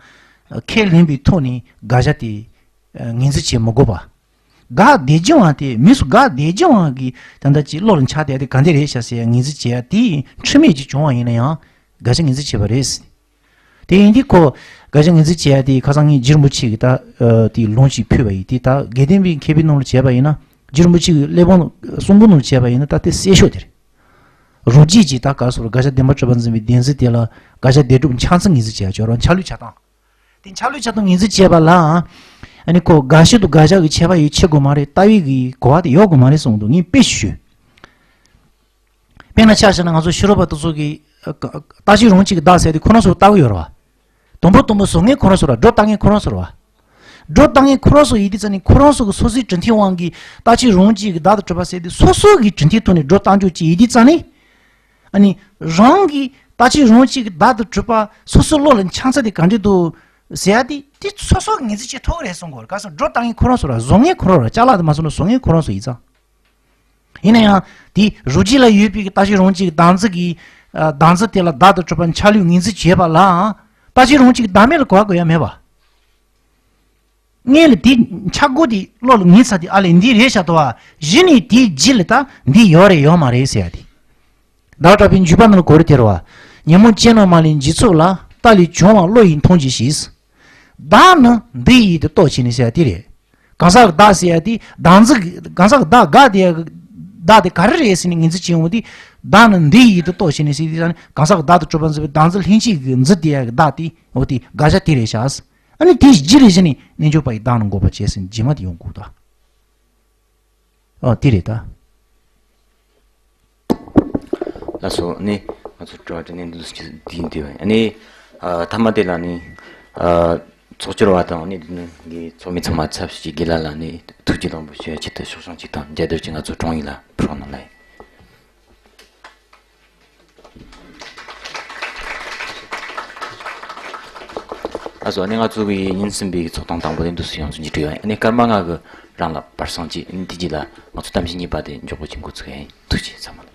ཁས་ལེན་པའི་ཐོག་ནས་དགག་བྱ་དེ་ངོས་འཛིན་བྱེད་མི་དགོས་པ། དགག་བསྡད་ཀྱི་འོང་དེ་མི་སུ་དགག་བསྡད་ཀྱི་འོང་གི་ད་ལྟ་ཅིག་བློ་ལ་འཆར་བསྡད་དེ་ག་འདྲ་རེད་ཤག་ཟེར་ཡ་ངོས་འཛིན་བྱེད་ཡ་དེ་འཁྲུལ་མེད་ཅིག་བྱུང་བ་ཡིན་ན་ཡང་དགག་བྱ་ངོས་འཛིན་བྱེད་པ་རེད། དེ་ཡིན་དུས་ཁོ་དགག་བྱ་ངོས་འཛིན་བྱེད་ཡ་དེ་ཁ་སང་ངས་རྗེ་རིན་པོ་ཆེ་གི་ད་ཨ་དེ་ལུང་ཅིག་ཕུལ་བ་ཡིན་དེ། ད་དགེ་ལྡན་པའི་མཁས་པའི་ནང་ལ་བྱས་པ་ཡིན་ན། རྗེ་རིན་པོ་ཆེ་གི་གླེགས་བམ་གསུང་འབུམ་ནང་ལ་བྱས་པ་ཡིན་ན་ད་དེ་གསལ་ཤོས་དེ་རེད། རོ་རྗེ་གིས་ད་ག་སོ་ར་དགག་བྱ་བདེན་པར་གྲུབ་པར་འཛིན་པའི་བདེན་འཛིན་དེ་ལ་དགག་བྱ་བདེན་གྲུབ་འཆར་ཚུལ་ངོས་འཛིན་བྱེད་ཡ་ཅོག་ར་འཆར་ལུགས་འཆར་སྟངས། དེ་འཆར་ལུགས་འཆར་སྟངས་ངོས་འཛིན་བྱས་པ་ལ། ཨ་ནི་ཁོ་དགག་བྱ་དང་དགག་བྱ་གི་ཁྱད་པར་ཡོད་ཆེ་དགོས་མ་རེད། ལྟ་བའི་གི་གོ་བ་དེ་ཡོད་དགོས་མ་རེད་གསུངས་འདུག་ངས་དཔེ་ཞུ། དཔེར་ན་ཆ་བཞག་ན་ང་ཚོ་ཤེས་རབ་པ་དེ་ཚོ་གིས་ཨ་ཀ་རྟག་གཅིག་རང་གཅིག་གི་བདག་ཟེར་དེ་ཁོ་རང་ཚོ་ལྟ་གི་ཡོད་རེད་བ། དང་པོ་དང་པོ་བཟོ་མཁན་ཁོ་རང་ཚོ་རེད་བ། སྒྲོ་བཏགས་མཁན་ཁོ་རང་ཚོ་རེད་བ། སྒྲོ་བཏགས་མཁན་ཁོ་རང་ཚོ་ཡིན་དུས་ཙ་ནི་ཁོ་རང་ཚོ་གི་སོ་སོའི་གྲུབ་མཐའི་དབང་གིས་རྟག་གཅིག་རང་གཅིག་གི་བདག་ཏུ་གྲུབ་པ་ཟེར་དེ་སོ་སོ་གི་གྲུབ་མཐའི་ཐོག་ནས་སྒྲོ་བཏགས་འཇོག་ཅིག་ཡིན་དུས་ཙ་ནི། ཨ་ནི། རང་གི་རྟག་གཅིག་རང་གཅིག་གི་བདག་ཏུ་གྲུབ་པ་སོ་སོའི་བློ་ལ་འཆར་ཚུལ་དེ་ག་འདྲ་འདུག་ཟེར་ཡ་དེ་དེ་སོ་སོ་གི་ངོས་འཛིན་བྱེད་ཐུབ་ཀྱི་རེད་གསུང་གི་ཡོད་རེད། ག་སོ་སྒྲོ་བཏགས་མཁན་ཁོ་རང་ཚོ་ར་བཟོ་མཁན་ཁོ་རང་ར་ཅ་ལག་དེ་མ་བཟོ་ན་བཟོ་མཁན་ཁོ་རང་ཚོ་ཡིན་ཙང་། ཡིན་ན་ཡང་དེ་རོ་རྗེ་ལ་ཡོད་པའི་གི་རྟག་གཅིག་རང་གཅིག་གི་བདག་འཛིན་གྱི་ཨ་བདག་འཛིན་དེ་ལ་བདག་ཏུ་གྲུབ་པ་འཆར་ལུགས་ངོས་འཛིན་བྱེད་པ་ལའང་རྟག་གཅིག་རང་གཅིག་གི་བདག་མེད་ལ་གོ་བ་གོ་ཡ་མེད་པ། སྔོན་ལ་དེ་འཆར་སྒོ་དེ་བློ་ལ་ངེས་ཚར་དེ་ཨ་ལས་འདི་རེད་ཤག་ཏོ་བ། གཞི་ནས་དེའི་རྗེས་ལ་ད་འདི་ཡོད་རེད་ཡོད་མ་རེད་ཟེར་ཡ་དེ། བདག་གྲགས་པའི་འཇུག་པ་ནང་ལ་གོ་རེ་དེ་རེད་བ། ཉོན་མོངས་ཅན་རྣམས་མ་ལུས་འཇིག་ཚུགས་ལ། རྟ་ལས་བྱུང་བ་བློ་ཡིས་མཐོང་གྱུར་ཞེས། བདག་ནི་འདི་ཡིན་དུ་རྟོགས་བྱས་ནས་ཟེར་ཡ་དེ་རེད། གང་ཟག་གི་བདག་ཟེར་ཡ་དེ་བདག་འཛིན་གྱི་གང་ཟག་གི་བདག་དགའ་དེ་ཡ་གི་བདག་དེ་ག་རེ་རེད་ཟེར་ནས་ངོས་འཛིན་བྱེད་ཡོང་བ་དེ། བདག་ནི་འདི་ཡིན་དུ་རྟོགས་བྱས་ནས་ཟེར་དེ་ས་ནི་གང་ཟག་གི་བདག་ཏུ་གྲུབ་པ་འཛིན་པའི་བདག་འཛིན་ལྷན་སྐྱེས་ཀྱི་འཛིན་དེ་ཡ་གི་བདག་དེ་འོ་དེ་དགག་བྱ་དེ་རེད་ཤག་ཨ་ནི་དེ་རྗེས་ལས་གཞི་ནས་རྣལ་འབྱོར་པ་ཡི་བདག་ནི་འགོག་པར་བྱེད་ཟེར་རྗེས་མ་དེ་ཡོང་དགོས་ད། ཨོ་དེ་རེད་ད། ལགས་སོ། ནི་ང་ཚོ་དྲི་བ་དྲི་ནས་འདུག་ཟེར་གྱི་འདི་ཡིན་དེ། ནི་ཨ་ཐ་མ་དེ་ལ་ནི་ཨ་ཚོགས་བཅར་བ་དང་ནི་འདི་ནི་ཚོགས་མི་ཚང་མ་ཚབ་ཞུས་ཀྱི་དགེ་ལགས་ལ་ནི་ཐུགས་རྗེ་དང་པོ་ཞུ་ཡ་ཆེད་དུ་ཤོག་བྱང་གཅིག་དང་རྒྱ་དར་གཅིག་ང་ཚོ་དྲུང་ཡིག་ལ་ཕུལ་རོགས་གནང་ལ་ཡིན། ཨ་སོ། ཨ་ནི་ང་ཚོ་གི་ཉིན་གསུམ་པའི་ཚོགས་ཐེངས་དང་པོ་དེ་འདུག་སེ་ཡོངས་སུ་མཇུག་སྒྲིལ་ཡོད། ཨ་ནི་སྐར་མ་ལྔ་གི་རིང་ལ་བར་སང་ཅིག་ཨ་ནི་དེ་རྗེས་ལ་ང་ཚོ་གཏམ་བཤད་གཉིས་པ་དེ་མགྱོགས་པོ་ཅིག་འགོ་ཚུགས་ཡ་ཡིན། ཐུགས་རྗེ་ཆེ་ཚང་མ།